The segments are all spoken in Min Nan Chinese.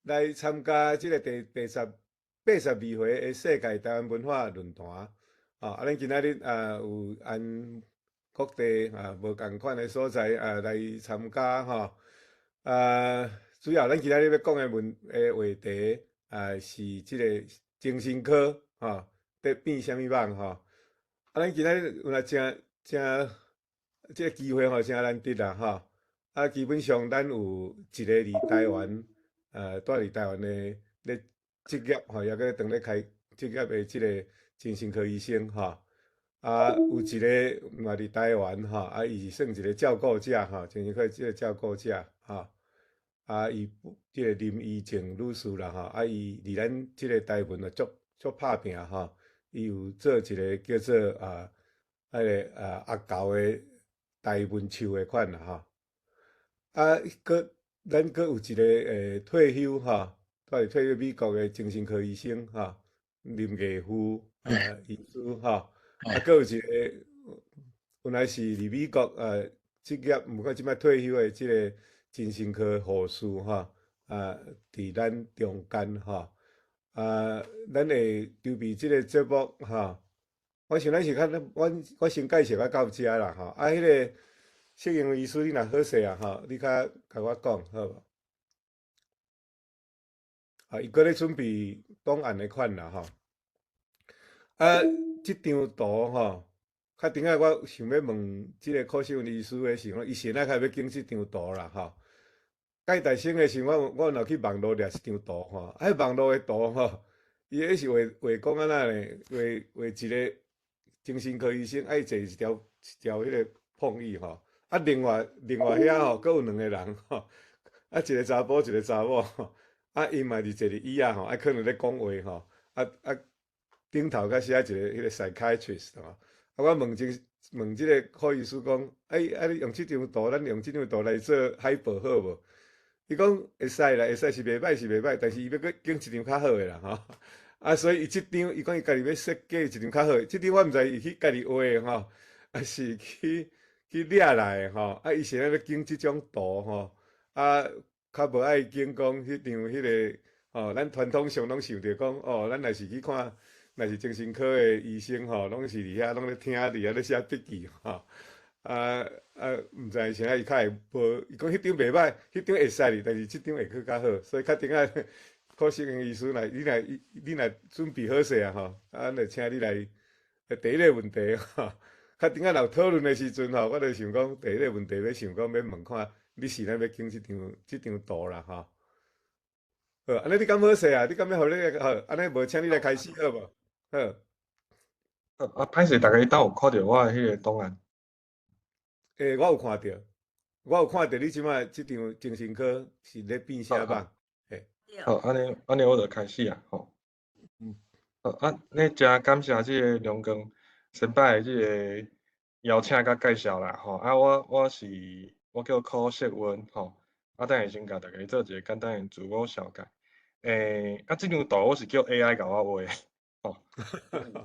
來參加這个第82回的世界台灣文化論壇。啊，咱今仔日啊有按各地啊無仝款的所在啊來參加吼。啊，主要咱今仔日欲講的問的話題啊是這个精神科吼，佇變啥物蠓吼。啊，咱今仔日有來誠誠這个機會吼，誠難得啦吼。啊，基本上咱有一个佇台灣，蹛佇台灣的咧執業吼，抑閣當咧開執業的這个精神科醫生吼。啊，有一个嘛佇台灣吼，啊，伊是算一个照顧者吼，精神科這个照顧者吼。啊，伊這个林怡靜女士啦吼，啊，伊佇咱這个台灣啊足足拍拚吼，伊有做一个叫做啊，彼个啊阿猴的台文樹的款啦吼。啊，閣咱閣有一个退休吼，蹛佇退休美國的精神科醫生吼，林藝富啊醫師吼，啊，閣有一个本來是佇美國啊執業，毋過這擺退休的這个精神科護士吼，啊，佇咱中間吼，啊，咱會籌備這个節目吼，我想咱是較，阮我先介紹到遮啦吼，啊，彼个適應醫師你若好勢啊吼，你較共我講好無？啊，伊閣咧準備檔案的款啦吼。啊，這張圖吼，較頂下我想欲問這个柯秀文醫師的時候，伊現在較欲揀這張圖啦吼。蓋大生的時陣，我有去網路掠一張圖吼，啊，網路的圖吼，伊彼是畫畫講按怎呢？畫畫一个精神科醫生，愛坐一條彼个碰椅吼。啊，另外遐吼，閣有兩个人吼，啊，一个查埔，一个查某，啊，𪜶嘛是坐佇椅仔吼，啊，可能咧講話吼，啊啊，頂頭閣寫一个彼个 psychiatrist 吼，啊，我問這个柯醫師講，欸，啊，你用這張圖，咱用這張圖來做海報好無？伊講會使啦，會使是袂歹是袂歹，但是伊欲閣揀一張較好的啦吼。啊，所以伊這張，伊講伊家己欲設計一張較好的，這張我毋知伊去家己畫的吼，抑是去掠來的吼。啊，伊現在欲揀這種圖吼，啊，較無愛揀講彼張彼个吼，咱傳統上攏想著講，哦，咱若是去看，若是精神科的醫生吼，攏是佇遐攏咧聽，佇遐咧寫筆記吼。啊啊，毋知啥伊較會無，伊講彼張袂歹，彼張會使哩，但是這張會閣較好，所以較頂下柯秀英醫師若你若你若準備好勢啊吼，啊，咱就請你來第一个問題吼。較頂下若有討論的時陣吼，我就想講第一个問題欲想講欲問看，你是怎欲揀這張圖啦吼。好，按呢你敢好勢啊？你敢欲予你好？按呢無請你來開始好無？好。啊，歹勢，逐家敢有看著我的彼个檔案？欸，我有看著，我有看著你這擺這張精神科是咧變啥蠓？嘿。好，按呢我就開始啊，吼。好，啊，呢誠感謝這个梁光先輩的這个邀請佮介紹啦，吼。啊，我叫柯錫溫，吼。啊，等下先共大家做一个簡單的自我紹介。欸，啊，這張圖我是叫 AI 共我畫的，吼。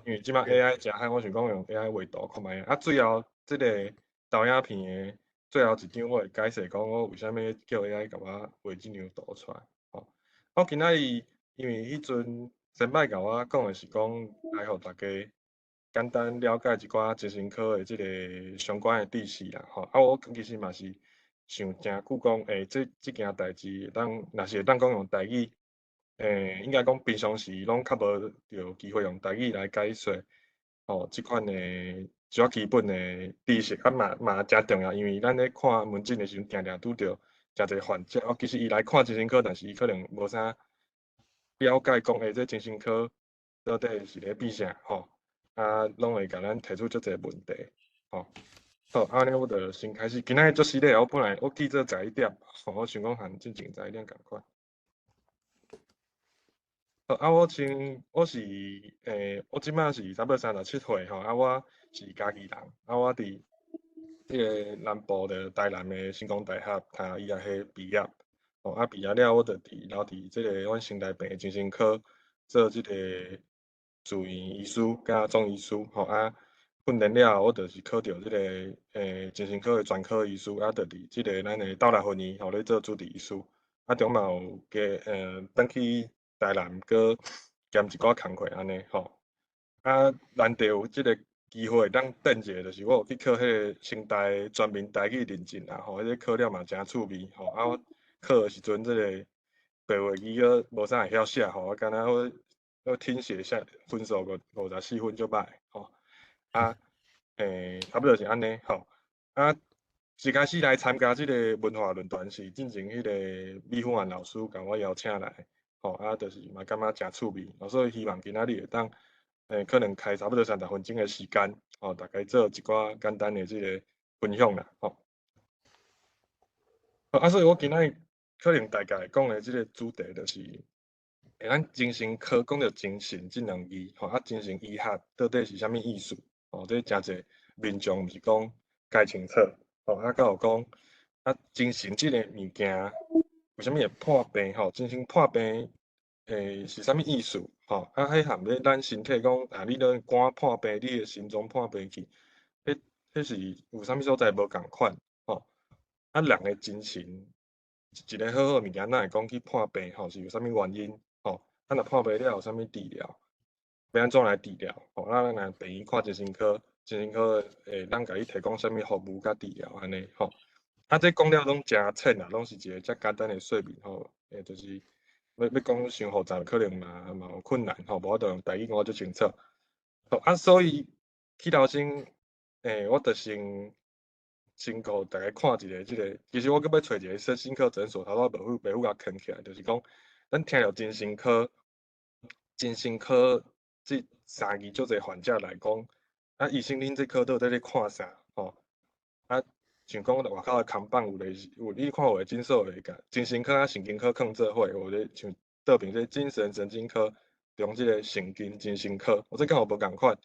因為這擺 AI 誠夯，我想講用 AI 畫圖看覓。啊，最後這个投影片的最後一張，我會解釋講我為啥物叫 AI 共我畫這張圖出來，吼。我今仔日因為彼陣先擺共我講的是講，來予大家簡單了解一寡精神科的這个相關的知識啦，吼。啊，我其實嘛是想誠久講，欸，這件代誌，當若是會當講用台語，欸，應該講平常時攏較無著機會用台語來解說，吼，這款的一寡基本的知識，啊嘛嘛誠重要，因為咱咧看門診的時陣，定定拄著誠濟患者，哦，其實伊來看精神科，但是伊可能無啥了解講，欸，這精神科到底是咧變啥，吼，啊，攏會共咱提出足濟問題，吼。好，按呢我就先開始。今仔日足失禮，我本來我記做11點，吼，我想講和進前11點仝款。好，啊，我先，我是，欸，我這擺是差不多37歲，吼，啊，我是嘉義人，啊，我佇這个南部的台南的成功大學讀醫學系畢業，吼，啊，畢業了我就佇留佇這个阮成大病的精神科做這个住院醫師佮總醫師，吼，啊，訓練了後我就是考著這个精神科的專科醫師，啊，就佇這个咱的斗六分院，吼，咧做主治醫師。啊，中嘛有加轉去台南，閣兼一寡工課按呢吼。啊，難得有這个機會當轉一下，就是我有去考彼个成大全民台語認證啦吼，彼个考了嘛誠趣味吼。啊，我考的時陣，這个白話字閣無啥會曉寫吼，我敢若我聽寫寫分數54分，足歹吼。啊，差不多是按呢吼。啊，一開始來參加這个文化論壇是進前彼个米粉案老師共我邀請來，吼，啊，就是嘛感覺誠趣味，所以希望今仔日會當可能開差不多30分鐘的時間，吼，大家做一寡簡單的這个分享啦，吼。啊，所以我今仔日可能大概講的這个主題就是，咱精神科講著精神這兩字，吼，啊，精神醫學到底是啥物意思？吼，這誠濟民眾毋是講該清楚，吼，啊，閣有講，啊，精神這個物件為啥物會破病？吼，精神破病，是啥物意思？吼，啊，彼含咧咱身體講，啊，你咧肝破病，你的心臟破病去，彼是有啥物所在無仝款？吼，啊，人的精神一个好好物件，哪會講去破病？吼，是有啥物原因？吼，啊，若破病了有啥物治療？欲按怎來治療？吼，啊，咱來病院看精神科，精神科會當共你提供啥物服務佮治療按呢？吼，啊，這講了攏誠淺啊，攏是一個遮簡單的說明吼，就是欲講傷複雜，可能嘛有困難吼，無法度用台語講足清楚。吼，啊，所以起頭先，我就先予大家看一下這个，其實我閣欲揣一个身心科診所，頭拄仔袂赴共囥起來，就是講，咱聽著精神科，精神科這三字足濟患者來講，啊，醫生恁這科到底咧看啥？吼，啊，像講外口的看板有咧有，你看有的診所會共精神科佮神經科囥做伙，有咧像倒爿這精神神經科，中這个神經精神科，喔，這敢有無仝款？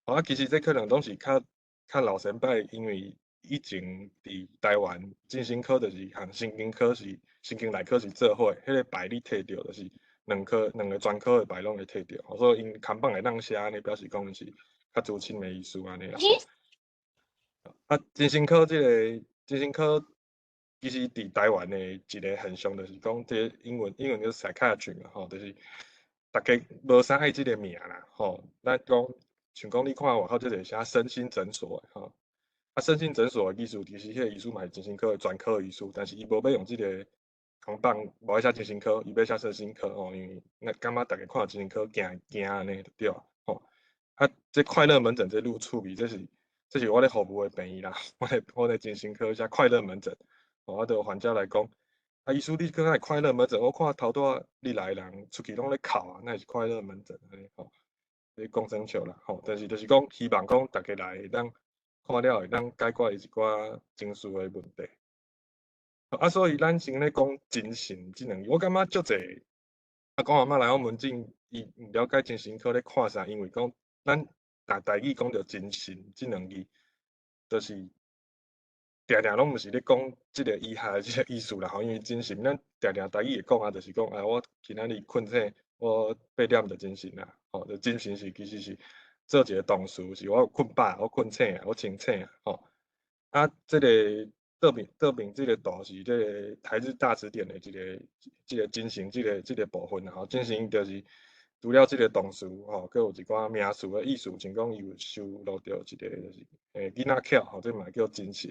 啊，其實這可能攏是較老前輩，因為以前佇台灣精神科就是和神經科是神經內科是做伙，彼个牌你提著就是兩科兩个專科的牌攏會提著，所以𪜶看板會當寫按呢，表示講𪜶是較資深的醫師按呢啦。啊，精神科這个精神科其實佇台灣的一个現象就是講，這個英文叫 psychiatry 嘛，吼，就是逐家無啥愛這个名啦，吼。咱講像講你看外口這個寫身心診所的，吼，啊，身心診所的意思其實彼个醫師嘛是精神科的專科醫師，但是伊無欲用這个扛棒，無愛寫精神科，伊欲寫身心科，吼，因為咱感覺逐家看精神科驚驚按呢就對啊，吼。啊，這快樂門診這愈趣味，這是我咧服務的病院啦，我咧精神科寫快樂門診，吼，啊，對患者來講，啊，醫師你閣愛快樂門診，我看頭拄仔你來的人出去攏咧哭啊，哪會是快樂門診按呢吼？咧講耍笑啦，吼，但是就是講希望講逐家來會當看了會當解決伊一寡情緒的問題。啊，所以咱先咧講精神這兩字，我感覺足濟阿公阿嬤來我門診，伊毋了解精神科咧看啥，因為講咱若台語講著精神這兩字，就是定定攏毋是咧講這个醫學的這个意思啦吼，因為精神咱定定台語會講啊，就是講啊，我今仔日睏醒，我8點就精神啦，吼，就精神是其實是做一个動詞，是我有睏飽，我睏醒啊，我清醒啊，吼。啊，這个倒爿這个圖是這个台日大辭典的一个這个精神這个部分啦，吼，精神就是除了這个動詞吼，閣有一寡名詞的意思，像講伊有收錄著一个就是囡仔巧吼，這嘛叫精神，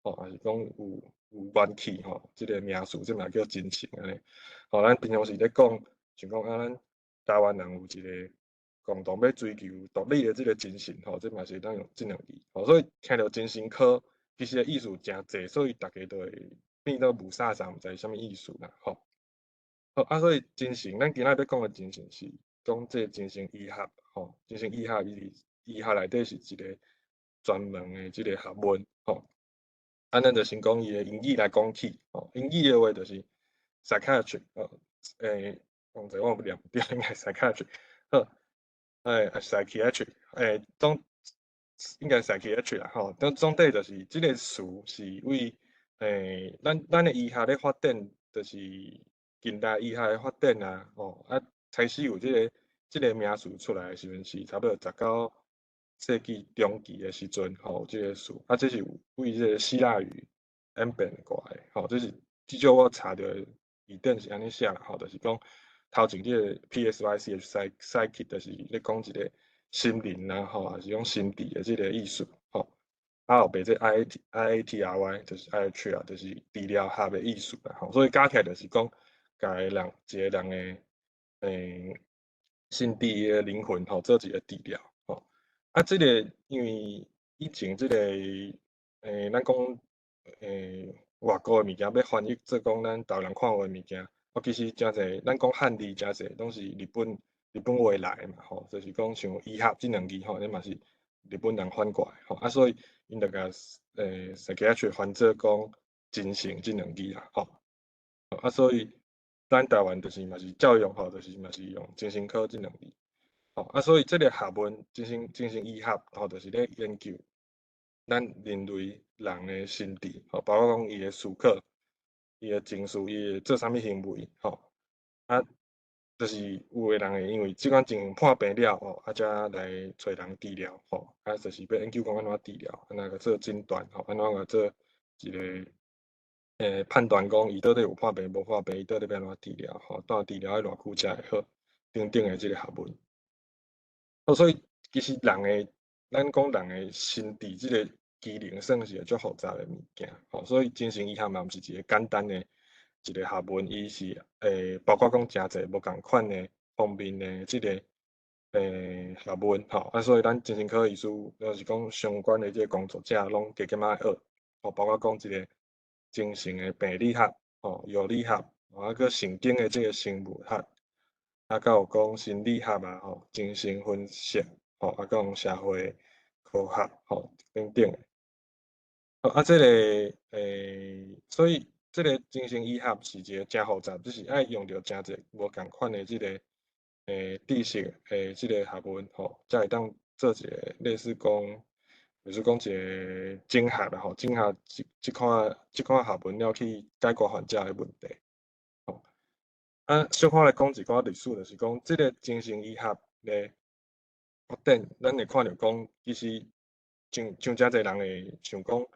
吼，抑是講有元氣吼，這个名詞這嘛叫精神按呢。吼，咱平常時咧講，像講啊，咱台灣人有一个共同欲追求獨立的這个精神吼，這嘛是會當用這兩字。吼，所以聽著精神科，其實的意思誠濟，所以逐家都會變做霧煞煞，毋知啥物意思啦，吼。好，啊，所以精神，咱今仔欲講的精神是講這個精神醫學，吼，精神醫學伊醫學內底是一个專門的這个學問，吼。啊，咱就先講伊的英語來講起，吼，英語的話就是 psychiatry，吼，講者我毋念對，應該 psychiatry，好，psychiatry，總應該 psychiatry 啦，吼，總底就是這个詞是為咱的醫學咧發展，就是近代醫學的發展啊，吼，啊，開始有這个名詞出來的時陣是差不多19世紀中期的時陣，吼，這个詞，啊，這是為這个希臘語演變過來的，吼，這是至少我查著的。字典是按呢寫啦吼，就是講頭前這個 PSYCH psychic 就是咧講一個心靈啊吼，還是講心智的這個意思吼。啊後壁這 IATRY 就是 iatry 啊，就是治療學的意思啦吼。所以加起來就是講，共人一個人的心智的靈魂吼，做一個治療吼。啊，這個因為以前這個咱講外國的物件欲翻譯做講咱台灣人看有的物件，哦，其實誠濟，咱講漢字誠濟攏是日本話來的嘛吼，就是講像醫學這兩字吼，這嘛是日本人翻過來吼，啊，所以𪜶就共psychiatry 翻做講精神這兩字啦吼。啊，所以咱台灣就是嘛是照用吼，就是嘛是用精神科這兩字。吼，啊，所以這個學問精神醫學吼，就是咧研究咱人類人的心智，吼，包括講伊的思考、伊的情緒、伊會做啥物行為，吼，啊，就是有的人會因為這款情形破病了吼，啊，才來揣人治療，吼，啊，就是欲研究講按怎治療，按怎共做診斷，吼，按怎共做一個判斷講伊到底有破病無破病，伊到底欲按怎治療，吼，到治療愛偌久才會好，等等的這個學問。哦，所以其實人的，咱講人的心智這個機能算是個足複雜的物件，吼，所以精神醫學嘛毋是一個簡單的一個學問，伊是包括講誠濟無仝款的方面的這個學問，吼，啊，所以咱精神科醫師，就是講相關的這個工作者，攏加減愛學，吼，包括講這個精神的病理學，吼，藥理學，啊，閣神經的這個生物學，啊，閣有講心理學啊，吼，精神分析，吼，啊，閣有社會科學，吼，等等的。啊，這個所以這個精神醫學是一個誠複雜，就是愛用著誠濟無仝款的這個知識的這個學問，吼，才會當做一個類似講，就是講一個整合啦，吼，整合這款學問了去解決患者的問題。吼，啊，小可來講一寡歷史，就是講這個精神醫學的發展，咱會看著講，其實像誠濟人會想講，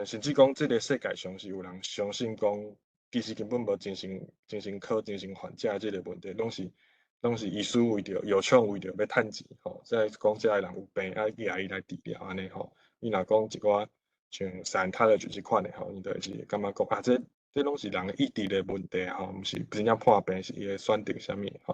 甚至講這個世界上是有人相信講，其實根本無精神科、精神患者這個問題，攏是醫師為著藥廠為著欲趁錢，吼，才講這个人有病，愛掠伊來治療按呢吼。你若講一寡像 Scientology 這款的吼，𪜶就是感覺講啊，這攏是人的意志的問題吼，毋是真正破病，是伊的選擇啥物吼。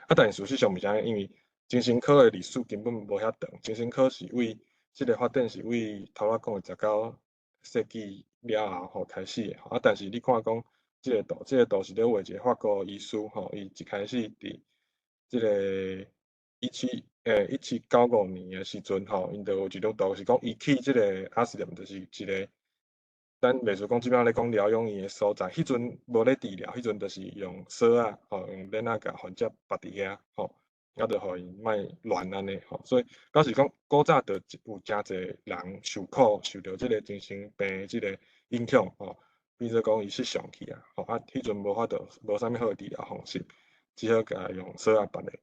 啊，但是事實上毋是按呢，因為精神科的歷史根本無遐長，精神科是為這個發展是為頭仔講的19世紀了後吼開始的。啊，但是你看講這個圖，這個圖是咧畫一個法國醫師吼，伊一開始佇這個1795年的時陣吼，𪜶就有一張圖是講伊去這個 asylum，就是一個咱袂輸講這擺咧講療養院的所在，彼陣無咧治療，彼陣就是用鎖仔吼，用鏈仔共患者縛佇遐吼，啊，就予𪜶莫亂按呢吼，所以表示講古早就有誠濟人受苦，受著這個精神病的這個影響吼，變做講伊失常去啊，吼啊，彼陣無法度，無啥物好的治療方式，只好共用鎖仔縛咧。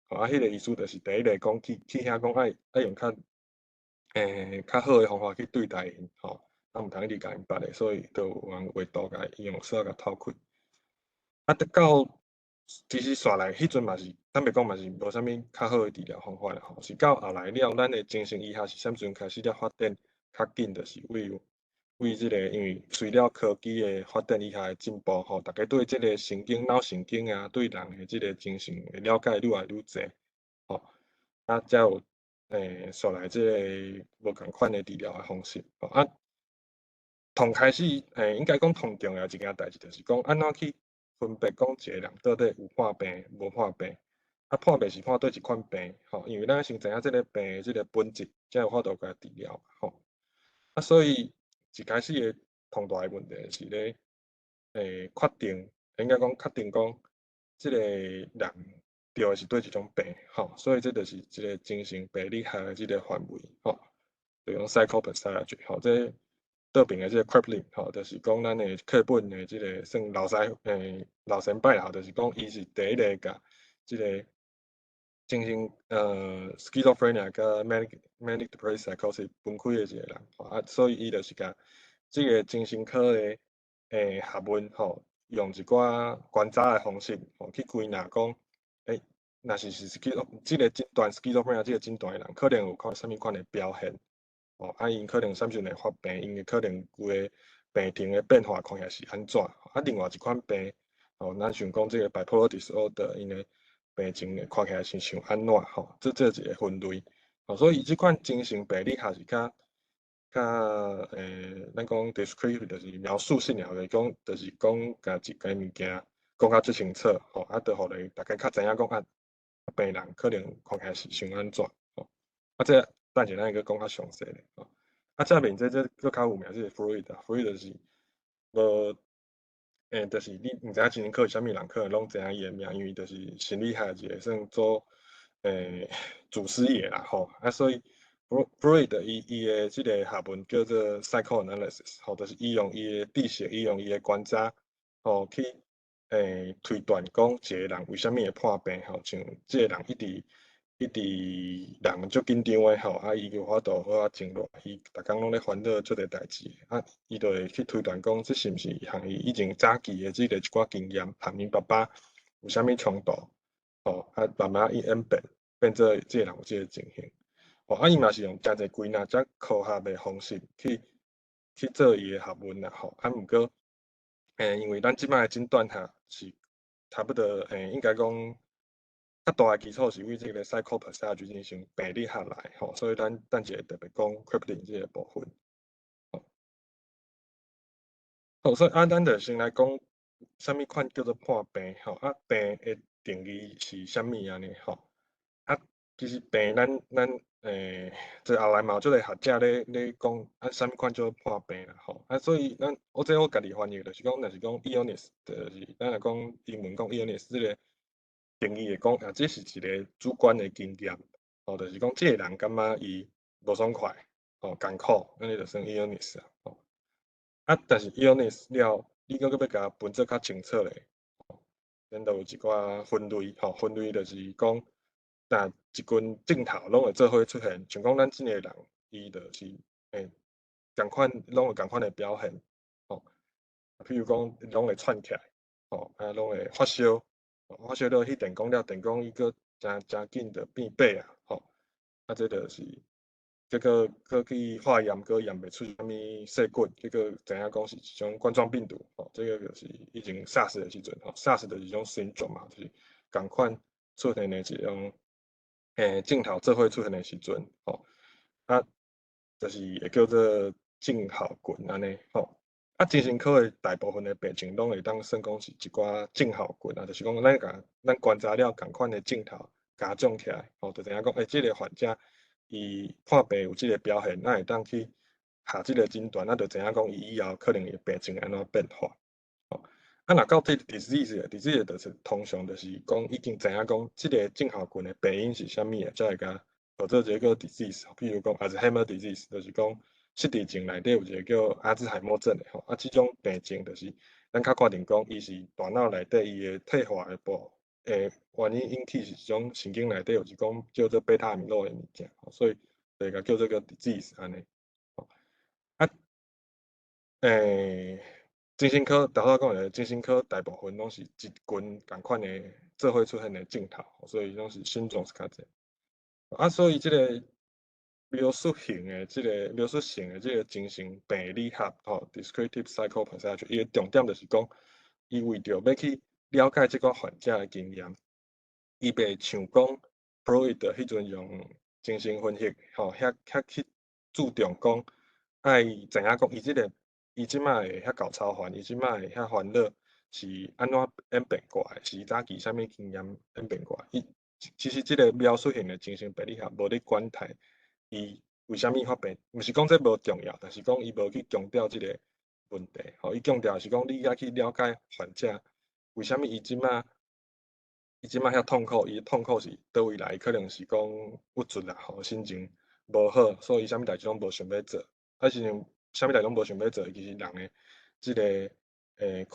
吼啊，彼個醫師就是第一個講去遐講愛用較好的方法去對待𪜶吼，啊，毋通一直共𪜶縛咧，所以就有人畫圖共伊用鎖仔共透開。啊，直到其實煞來，彼陣嘛是坦白講嘛是無啥物較好的治療方法啦吼。是到後來了，咱的精神醫學是啥時陣開始咧發展較緊，就是為這個，因為隨了科技的發展，醫學的進步吼，大家對這個神經、腦神經啊，對人的這個精神的了解愈來愈濟，吼，啊，才有煞來這個無仝款的治療的方式。啊，頭開始應該講頭重要一件代誌，就是講按怎去分別講一個人到底有破病無破病。啊，破病是破佗一款病，吼，因為咱先知影這個病的這個本質，才有法度共治療，吼。啊，所以一開始的頭大的問題是咧，確定應該講確定講，這個人著的是佗一種病，吼，所以這就是這個精神病理學的這個範圍，吼，就講 psychopathology，吼，這倒爿的這個 Kraepelin，吼，就是講咱的課本的這個算老師老前輩啦，就是講伊是第一個共這個精神schizophrenia 佮 manic depressive psychosis 分開的一個人，啊，所以伊就是共這個精神科的學問，吼，用一寡觀察的方式，吼，去歸納講，欸，若是這個診斷 schizophrenia 這個診斷的人，可能有看啥物款的表現，吼，啊，𪜶可能啥時陣會發病，𪜶的可能規个病情的變化看起來是按怎？啊，另外一款病，吼，咱想講這個 bipolar disorder，𪜶的病情看起來是像按怎？吼，這一個分類，吼，所以這款精神病理學是較，咱講 descriptive 就是描述性的，就是講，就是講共一個物件講較足清楚，吼，啊，就予你大家較知影講啊，病人可能看起來是像按怎，吼，啊，這等下咱會閣講較詳細咧，吼，啊，這面這閣較有名，這個 Freud，Freud 就是無，就是你毋知影精神科是啥物人，可能攏知影伊的名，因為就是心理學一個算做祖師爺啦，吼，啊，所以 Freud 伊的這個學問叫做 psychoanalysis，吼，就是伊用伊的知識，伊用伊的觀察，吼，去推斷講一個人為啥物會破病，吼，像這個人一直一直人足緊張的吼，啊，伊有法度好仔靜落，伊逐工攏咧煩惱足濟代誌，啊，伊就會去推斷講，這是毋是和伊以前早期的這個一寡經驗，和𪜶爸爸有啥物衝突，吼，啊，慢慢伊演變，變做這個人有這個情形。吼，啊，伊嘛是用誠濟歸納、遮科學的方式去做伊的學問啦，吼，啊，毋過，因為咱這擺的診斷學是差不多，應該講較大的基礎是為這個 psychopathology 精神病理學來，吼，所以咱等一下特別講 Kraepelin 這個部分。好，所以啊，咱就先來講啥物款叫做破病，吼，啊，病的定義是啥物按呢？吼，啊，其實病咱，這後來嘛有足濟學者咧講，啊，啥物款叫做破病啦，吼，啊，所以咱我這我家己翻譯就是講，若是講 illness，就是咱若講英文講 illness 這個定義會講，啊，這是一個主觀的經驗，吼，就是講這個人感覺伊無爽快，吼，艱苦，按呢就算 illness 啊，吼，啊，但是 illness 了，你閣閣欲共分做較清楚咧，咱就有一寡分類，吼，分類就是講，若一群症頭攏會做伙出現，像講咱這個人，伊就是仝款攏有仝款的表現，吼，譬如講攏會喘起來，吼，啊，攏會發燒，發燒了去電講了，電講伊閣誠誠緊就變白啊，吼，啊，這就是結果閣去化驗，閣驗袂出啥物細菌，結果知影講是一種冠狀病毒，吼，這個就是以前 SARS 的時陣，吼，SARS 就是一種 syndrome 嘛，就是仝款出現的一種症頭做伙出現的時陣，吼，啊，就是會叫做症候群按呢，吼，啊，精神科的大部分的病症攏會當算講是一寡症候群啊，就是講咱共咱觀察了仝款的症頭加總起來，吼，就知影講，欸，這個患者伊破病有這個表現，咱會當去下這個診斷，咱就知影講伊以後可能會病情按怎變化，吼，啊，若到這 disease，disease 就是通常就是講已經知影講這個症候群的病因是啥物的，才會共號做一個 disease，譬如講 Alzheimer disease，就是講失智症內底有一個叫阿茲海默症的吼，啊，這種病症就是咱較確定講伊是大腦內底伊的退化的部的原因引起是一種神經內底有一種叫做貝塔阿米洛的物件，所以就會共叫做個 disease 按呢。啊，精神科頭拄講的精神科大部分攏是一群仝款的做伙出現的症頭，所以攏是 syndrome 較濟。啊，所以這個描述型的這個描述性的這個精神病理學吼，descriptive psychopathology，伊的重點就是講，伊為著欲去了解這個患者的經驗，伊袂像講 Freud 彼陣用精神分析吼，遐去注重講，愛知影講伊這個伊這擺會遐厚操煩，伊這擺會遐煩惱是按怎演變過來，是早期啥物經驗演變過來。伊其實這個描述型的精神病理學無咧管太伊為啥物發病，毋是講這無重要，但是講伊無去強調這個問題。吼，伊強調是講你愛去了解患者為啥物伊這擺遐痛苦，伊的痛苦是佗位來？可能是講鬱卒啦，吼，心情無好，所以啥物代誌攏無想欲做。啊，是啥物代誌攏無想欲做，其實人的這個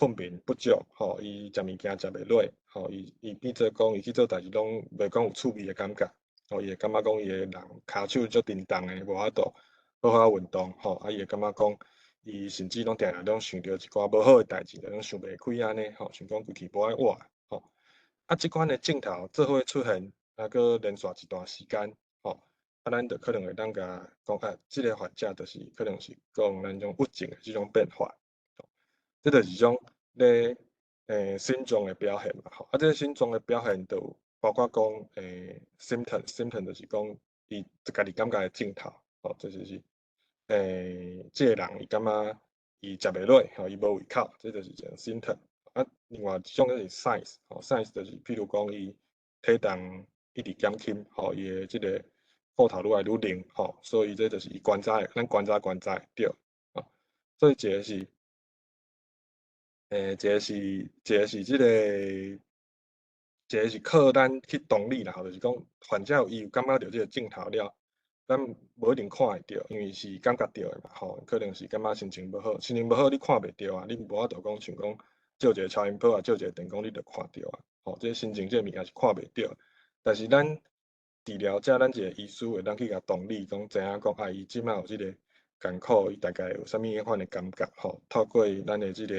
睏眠不足，吼，伊食物件食袂落，吼，伊變做講伊去做代誌攏袂講有趣味的感覺，吼，伊會感覺講伊的人跤手足沉重的，無法度好好運動，吼，啊，伊會感覺講伊伊甚至攏定定攏想著一寡無好的代誌，攏想袂開按呢，吼，想講規氣無愛活，吼。啊，這款的症頭做伙出現，啊，閣連續一段時間，吼，啊，咱就可能會當共講啊，這個患者就是可能是講咱種鬱症的這種變化，這就是一種咧心臟的表現嘛，吼。啊，這個心臟的表現就有包括講symptom，symptom 就是講伊家己感覺的症頭，吼，這就是這個人伊感覺伊食袂落，吼，伊無胃口，這就是一種 symptom。啊，另外一種就是 signs，吼，signs 就是譬如講伊體重一直減輕，吼，伊的這個褲頭愈來愈冷，吼，所以這就是伊觀察的，咱觀察觀察會著，吼，所以一個是這個，一個是靠咱去同理啦，吼，就是講患者伊有感覺著這個症頭了，咱無一定看會著，因為是感覺著的嘛，吼，可能是感覺心情無好，心情無好你看袂著啊，你無法度講像講照一個超音波啊，照一個電光你就看著啊，吼，這個心情這個物件是看袂著，但是咱治療者，咱一個醫師會當去共同理，講知影講啊，伊這擺有這個艱苦，伊大概有啥物款的感覺，吼，透過咱的這個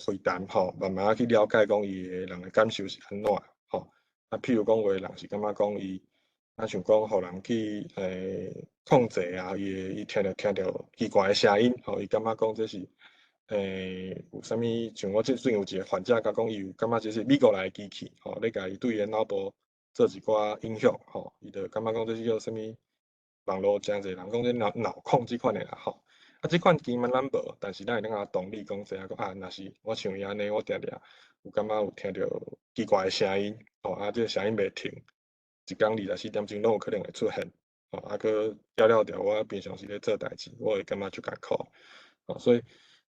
會談，吼，慢慢去了解講伊的人的感受是按怎，吼，啊，譬如講有的人是感覺講伊，啊，像講予人去控制啊，伊會伊聽著奇怪的聲音，吼，伊感覺講這是有啥物？像我這最近有一個患者，共講伊有感覺這是美國來的機器，吼，咧共伊對伊的腦部做一寡影響，吼，伊就感覺講這是叫啥物網路誠濟人講這腦控這款的啦，吼。啊，這款經驗咱無，但是咱會當共同理講知影講啊，若是我像伊按呢，我定定有感覺有聽著奇怪的聲音，吼，啊，這個聲音袂停，一工24點鐘攏有可能會出現，吼，啊，閣了了著我平常時咧做代誌，我會感覺足艱苦，吼，所以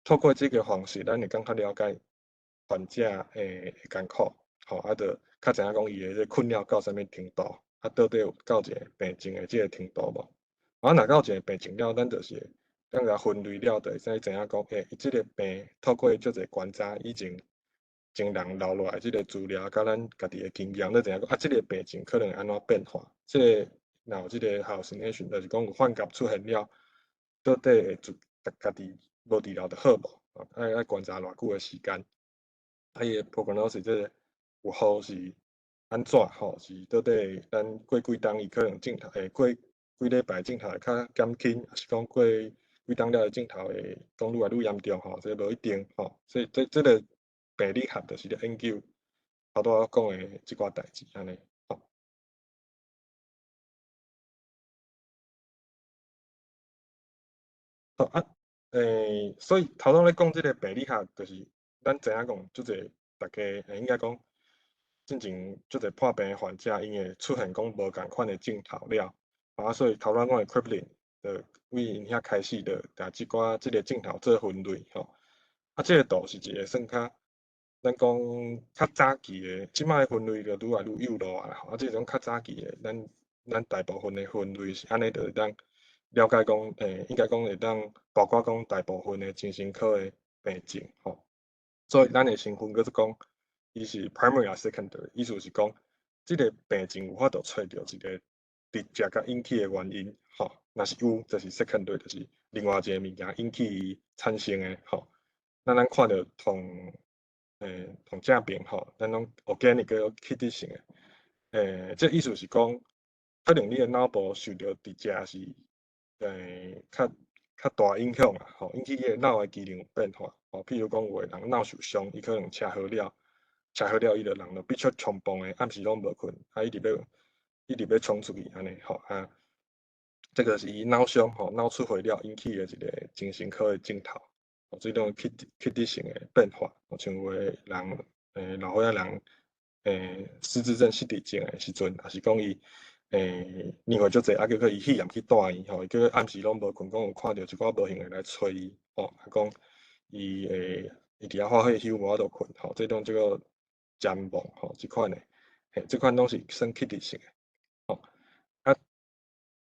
透過這個方式，咱會更較了解患者的艱苦，吼，啊，就較知影講伊的這個困擾到啥物程度，啊，到底有到一個病情的這個程度無？啊，若到一個病情了，咱就是咱共分類了，就會使知影講，欸，伊這個病透過足濟觀察以前前人留落來這個資料，佮咱家己的經驗，咱知影講，啊，這個病情可能會按怎變化？這個若有這個 hallucination，就是講有幻覺出現了，到底會自家己無治療就好無？啊，愛觀察偌久的時間？啊，伊的 prognosis 這個有好是按怎？吼，是到底咱過幾冬伊可能症頭會過幾禮拜症頭會較減輕，抑是講過幾冬了的症頭會講愈來愈嚴重？吼，這無一定吼。所以這個病理學就是咧研究頭拄仔講的這寡代誌按呢。吼。好啊，所以頭拄咧講這個病理學，就是咱知影講，足濟大家應該講，進前足濟破病的患者，𪜶會出現講無仝款的症頭了，啊，所以頭拄仔講的 Kraepelin 就對𪜶遐開始就共這寡這個症頭做分類吼。啊，這個圖是一個算較，咱講較早期的，這擺的分類就愈來愈幼路啊。啊，這種較早期的，咱大部分的分類是按呢，就會當了解講，應該講會當包括講大部分的精神科的病症吼。所以咱會先分，閣做講，伊是 primary 抑 secondary，意思是講，這個病症有法度揣著一個直接共引起的原因，吼。若是有，就是 secondary，就是另外一個物件引起伊產生的，吼。那咱看著痛症病，吼，咱攏 organic 個器質性的，這意思是講，可能你的腦部受著直接是較大影響啊，吼，引起伊的腦的機能有變化，吼，譬如講有的人腦受傷，伊可能車禍了，車禍了伊就人就變出衝動的，暗時攏無睏，啊，一直欲衝出去按呢，吼啊，這個是伊腦傷吼，腦出血了引起的一個精神科的症頭，哦，這種器質性的變化，像有的人，老歲仔人，失智症、失智症的時陣，抑是講伊，年歲足濟，啊，叫做伊肺炎去住院，吼，伊叫做暗時攏無睏，講有看著一寡無形的來揣伊，吼，啊，講伊會伊佇遐發歲休無法度睏，吼，這種叫做譫夢，吼，這款的，嘿，這款攏是算器質性的，吼，啊，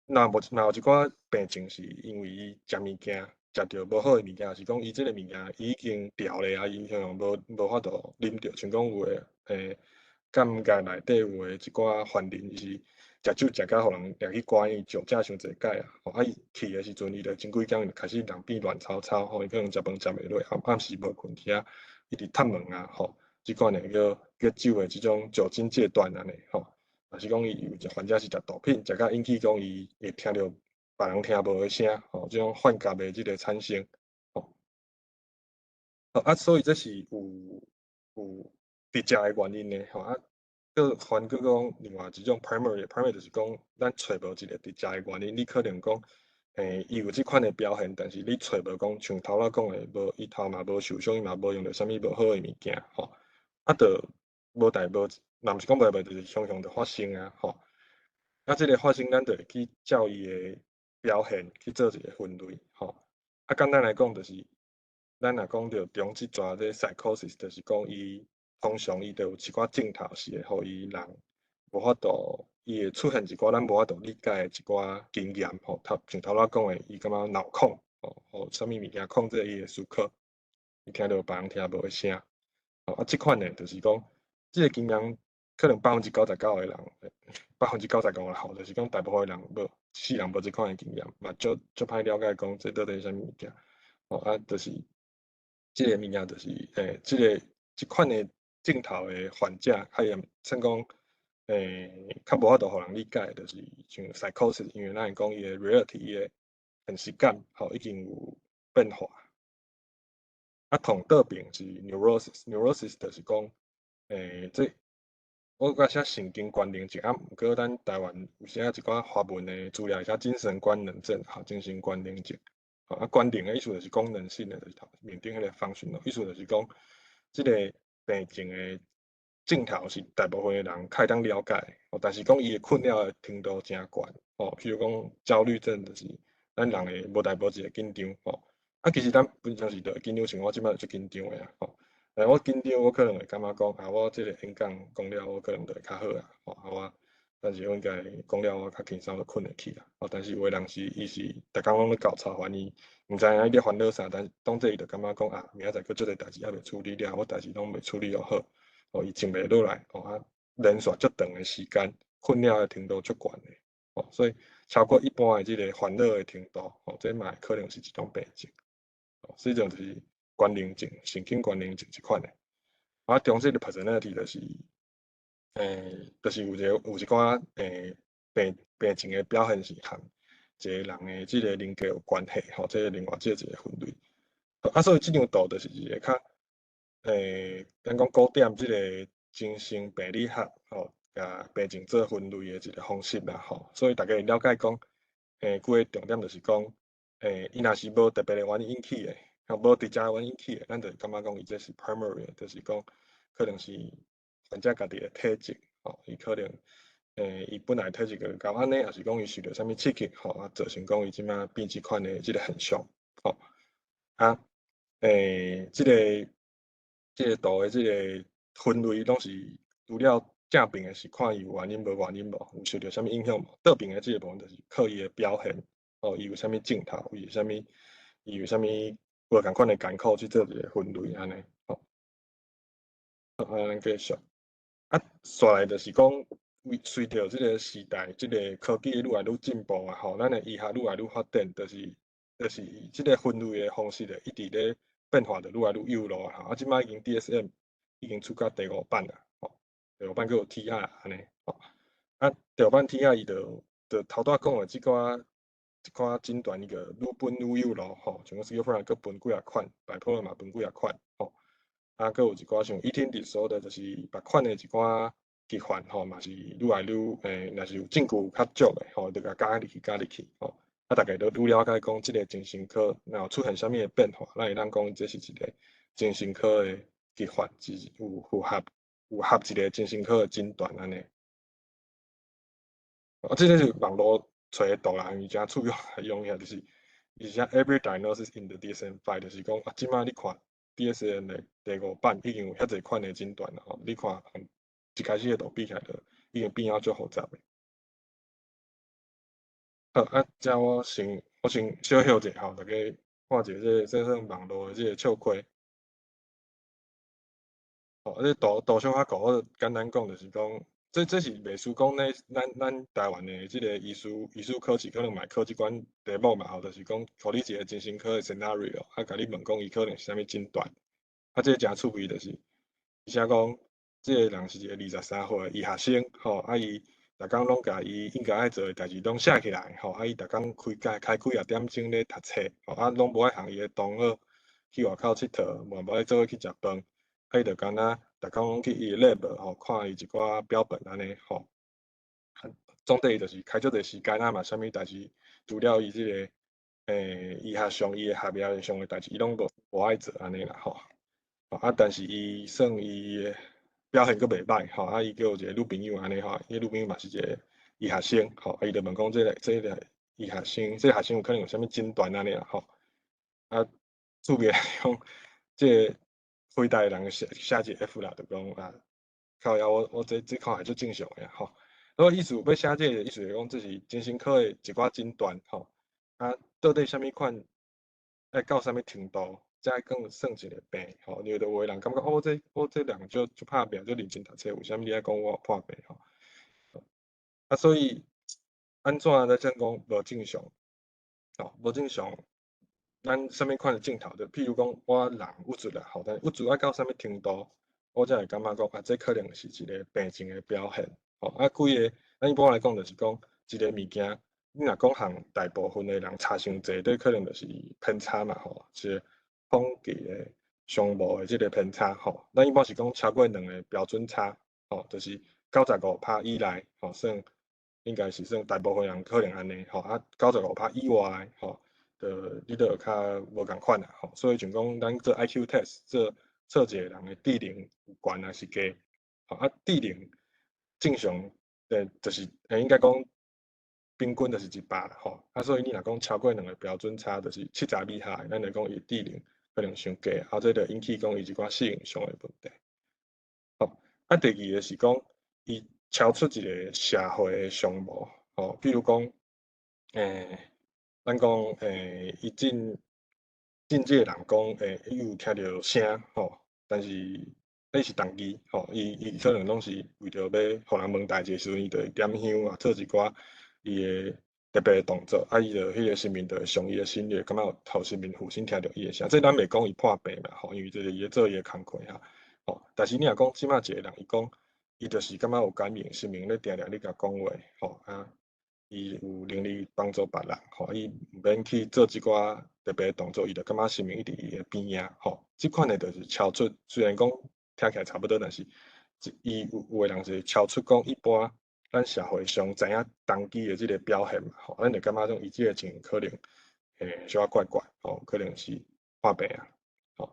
若無若有一寡病症是因為伊食物件，食著無好的物件，是講伊這個物件伊已經調咧啊，伊可能無法度啉著，像講有的，監獄內底有的一寡犯人，伊是食酒食甲予人掠去關院，酒駕傷濟擺啊，吼啊伊去的時陣，伊就前幾工就開始人變亂糟糟，吼，伊可能食飯食袂落，暗暗時無睏佇遐一直踢門啊，吼，這款的叫叫酒的這種酒精戒斷按呢，吼，若是講伊有患者是食毒品，食甲引起講伊會聽著別人聽無的聲，吼，這種幻覺的這個產生，吼，啊，所以這是有直接的原因的，吼啊，閣還閣講另外一種 primary，primary 就是講咱揣無一個直接的原因，你可能講，伊有這款的表現，但是你揣無講像頭仔講的，無伊頭嘛無受傷，伊嘛無用著啥物無好的物件，吼，啊，就無代無，嘛毋是講無代無，就是常常就發生啊，吼，啊，這個發生，咱就會去照伊的表現去做一個分類，吼，啊，簡單來講就是，咱若講著中這逝這 psychosis，就是講伊通常伊就有一寡症頭是會予伊人無法度，伊會出現一寡咱無法度理解的一寡經驗，吼，頭像頭仔講的，伊感覺腦控，吼，予啥物物件控制伊的思考，伊聽著別人聽無的聲，吼，啊，這款的就是講，這個經驗可能99%的人，95%啦吼，就是講大部分的人無，世人無這款的經驗，嘛足足歹了解講這到底是啥物物件，吼，啊，就是這個物件就是，這個這款的症頭的患者，較嚴算講，較無法度予人理解，就是像 psychosis，因為咱會講伊的 reality，伊的現實感，吼，已經有變化。啊，同倒爿是 neurosis，neurosis 就是講，這我感覺寫神經官能症，啊，毋過咱台灣有時仔一寡華文的資料寫精神官能症，吼，精神官能症。啊，官能的意思就是功能性的，就是頭面頂彼個 function，意思就是講，這個病症的症頭是大部分的人較會當了解，哦，但是講伊的困擾的程度誠懸，哦，譬如講焦慮症就是咱人會無代無誌會緊張，吼，啊，其實咱平常時就會緊張，像我這擺就緊張的啊，吼，但我緊張我可能會感覺講，啊，我這個演講講了，我可能就會較好啊，吼，啊我，但是我應該講了我較輕鬆就睏會去啦，哦，但是有的人是伊是逐工攏咧厚操煩，伊毋知影伊咧煩惱啥，但當這伊就感覺講啊，明仔載閣足濟代誌猶未處理了，我代誌攏未處理好，哦，伊靜袂落來，哦啊，連續足長的時間，困擾的程度足懸的，哦，所以超過一般的這個煩惱的程度，哦，這嘛可能是一種病症，哦，所以這種就是官能症、神經官能症這款的。啊，中這個 personality 就是，就是有一寡病症的表現是和一個人的這個人格有關係，吼，這個另外這一個分類。啊，所以這張圖就是一個較，咱講古典這個精神病理學，吼，共病症做分類的一個方式啦，吼。所以大家會了解講，幾個重點就是講，伊若是無特別的原因引起的，無直接的原因引起的，咱就感覺講伊這是 primary，就是講可能是患者家己的體質，吼，伊可能，伊本來體質就較按呢，抑是講伊受著啥物刺激，吼，啊，造成講伊這擺變這款的這個現象，吼，啊，這個圖的這個分類攏是除了正爿的是看伊有原因無原因無，有受著啥物影響無，倒爿的這個部分就是靠伊的表現，哦，伊有啥物症頭，伊有啥物，伊有啥物無仝款的艱苦去做一個分類按呢，吼。好，啊，咱繼續。啊，紲來就是講，隨著這個時代，這個科技愈來愈進步啊，吼，咱的醫學愈來愈發展，就是這個分類的方式咧，一直咧變化，就愈來愈幼路啊。啊，這擺已經 DSM 已經出到第五版啦，吼，第五版閣有 TR 按呢，吼。啊，第五版 TR 伊就頭拄仔講的這寡診斷伊就愈分愈幼路，吼，像講 schizophrenia 閣分幾仔款，bipolar 嘛分幾仔款，吼。啊，閣有一寡像 eating disorder，就是別款的一寡疾患，吼，嘛是愈來愈，若是有證據較足的，吼，就共加入去，加入去，吼。啊，大家都愈了解講，這個精神科若有出現啥物的變化，咱會當講這是一個精神科的疾患，是有符合一個精神科的診斷按呢。啊，這個是網路揣的圖啦，因為誠趣味用起來就是，伊寫 every diagnosis in the DSM-5，就是講啊，這擺你看 DSM 的第五版已經有遐濟款的診斷啦，吼，你看一開始的圖比起來，就已經變啊足複雜的。好，啊，這我先小歇者吼，大家看一下這個這算網路的這個笑話。吼，這圖圖小可顧，我簡單講就是講，這是袂輸講咧，咱台灣的這个醫師考試可能嘛會考這款題目嘛吼，就是講，予你一个精神科的 scenario，啊，共你問講伊可能是啥物診斷。啊，這个誠趣味，就是，伊寫講，這个人是一个23歲的醫學生，吼，啊伊逐工攏共伊應該愛做的代誌攏寫起來，吼，啊伊逐工開幾仔點鐘咧讀冊，吼，啊攏無愛和伊的同學去外口𨑨迌，嘛無愛做伙去食飯，啊伊就敢若逐工攏去伊的 lab 吼，看伊一寡標本按呢吼。總體伊就是開足濟時間啊嘛，啥物代誌，除了伊這个醫學上伊的學業上的代誌，伊攏無愛做按呢啦吼。啊，但是伊算伊表現閣袂䆀吼，啊，伊叫一个女朋友按呢吼，伊女朋友嘛是一个醫學生吼，啊，伊就問講這個醫學生，這個學生有可能有啥物診斷按呢啦吼。啊，趣味講，這個回答的人寫寫一個 F 啦，就講啊，靠腰我這看起來足正常的吼。我意思欲寫這個意思是講，這是精神科的一寡診斷吼。啊，到底啥物款愛到啥物程度，才會算一個病吼？因為有的人感覺哦，我這人足拍拚，足認真讀冊，為啥物你愛講我有破病吼？啊，所以按怎來講講無正常？吼，無正常，咱啥物款的症頭？就譬如講，我人鬱卒啦，吼，但鬱卒愛到啥物程度，我才會感覺講啊，這可能是一個病症的表現。吼，啊，幾个，咱一般來講就是講，一个物件，你若講和大部分的人差傷濟，這可能就是偏差嘛，吼，是統計的上無的這个偏差，吼。咱一般是講超過兩个標準差，吼，就是95%以內，吼，算應該是算大部分人可能按呢，吼，啊，95%以外，吼，就你就較無仝款啦，吼。所以像講咱做 IQ test 做測一個人的智能有懸抑是低，吼，啊，智能正常的就是應該講平均就是100啦，吼，啊，所以你若講超過兩个標準差，就是70以下，咱就講伊智能可能傷低，啊，這就引起講伊一寡適應上的問題。吼，啊，第二个是講伊超出一个社會的常模，吼，比如講，咱講，伊進這个人講，伊有聽著聲，吼，但是彼是動機，吼，伊可能攏是為著欲予人問代誌的時陣，伊就會點香啊，做一寡伊的特別的動作，啊，伊就彼个神明就會傷伊的心，就會感覺有予神明附身聽著伊的聲，這咱袂講伊破病啦，吼，因為這是伊咧做伊的工課哈，吼，但是你若講這馬一個人，伊講伊就是感覺有感應，神明咧定定咧共講話，吼，啊，伊有能力幫助別人，吼，伊毋免去做這寡特別的動作，伊就感覺神明一直佇伊的邊仔，吼，這款的就是超出，雖然講聽起來差不多，但是伊有的人是超出講一般咱社會上知影動機的這个表現嘛，吼，咱就感覺講伊這个情形可能，小可怪怪，吼，可能是破病啊，吼。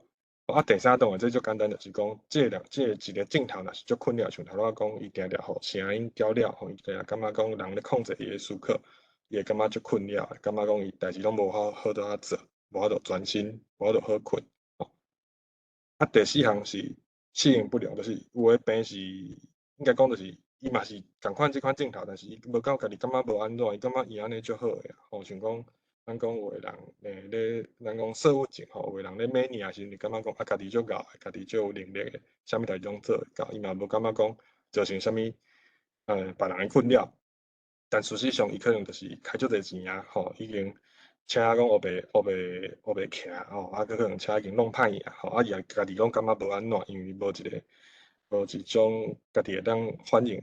啊，第三種的這足簡單，就是講，這個人，這个一个症頭若是足困擾，像頭拄仔講，伊定定予聲音攪擾，吼，伊定定感覺講人咧控制伊的思考，伊會感覺足困擾的，感覺講伊代誌攏無法好倒仔做，無法度專心，無法度好睏，吼。啊，第四項是適應不良，就是有的病是應該講就是伊嘛是仝款這款症頭，但是伊無夠家己感覺無按怎，伊感覺伊按呢足好的，吼，像講咱講有的人咧，咱講躁鬱症吼，有的人咧 mania 時陣，感覺講啊，家己足𠢕的，家己足有能力的，啥物代誌攏做會到，伊嘛無感覺講造成啥物別人的困擾。但事實上，伊可能就是開足濟錢啊，吼，已經車講烏白烏白烏白騎吼，啊，閣可能車已經弄歹去啊，吼，啊，伊也家己攏感覺無按怎，因為無一个無一種家己會當反應，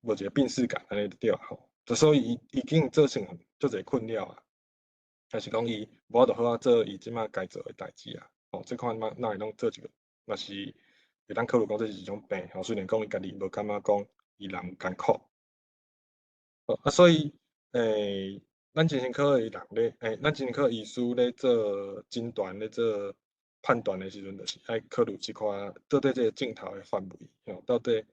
無一個病識感按呢就對啊，吼，就所以伊已經造成足濟困擾啊，還是講伊無法度好好做伊這馬該做的代誌啊，吼，這款嘛哪會攏做一個，嘛是會當考慮講這是一種病，吼，雖然講伊家己無感覺講伊人有艱苦。啊，所以，咱精神科的人咧，咱精神科醫師咧做診斷、咧做判斷的時陣，就是愛考慮這款到底這个症頭的範圍，吼，到底，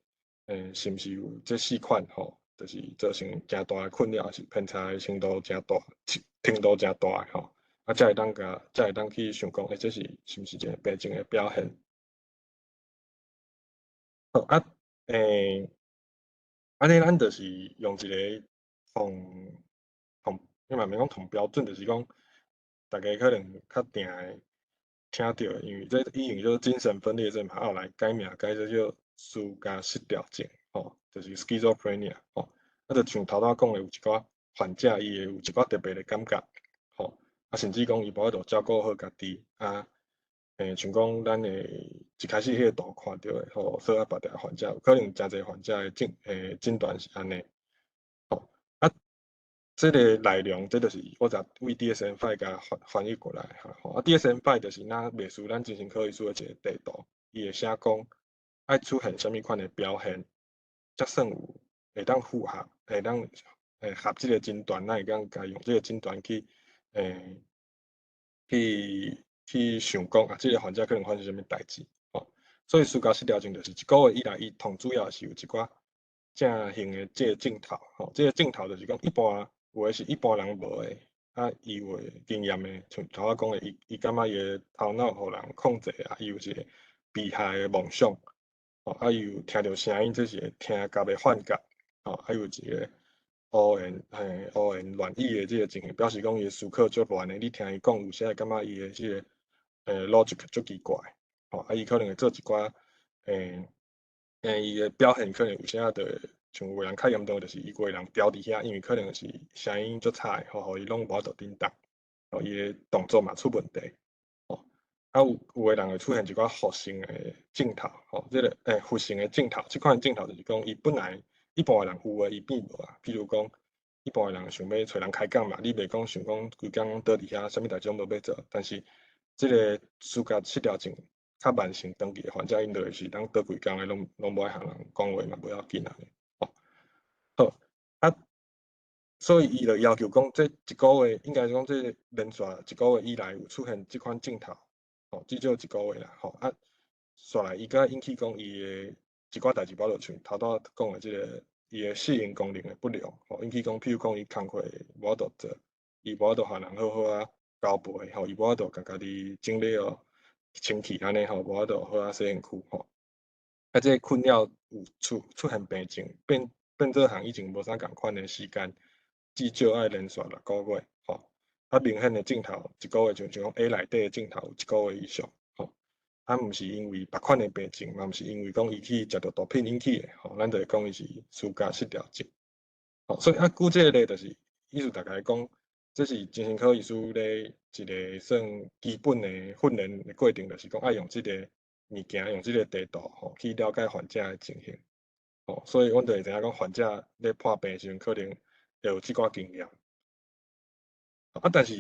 是毋是有這四款吼，就是造成誠大的困擾，抑是偏差的程度誠大，程度誠大的吼，啊，才會當去想講，這是是毋是一个病症的表現？好啊，按呢，咱就是用一个同同，你嘛免講同標準，就是講，大家可能較定的聽著的，因為這以前叫精神分裂症嘛，後來改名改做叫思覺失調症，吼，就是 schizophrenia，吼。啊，就像頭拄仔講的，有一寡患者伊會有一寡特別的感覺，吼，啊，甚至講伊無法度照顧好家己，啊，像講咱的一開始彼個圖看著的，吼，血壓拔掉患者，有可能誠濟患者的診斷是按呢，吼，啊，這个內容，這就是我才對 DSM-5共翻譯過來吼，啊，DSM-5 就是若袂輸咱精神科醫師的一個地圖，伊會寫講愛出現啥物款的表現，才算有會當符合，會當合這個診斷，咱會當共用這個診斷去想講啊，這個患者可能發生啥物代誌，吼。所以思覺失調症就是一個月以來，伊上主要是有一寡正型的這個症頭，吼，這個症頭就是講一般有的是一般人無的，啊，伊有的經驗的，像頭仔講的，伊感覺伊的頭腦予人控制啊，伊有一個被害的夢想，吼，啊，伊有聽著聲音，這是會聽覺的幻覺，吼，啊，有一個胡言嘿胡言亂語的這個情形，表示講伊的思考足亂的，你聽伊講，有時會感覺伊的這個logic 足奇怪，吼，啊，伊可能會做一寡伊的表現可能有時仔就會像有的人較嚴重，就是伊規个人牢佇遐，因為可能是聲音足吵的，吼，予伊攏無法度振動，吼，伊的動作嘛出問題，吼，啊有的人會出現一寡負性的症頭，吼，這個負性的症頭，這款症頭就是講伊本來一般的人有的伊變無啊，譬如講一般的人想欲揣人開講嘛，你袂講想講規工攏倒佇遐，啥物代誌攏無欲做，但是這個思覺失調症較慢性長期的患者，𪜶就會是當倒規工的攏無愛予人講話嘛，無要緊按呢，吼。好，啊，所以伊就要求講，這一個月應該講這連續一個月以來有出現這款症頭，吼，至少一個月啦，吼，啊，煞來伊閣引起講伊的一寡代誌，包括像頭拄仔講的這個伊的適應功能的不良，吼，引起講，譬如講伊工課無法度做，伊無法度予人好好仔交陪，吼，伊無法度共家己整理好清氣按呢吼，無法度好好洗身軀吼。啊，這個困擾有出現病症，變做和以前無啥仝款的時間，至少愛連續6個月，吼。啊，明顯的症頭一個月，像講 A 內底的症頭一個月以上，吼。啊，毋是因為別款的病症，嘛毋是因為講伊去食著毒品引起的，吼，咱就會講伊是思覺失調症。吼，所以啊，舉這個例就是意思大概講，這是精神科醫師咧一個算基本的訓練的過程，就是講愛用這個物件，用這個地圖吼去了解患者的情形。吼，所以阮就會知影講患者咧破病的時陣，可能會有這寡經驗。啊，但是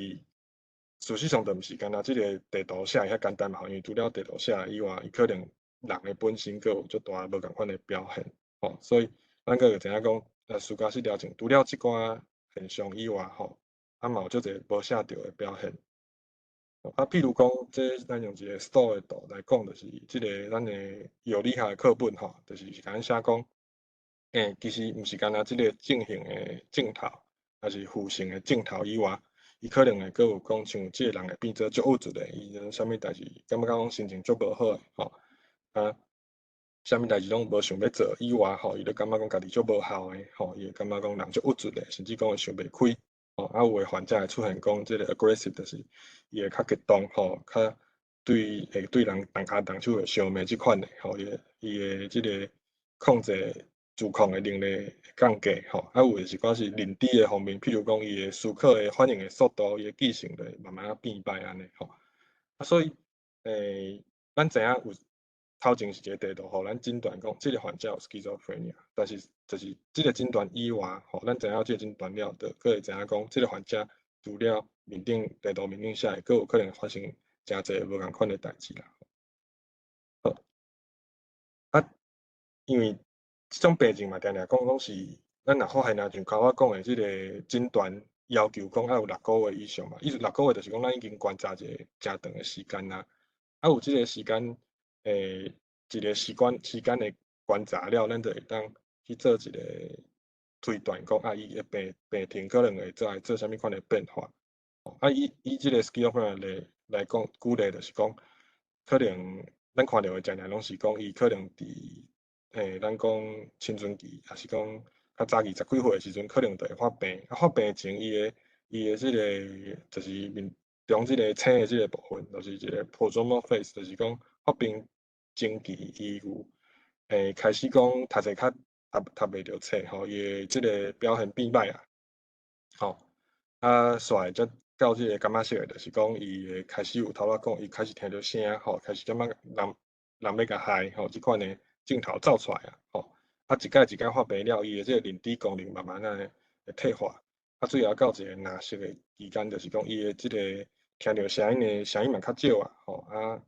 事實上，就毋是干焦這個地圖寫遐簡單嘛，因為除了地圖寫以外，伊可能人的本身閣有足大無仝款的表現，吼，所以咱閣會知影講，思覺失調症除了這寡現象以外，吼，啊嘛有足濟無寫著的表現。啊，譬如講，這咱用一個 store 的圖來講，就是這個咱的藥理學的課本吼，就是共咱寫講，其實毋是干焦這個正型的症頭，抑是負性的症頭以外，伊可能會閣有講，像這個人會變做足鬱卒的，伊啥物代誌感覺講心情足無好的，吼，啊，啥物代誌攏無想欲做以外，吼，伊就感覺講家己足無效的，吼，伊會感覺講人足鬱卒的，甚至講會想袂開，吼，啊，有的患者會出現講這個 aggressive，就是伊會較激動，吼，較對會對人動跤動手會相罵這款的，吼，伊的這個控制自控的能力降低，吼，啊，有的是講是認知的方面，譬如講伊的思考的反應的速度，伊的記性就會慢慢仔變歹按呢，吼，啊，所以，咱知影有頭前是一個地圖，予咱診斷講這個患者有 schizophrenia，但是就是這個診斷以外，吼，咱知影這個診斷了，就閣會知影講這個患者除了面頂地圖面頂寫的，閣有可能發生誠濟無仝款的代誌啦。好，啊，因為這種病症嘛，定定講攏是，咱若發現啊，像頭仔講的這個診斷要求講愛有六個月以上嘛，意思六個月就是講咱已經觀察一個誠長的時間啦。啊，有這個時間，一個時間的觀察了，咱就會當去做一個推斷，講啊，伊的病情可能會再做啥物款的變化。啊，以這個 schizophrenia 來講，舉例就是講，可能咱看著的常常攏是講，伊可能佇咱講青春期，抑是講較早期十幾歲的時陣，可能就會發病。啊，發病前，伊的這個就是面中這个醒的這个部分，就是一个 prodromal phase，就是講發病前期伊有開始講讀冊較讀袂著冊吼，伊的這个表現變歹啊，吼，啊，煞來才到這个感覺色的，就是講伊會開始有頭仔講，伊開始聽著聲吼，開始感覺人欲共害吼，這款的症頭走出來啊，吼，啊，一擺一擺發病了，伊的這个認知功能慢慢仔會退化，啊，最後到一个藍色的期間，就是講伊的這个聽著聲音的聲音嘛較少啊，吼，啊，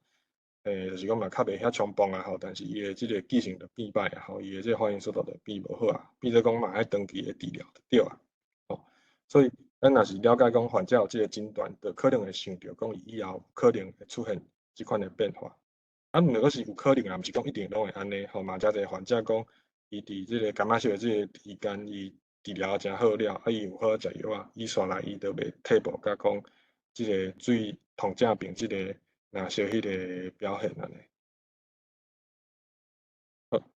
就是講嘛較袂遐衝動啊，吼，但是伊的這个記性就變歹啊，吼，伊的這個反應速度就變無好啊，變做講嘛愛長期的治療就對啊，吼，所以咱若是了解講患者有這个診斷，就可能會想著講伊以後可能會出現這款的變化。啊，毋過是有可能啊，毋是講一定攏會按呢，吼，嘛誠濟患者講，伊佇這個感覺色的這個期間，伊治療誠好了，啊，伊有好好食藥啊，伊煞來伊就袂退步，甲講這個水痛症病這個藍色彼个表現按呢。好，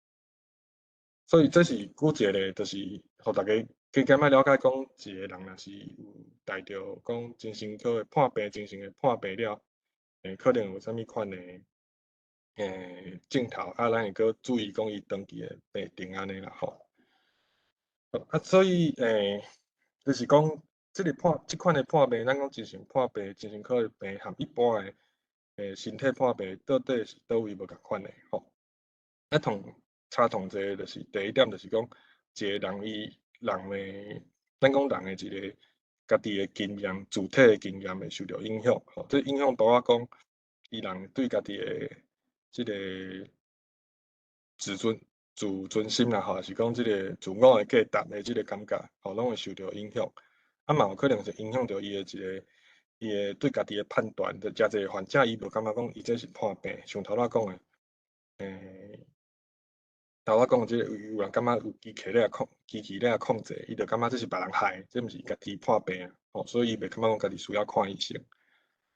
所以這是舉一個，就是予大家加減仔了解講，一個人若是有帶著講精神科的破病，精神的破病了，可能有啥物款的症頭，啊，咱會閣注意講伊長期的病程按呢啦吼。啊，所以就是講，這款的破病，咱講精神破病、精神科的病，和一般的身體破病到底是佗位無仝款的吼。啊，同差同濟就是第一點，就是講一個人伊人的，咱講人的一個家己的經驗、主體的經驗會受著影響吼。這影響包括講，伊人對家己的這個自尊心啦吼，抑是講這個自我的價值的這個感覺，吼，攏會受著影響。啊，嘛有可能是影響著伊的一個伊的對家己的判斷，就誠濟患者伊無感覺講伊這是破病，像頭拄仔講的，頭拄仔講的這個有人感覺有機器咧控制，伊就感覺這是別人害，這毋是家己破病啊，吼，所以伊袂感覺講家己需要看醫生。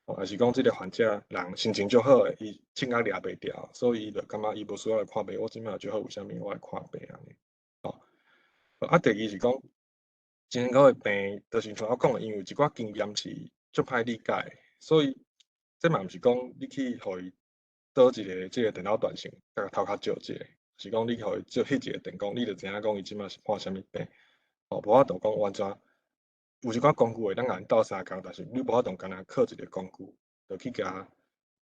吼，抑是講這個患者人心情足好的，伊凊甲掠袂牢，所以伊就感覺伊無需要來看病，我這擺足好，為啥物我愛看病按呢？吼，啊，第二是講精神科的病，就是像我講的，因為有一寡經驗是足歹理解，所以這嘛毋是講你去予伊倒一个這个電腦斷層，共頭殼照一下，是講你予伊照彼一個電光，你就知影講伊這擺是破啥物病。吼，無法度講完全有一寡工具會當共𪜶鬥相共，但是你無法度干焦靠一个工具，就去共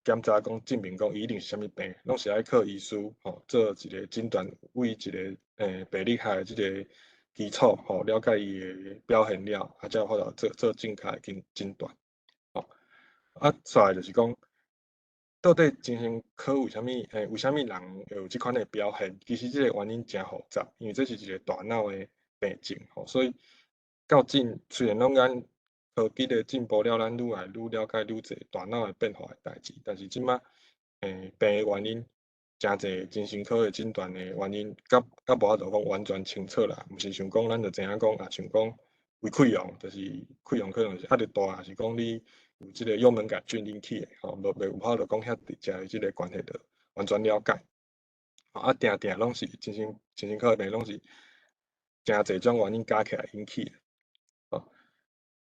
檢查講證明講伊一定是啥物病，攏是愛靠醫師吼做一個診斷，為一個病理學的這個基礎吼，了解伊的表現了，啊，才有法度做正確的診斷。吼，啊，煞來就是講，到底精神科為啥物為啥物人會有這款的表現？其實這個原因誠複雜，因為這是一個大腦的病症吼，所以到今雖然講咱科技的進步了，咱愈來愈了解愈濟大腦的變化的代誌，但是這擺病的原因，誠濟精神科的診斷的原因，較無法度講完全清楚啦。毋是像講咱就知影講啊，像講胃潰瘍，就是潰瘍可能是壓力大，抑是講你有這個幽門桿菌引起的，吼，無袂有法度講遐直接的這個關係就完全了解。啊，定定攏是精神科的病，攏是誠濟種原因加起來引起的。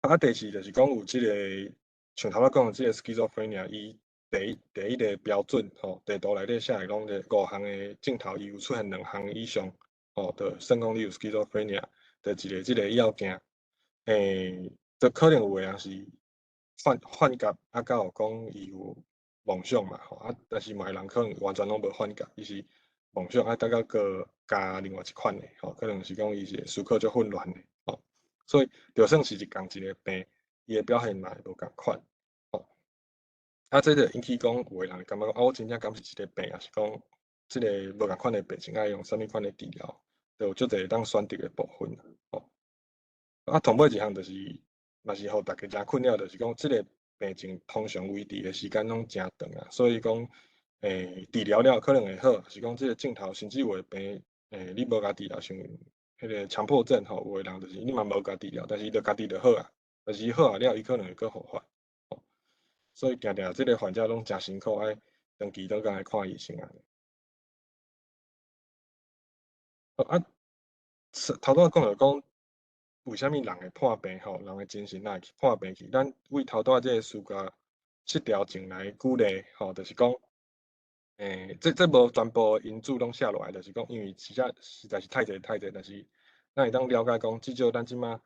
啊，第四就是講有這個，像頭仔講的這個 schizophrenia，伊第一個標準吼，地圖內底寫的講這五項的症頭，伊有出現兩項以上，吼，就算講你有 schizophrenia，就一個這個要件，就可能有的人是幻覺，啊，閣有講伊有夢想嘛，吼，啊，但是嘛有人可能完全攏無幻覺，伊是夢想啊，閣閣加另外一款的，吼，可能是講伊是思考足混亂的，吼，所以就算是仝一個病，伊的表現嘛會無仝款，吼。啊，這就引起講有的人感覺講啊，我真正敢是這個病，抑是講這個無仝款的病症愛用啥物款的治療，就有足濟會當選擇的部分，吼。啊，同尾一項就是，嘛是予大家誠困擾，就是講這個病症通常維持的時間攏誠長啊，所以講，治療了可能會好，是講這個症頭甚至有的病，你無共治療，像彼個強迫症吼，有的人就是你嘛無共治療，但是伊就家己就好啊，但是伊好啊了，伊可能會閣復發，吼，所以定定這個患者攏誠辛苦，愛長期轉工來看醫生啊。啊，頭拄仔講著講。為啥物人會破病吼？人的精神哪會去破病去？咱為頭拄仔這個思覺失調症來舉例吼，就是講，這無全部因子攏寫落來，就是講，因為實在實在是太濟太濟，但是咱會當了解講，至少咱這馬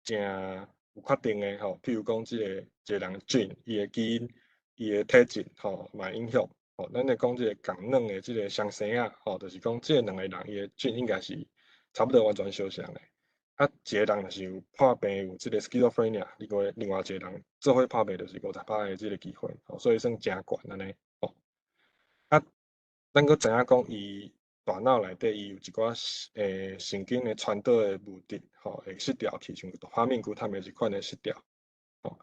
誠有確定的吼，譬如講，這個一個人 gene 伊的基因，伊的體質吼，嘛影響吼。咱咧講這個仝卵的這個雙生仔吼，就是講這兩個人伊的 gene 應該是差不多完全相像的。啊，一個人若是有破病有這個 schizophrenia，另外一個人做伙破病就是50%的這個機會，吼，所以算誠懸按呢，吼。啊，咱閣知影講，伊大腦內底伊有一寡神經的傳導的物質，吼，會失調去，像多巴胺谷他們這款的失調，吼。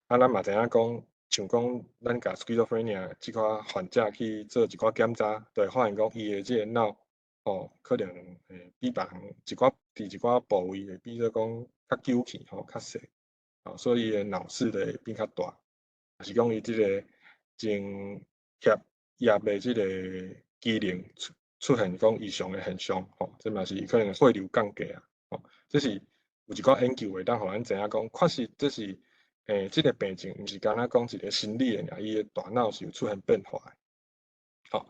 啊，咱嘛知影講，像講咱共 schizophrenia 這款患者去做一寡檢查，就會發現講伊的這個腦，吼，可能會比別人一寡佇一寡部位會比做講較久去吼，較細，吼，所以伊的腦室就會變較大，抑是講伊這個前額葉的這個機能出現講異常的現象，吼，這嘛是可能血流降低啊，吼，這是有一寡研究會當予咱知影講，確實這是這個病症，毋是干焦講一個心理的爾，伊的大腦是有出現變化的，吼，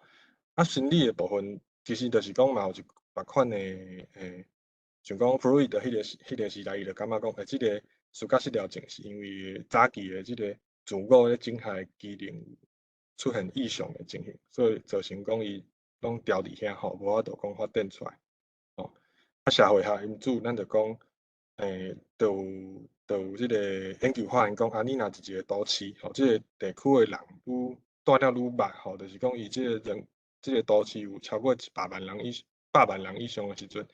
啊，心理的部分其實就是講嘛有一別款的像講弗洛伊德彼個時代，伊就感覺講，這個思覺失調症是因為早期的這個自我咧整合機能出現異常的情形，所以造成講伊攏牢佇遐吼，無法度講發展出來。吼，啊，社會學因子，咱就講，就有這個研究發現講，啊，你若佇一個都市，吼，這個地區的人愈蹛了愈密，吼，就是講伊這個人，這個都市有超過100萬人以上的時陣，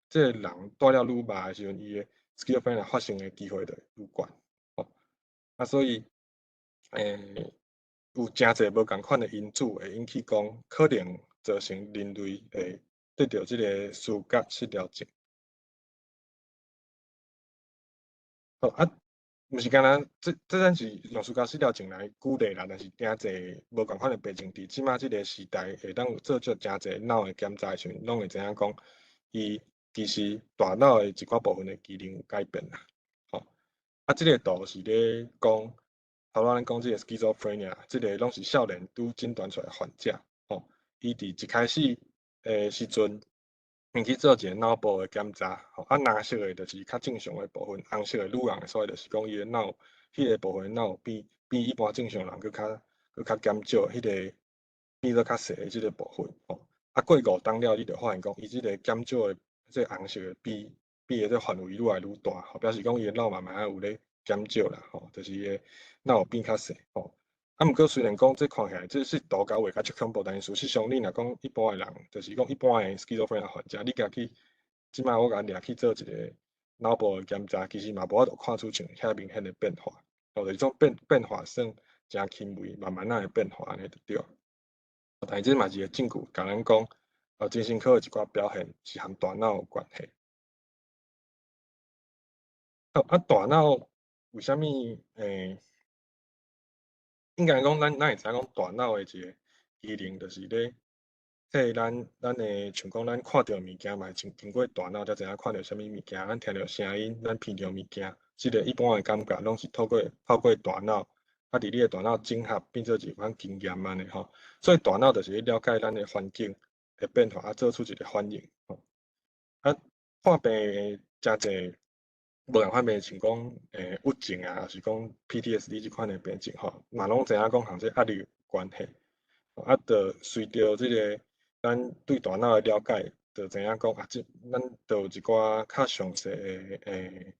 這個人蹛了愈密的時陣，伊的 schizophrenia 發生的機會就會愈懸。吼，啊，所以，有誠濟無仝款的因子會引起講，可能造成人類會得著這個思覺失調症。好啊，毋是干焦，這咱是用思覺失調症來舉例啦，但是誠濟無仝款的病症，佇這馬這個時代會當做出誠濟腦的檢查的時陣，攏會知影講，伊其實大腦的一寡部分的機能有改變啦。吼，啊，這個圖是咧講，頭拄仔咱講這個 schizophrenia，這個攏是少年拄診斷出來的患者，吼，伊佇一開始的時陣，𪜶去做一個腦部的檢查，吼，啊，藍色的就是較正常的部分，紅色的愈紅的所在就是講伊的腦，彼個部分腦比一般正常人閣較減少，彼個變做較細的這個部分，吼，啊，過5冬了，你就發現講，伊這個減少的這個紅色的比的這範圍愈來愈大，吼，表示講伊的腦慢慢仔有咧減少啦，吼，就是伊的腦變較細，吼。啊，毋過雖然講這看起來這是圖共畫較足恐怖，但是事實上你若講一般的人，就是講一般的 schizophrenia 患者，你共去，這擺我共掠去做一個腦部的檢查，其實嘛無法度看出像遐明顯的變化，吼，就是種變化算誠輕微，慢慢仔會變化按呢就對。但是這嘛是一個證據，共咱講，精神科的一寡表現是和大腦有關係。好，啊，大腦為啥物應該講，咱會知影講大腦的一個機能，就是咧替咱的，像講咱看著物件嘛，會經過大腦才知影看著啥物物件，咱聽著聲音，咱聞著物件，這個一般的感覺攏是透過大腦，啊，佇你的大腦整合變做一款經驗按呢吼。所以大腦就是咧了解咱的環境的變化，啊，做出一個反應吼。啊，破病誠濟。無仝款病，像講鬱症啊，抑是講 PTSD 這款的病症吼，嘛攏知影講和這壓力有關係。啊，就隨著這個咱對大腦的了解，就知影講啊，這咱就有一寡較詳細的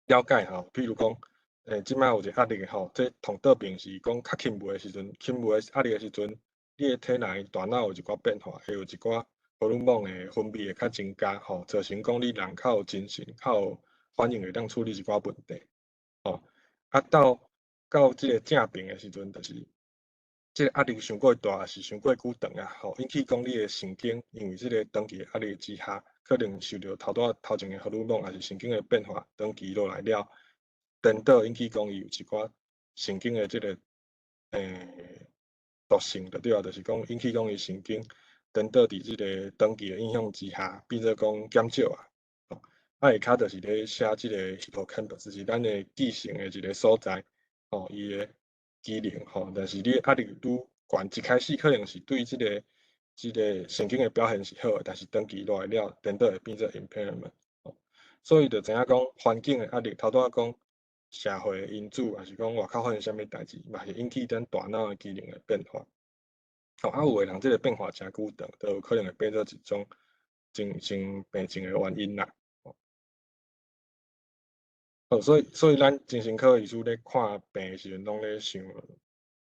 了解吼。比如講，這擺有一個壓力吼，這糖尿病是講較輕微的時陣，輕微的壓力的時陣，你的體內大腦有一寡變化，會有一寡荷爾蒙的分泌會較增加吼，造成講你人較有精神，較有反應會當處理一寡問題，吼，啊到這個正病的時陣，就是這個壓力傷過大，抑是傷過久長啊，吼，引起講你的神經，因為這個長期的壓力之下，可能受著頭拄仔頭前的荷爾蒙，抑是神經的變化，長期落來了，顛倒引起講伊有一寡神經的這個毒性就對啊，就是講引起講伊神經顛倒佇這個長期的影響之下，變做講減少啊。啊，下跤就是咧寫這個 hippocampus，就是咱的記性的一個所在，吼，伊的機能吼。但是你壓力愈懸，一開始可能是對這個神經的表現是好的，但是長期落來了，顛倒會變做 impairment。所以就知影講環境的壓力，頭拄仔講社會的因子，抑是講外口發生啥物代誌，嘛是引起咱大腦的機能的變化。吼，啊，有的人這個變化誠久長，就有可能會變做一種精神病症的原因啦。好，所以咱精神科醫師咧看病的時陣，攏咧想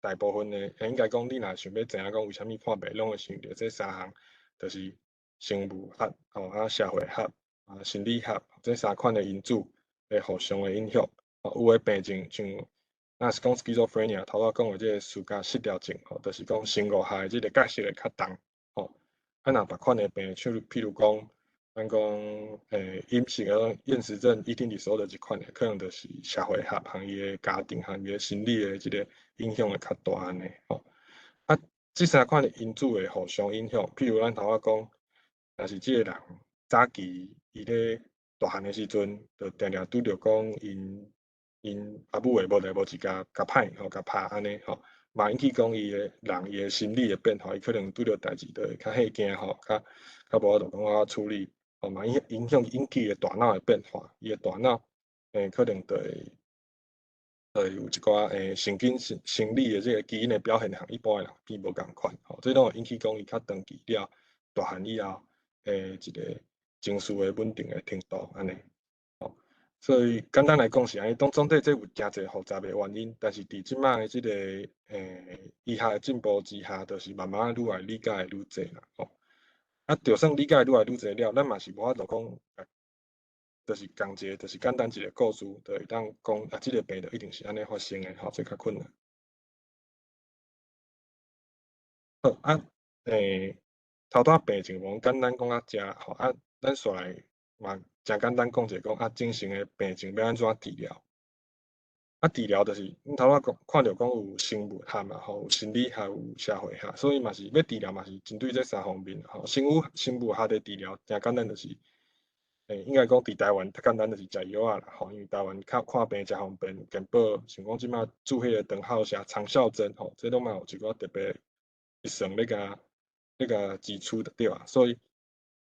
大部分的，應該講你若想欲知影講為啥物破病，攏會想著這三項，就是生物學、吼啊社會學、啊心理學這三款的因子會互相的影響。有的病症像若是講 schizophrenia，頭拄仔講的這個思覺失調症，吼，就是講生物學的這個角色會較重，吼。啊，若別款的病，像譬如講，咱講飲食啊，厭食症、eating disorder 這款的，可能就是社會學和伊的家庭和伊的心理的這個影響會較大按呢，吼。啊，這三款的因子會互相影響，譬如咱頭仔講，若是這個人早期伊咧大漢的時陣，就定定拄著講𪜶阿母會無代無誌共共歹吼，共拍按呢吼，嘛引起講伊的人伊的心理的變化，伊可能拄著代誌就會較嚇驚吼，較較無法度講好處理，吼嘛影響引起伊的大腦的變化，伊的大腦可能就會有一寡神經生理的這個基因的表現，和一般的人變無仝款，吼，這攏會引起講伊較長期了大漢以後一個情緒的穩定的程度按呢。所以簡單來講是按呢，當總體這有誠濟複雜的原因，但是佇這擺的這個醫學的進步之下，就是慢慢愈來理解的愈濟啦，吼。啊，就算理解愈來愈濟了，咱嘛是無法度講，就是仝一個，就是簡單一個故事，就會當講啊，這個病就一定是按呢發生的，吼，這較困難。好啊，頭拄仔病症無簡單講到遮，吼啊，咱煞來嘛誠簡單講一下講啊，精神的病症欲按怎治療？啊，治療就是你頭拄仔講看著講有生物學嘛，吼，有心理學，有社會學，所以嘛是欲治療嘛是針對這三方面，吼。生物學的治療誠簡單，就是，應該講佇台灣較簡單，就是食藥仔啦，吼，因為台灣較看病誠方便，健保像講這擺注彼個長效寫長效針，吼，這攏嘛有一寡特別醫生咧共支持就對啊，所以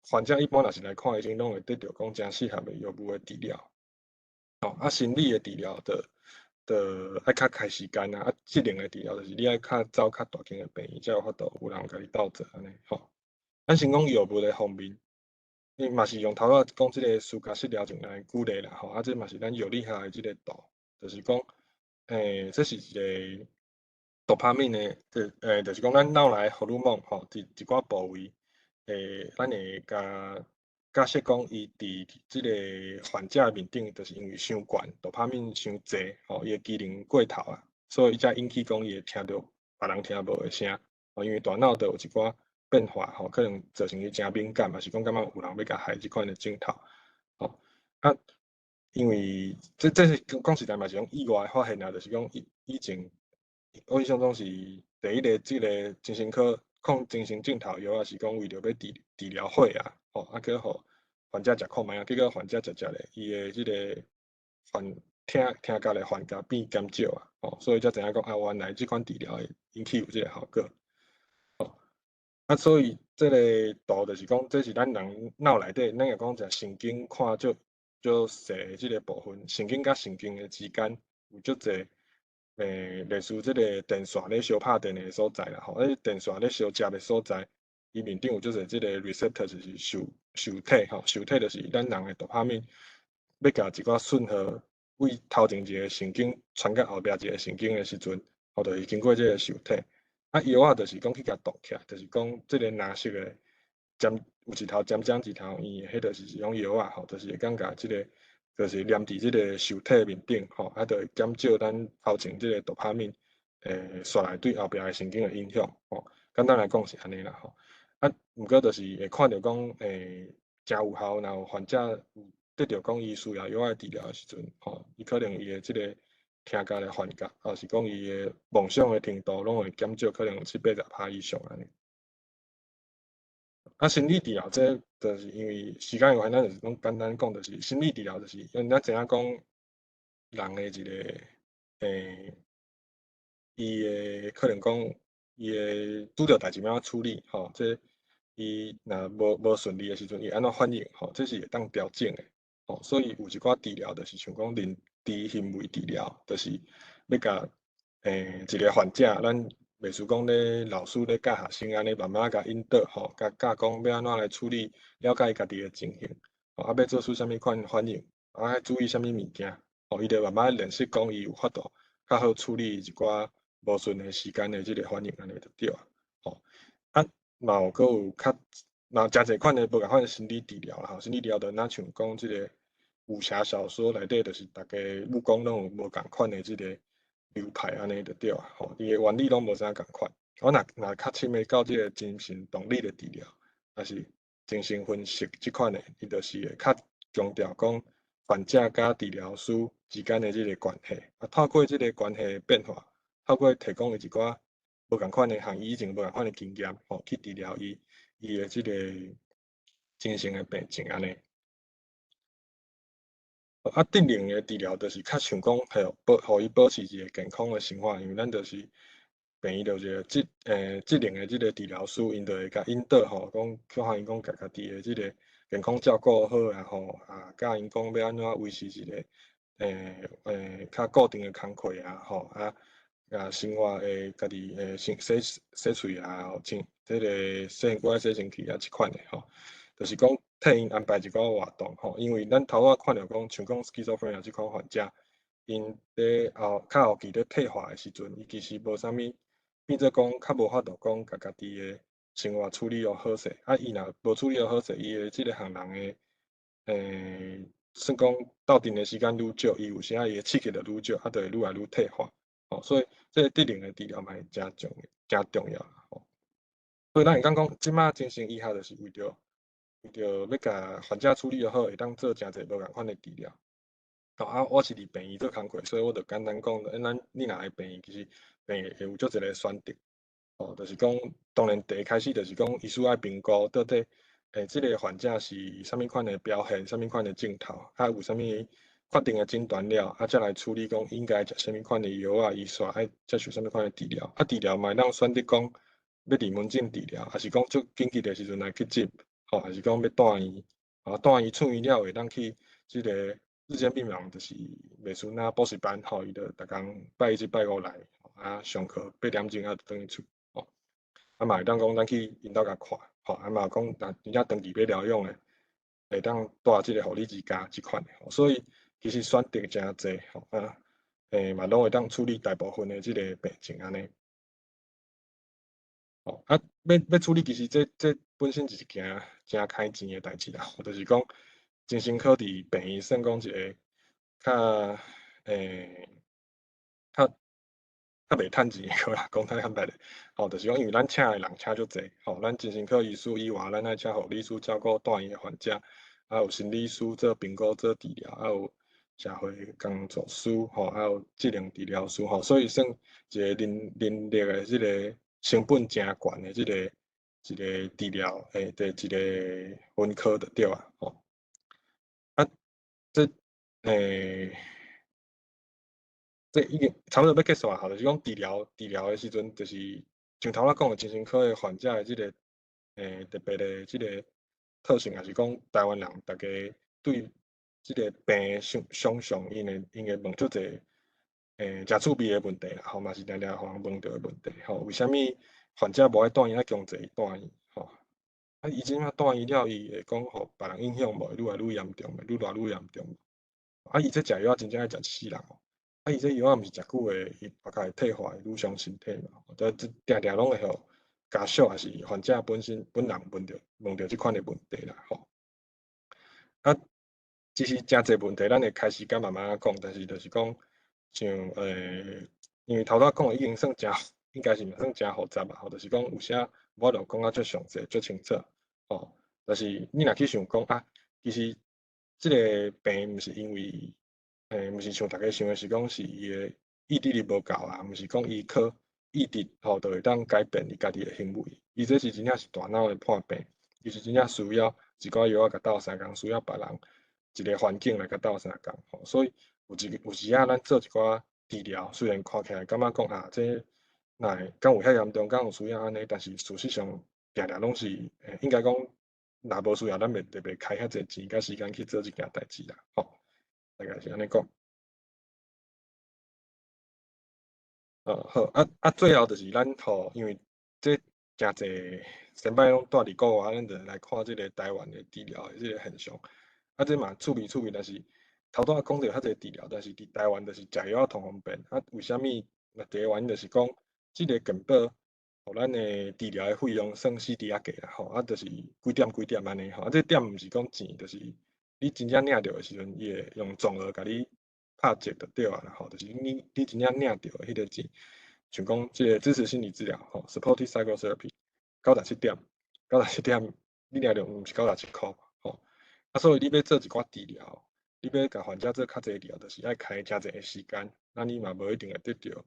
患者一般若是來看醫生，攏會得著講誠適合的藥物的治療。吼，啊，心理的治療就就愛較開時間啊，啊，職能的治療就是你愛較走較大間的病院，才有法度有人共你鬥做按呢，吼。咱先講藥物的方面，你嘛是用頭拄仔講這個思覺失調症來舉例啦，吼，啊，這嘛是咱藥理學的這個圖，就是講，這是一個多巴胺的，就是講咱腦內荷爾蒙，吼，佇一寡部位，咱會共假設講伊佇這個患者面頂，就是因為傷懸，多巴胺傷濟，吼，伊的機能過頭啊，所以伊才引起講伊會聽著別人聽無的聲，吼，因為大腦就有一寡變化，吼，可能造成伊誠敏感，嘛是講感覺有人欲共害這款的症頭，吼，啊，因為這是講實在嘛是講意外發現啊，就是講以前我印象中是第一個這個精神科抗精神症頭藥仔是講為著欲治療血壓，吼，啊去予患者食看覓啊，結果患者食食咧，伊的這個幻聽覺的幻覺變減少啊，吼，所以才知影講啊，原來這款治療會引起有這個效果，吼，啊，所以這個圖就是講，這是咱人腦內底，咱若講食神經看足足細的這個部分，神經佮神經的之間有足濟，類似這個電線咧相拍電的所在啦，吼，啊，電線咧相接的所在，伊面頂有足濟這個 receptor 就是受體吼，受體就是咱人的多巴胺欲共一寡訊號為頭前一個神經傳到後壁一個神經的時陣，吼，就是經過這個受體。啊，藥仔就是講去共擋起來，就是講這個藍色的尖有一頭尖尖一頭圓的，彼就是一種藥仔吼，就是會當共這個就是黏佇這個受體面頂吼，啊，就會減少咱頭前這個多巴胺煞來對後壁的神經的影響吼。簡單來講是按呢啦吼。啊，毋過就是會看著講，誠有效，若有患者有得著講伊需要藥仔治療的時陣，吼，伊可能伊的這個聽覺的幻覺，抑是講伊的夢想的程度，攏會減少，可能有七八十趴以上按呢。啊，心理治療這就是因為時間有限，咱就是講簡單講，就是心理治療就是因為咱知影講人的一個伊的可能講伊的拄著代誌欲按怎處理吼，這伊若無順利的時陣，伊按怎反應吼，這是會當調整的吼。所以有一寡治療就是像講認知行為治療，就是欲共一個患者，咱袂輸講咧老師咧教學生按呢，慢慢共引導吼，共教講欲按怎來處理，了解伊家己的情形，啊，欲做出啥物款反應，啊，愛注意啥物物件，吼，伊就慢慢練習講伊有法度較好處理一寡無順的時間的這個反應，按呢就對啊，吼。啊，嘛有閣有較嘛誠濟款的無仝款的心理治療啦，吼，心理治療就若像講這個武俠小說內底，就是逐家武功攏有無仝款的這個流派按呢就對啊，吼，伊的原理攏無啥仝款。我若若較深的到這個精神動力的治療，抑是精神分析這款的，伊就是會較強調講患者佮治療師之間的這個關係，啊，透過這個關係的變化，透過提供伊一寡無仝款的和伊以前無仝款的經驗，吼，去治療伊伊的這個精神的病症按呢。啊，職能的治療就是較像講，予保，予伊保持一個健康的生活，因為咱就是病院就一個職能的這個治療師，𪜶就會共引導吼，講去予𪜶講共家己的這個健康照顧好啊吼，啊，教𪜶講欲按怎維持一個較固定的工課啊吼，啊，啊生活的家己洗洗洗喙啊，清這個洗身軀、洗身軀啊，這款的吼，就是講替𪜶安排一寡活動吼，因為咱頭仔看著講，像講 schizophrenia 這款患者，𪜶佇後較後期咧退化的時陣，伊其實無啥物，變做講較無法度講共家己的生活處理予好勢，啊，伊若無處理予好勢，伊的這個項人的算講鬥陣的時間愈少，伊有時仔伊的刺激就愈少，啊，就會愈來愈退化，吼，所以這個職能的治療嘛會誠重誠重要吼。所以咱會當講，這擺精神醫學就是為著欲共患者處理予好，會當做誠濟無仝款的治療。吼啊，我是佇病院做工課，所以我就簡單講，咱你若來病院，其實病院會有足濟个選擇。吼，就是講，當然第一開始就是講，醫師愛評估到底，這個患者是啥物款的表現，啥物款的症頭，啊有啥物確定的診斷了，啊才來處理講應該食啥物款的藥啊，伊煞愛接受啥物款的治療。啊，治療嘛會當選擇講，欲佇門診治療，抑是講足緊急的時陣來急診，吼，抑是講欲住院，啊，住院出院了會當去這個日間病房，就是袂輸若補習班，吼，伊就逐工拜一、拜五來，啊，上課8點鐘啊，就轉去厝，吼，啊嘛會當講咱去𪜶兜共看，吼，啊嘛講若真正長期欲療養的，會當蹛這個護理之家這款的，所以其實選擇誠濟，吼啊，嘛攏會當處理大部分的這個病症按呢。吼，啊，欲處理其實這本身就是一件誠開錢的代誌啦，就是講精神科佇病院算講一個較較較袂趁錢的科啦，講較坦白咧，吼，就是講因為咱請的人請足濟，吼，咱精神科醫師以外，咱愛請護理師照顧住院的患者，啊有心理師做評估做治療，啊有社會工作師，吼，啊有職能治療師，吼，所以算一個人力的這個成本誠懸的這個一個治療的一個分科就對啊，吼。啊，這這已經差不多欲結束啊，吼，就是講治療的時陣，就是像頭仔講的精神科的患者的這個特別的這個特性，也是講台灣人逐家對這個病的想像，𪜶會問足濟誠趣味的問題啦，吼，嘛是定定予人問著的問題，吼，為啥物患者無愛住院，愛強制伊住院，吼？啊，伊這馬住院了，伊會講予別人影響無？會愈來愈嚴重，愈來愈嚴重。啊，伊這食藥真正愛食一世人哦。啊，伊這藥仔毋是食久會，伊大概會退化，會愈傷身體嘛。這定定攏會予家屬抑是患者本身本人問著這款的問題啦，吼。啊，其實誠濟問題，咱會開始共慢慢講，但是就是講，像因為頭拄仔講的已經算誠，應該是嘛算誠複雜吧，吼，就是講有時無法度講甲足詳細、足清楚，吼。但是你若去想講啊，其實這個病毋是因為，毋是像逐家想的是講是伊的意志力無夠啊，毋是講伊靠意志吼就會當改變伊家己的行為，伊這是真正是大腦的破病，伊是真正需要一寡藥仔共鬥相共，需要別人一个環境來共鬥相共吼。所以有時仔咱做一寡治療，雖然看起來感覺講啊，這若會敢有遐嚴重，敢有需要按呢，但是事實上定定攏是，應該講，若無需要，咱袂特別開遐濟錢佮時間去做這件代誌啦，吼，大概是按呢講。好，啊，最後就是咱吼，因為這誠濟先擺攏蹛佇國外，咱就來看這个台灣的治療的這个現象。啊，這嘛趣味趣味，但是頭拄仔講著較濟治療，但是佇台灣就是食藥仔通方便。啊，為啥物？那第一個原因就是講，這个健保，予咱的治療的費用算死佇遐計啦，吼，啊，就是幾點幾點按呢吼。啊，這點毋是講錢，就是你真正領著的時陣，伊會用總額共你拍折就對啊啦，吼，就是你真正領著的彼個錢，像講這个支持心理治療，吼，supportive psychotherapy，97點，九十七點，你領著毋是97箍，吼。啊，所以你欲做一寡治療，你欲共患者做較濟治療，就是愛開誠濟的時間，那你嘛無一定會得著，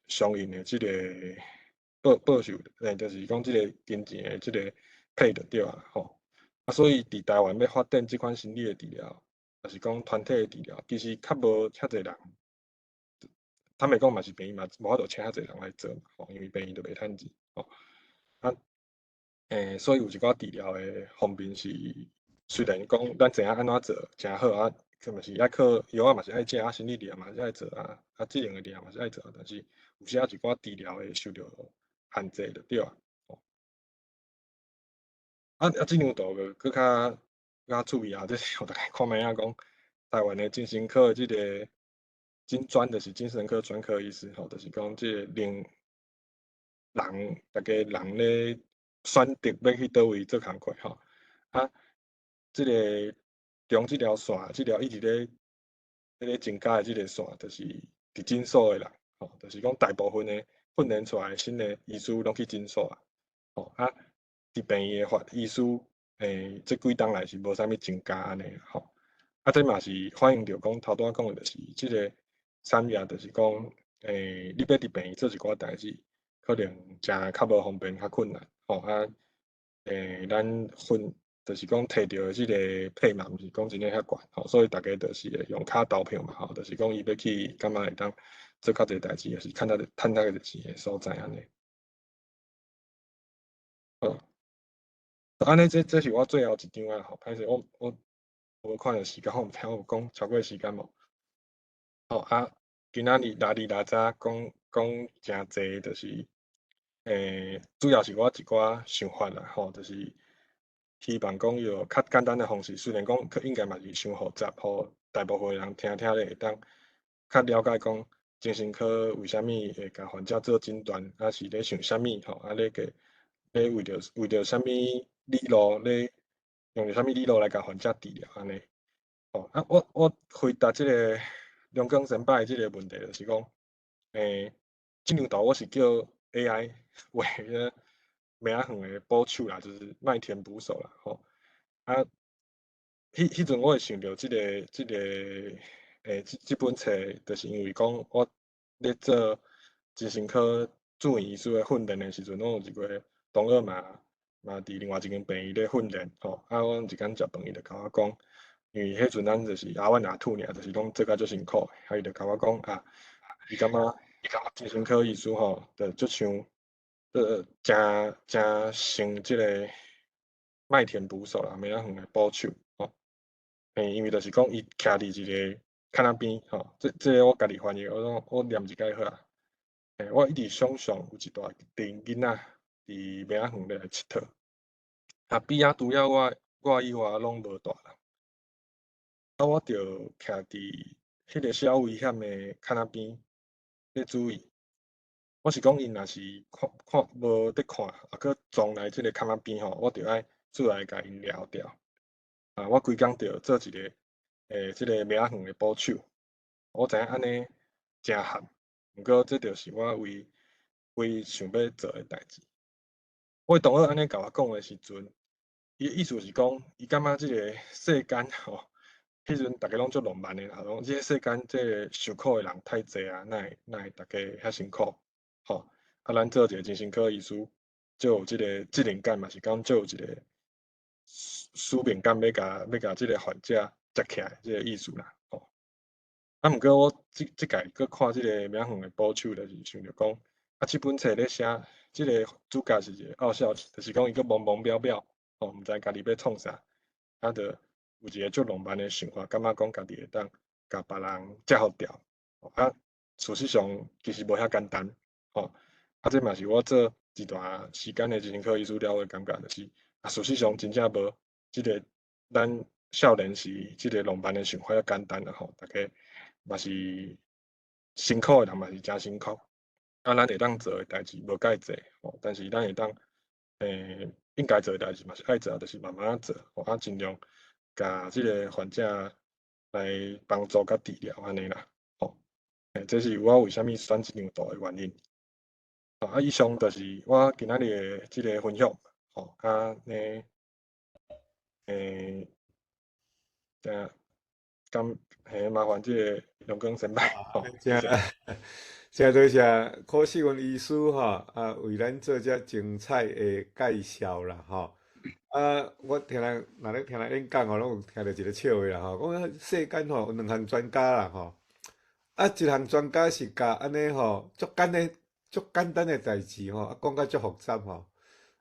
相應的這个報酬，就是講這个金錢的這个配就對啊，吼。啊，所以佇台灣欲發展這款心理的治療，抑是講團體的治療，其實較無遐濟人。坦白講嘛是病院嘛無法度請遐濟人來做嘛，吼，因為病院就袂趁錢，吼。啊，所以有一寡治療的方面是，雖然講咱知影按怎做誠好啊，佢嘛是愛靠藥仔嘛是愛食啊，心理治療嘛是愛做啊，啊，職能的治療嘛是愛做，但是有時仔一寡治療會受著限制就對啊。啊啊，這張圖就閣較趣味啊！這是予大家看覓仔講，台灣的精神科的這个診專就是精神科專科醫師吼，就是講這个令人逐家人咧選擇欲去佗位做工課吼。啊，這个中這條線，這條一直咧增加的這个線，就是佇診所的人，吼，就是講大部分的訓練出來的新的醫師攏去診所啊，吼啊。佇病院的發醫師，這幾冬來是無啥物增加按呢吼。啊，這嘛是反映著講頭拄仔講的，就是這个產業，就是講，你欲佇病院做一寡代誌，可能誠較無方便，較困難，吼啊，咱訓就是講提著的這个費嘛，毋是講真正遐懸，吼，所以逐家就是會用跤投票嘛，吼，就是講伊欲去感覺會當做較濟代誌，抑是趁較濟錢的所在按呢。好。按呢，這是我最後一張啊，吼，歹勢，我無看著時間，我毋知我有講超過時間無？好啊，今仔日拉里拉雜講講誠濟，就是，主要是我一寡想法啦，吼，就是希望講用較簡單的方式，雖然講可應該嘛是傷複雜，予大部分人聽聽咧會當較了解講精神科為啥物會共患者做診斷，啊是咧想啥物吼，啊咧個咧為著啥物理路咧用著啥物理路來共患者治療按呢？吼啊，我回答這个梁光先擺這个問題，就是講，這張圖我是叫 AI 畫個麥仔園的捕手啦，就是麥田捕手啦，吼。啊，彼陣我會想著這本冊，就是因為講我咧做精神科住院醫師的訓練的時陣，我有一個同學嘛佇另外一間病院咧訓練，吼。啊，阮一工食飯，伊就共我講，因為彼陣咱就是阿阮阿吐爾，就是攏做甲足辛苦，啊，伊就共我講啊，伊感覺精神科醫師吼，就足像，誠誠像這个麥田捕手啦，麥仔園的捕手，吼。因為就是講伊徛佇一个崁仔邊，吼，這个我家己翻譯，我講我念一擺好啊。我一直想象有一大群囡仔佇麥仔園咧來𨑨迌，啊，比仔除了我以外攏無大人。啊，我就徛佇彼个小危險的崁仔邊咧注意。我是講𪜶若是看看無佇看，啊，閣撞來這个崁仔邊吼，我著愛出來共𪜶掠著。啊，我規工著做一个，這个麥仔園的捕手。我知影按呢誠譀，毋過這就是我唯一想欲做的代誌。我的同學按呢共我講的時陣，伊的意思是講，伊感覺這个世間吼，彼陣逐家攏足浪漫的啦，講這个世間這个受苦的人太濟啊，哪會逐家遐辛苦？吼，啊，咱做一个精神科醫師，足有這个責任感，嘛是講足有一个使命感，欲共這个患者接起來，這个意思啦，吼。啊，毋過我這屆閣看這个明遠的補手，就是想著講，啊，這本冊咧寫，這个主角是一个漚少，就是講伊閣懵懵表表，吼，毋知家己欲創啥，啊，就有一个足浪漫的想法，感覺講家己會當共別人制服掉，啊，事實上其實無遐簡單，吼，啊，這嘛是我做一段時間的精神科醫師了的感覺，就是啊，事實上真正無這个咱少年時這个浪漫的想法遐簡單啦，吼，逐家嘛是辛苦的人嘛是誠辛苦，啊，咱會當做的代誌無蓋濟，吼，但是咱會當應該做的代誌嘛是愛做，就是慢慢仔做，吼，啊，盡量共這个患者來幫助佮治療按呢啦，吼，這是我為啥物選這張圖的原因。啊，以上就是我今仔日的這个分享，吼，啊，呢，咁嘿，麻煩這个龍光先輩，吼，真真多謝柯世文醫師吼，啊，為咱做遮精彩的介紹啦，吼。啊，我聽人，若咧聽人演講吼，攏有聽著一个笑話啦，吼，講世間吼有兩項專家啦，吼，啊，一項專家是共按呢吼，足簡單的代誌吼，啊，講甲足複雜吼，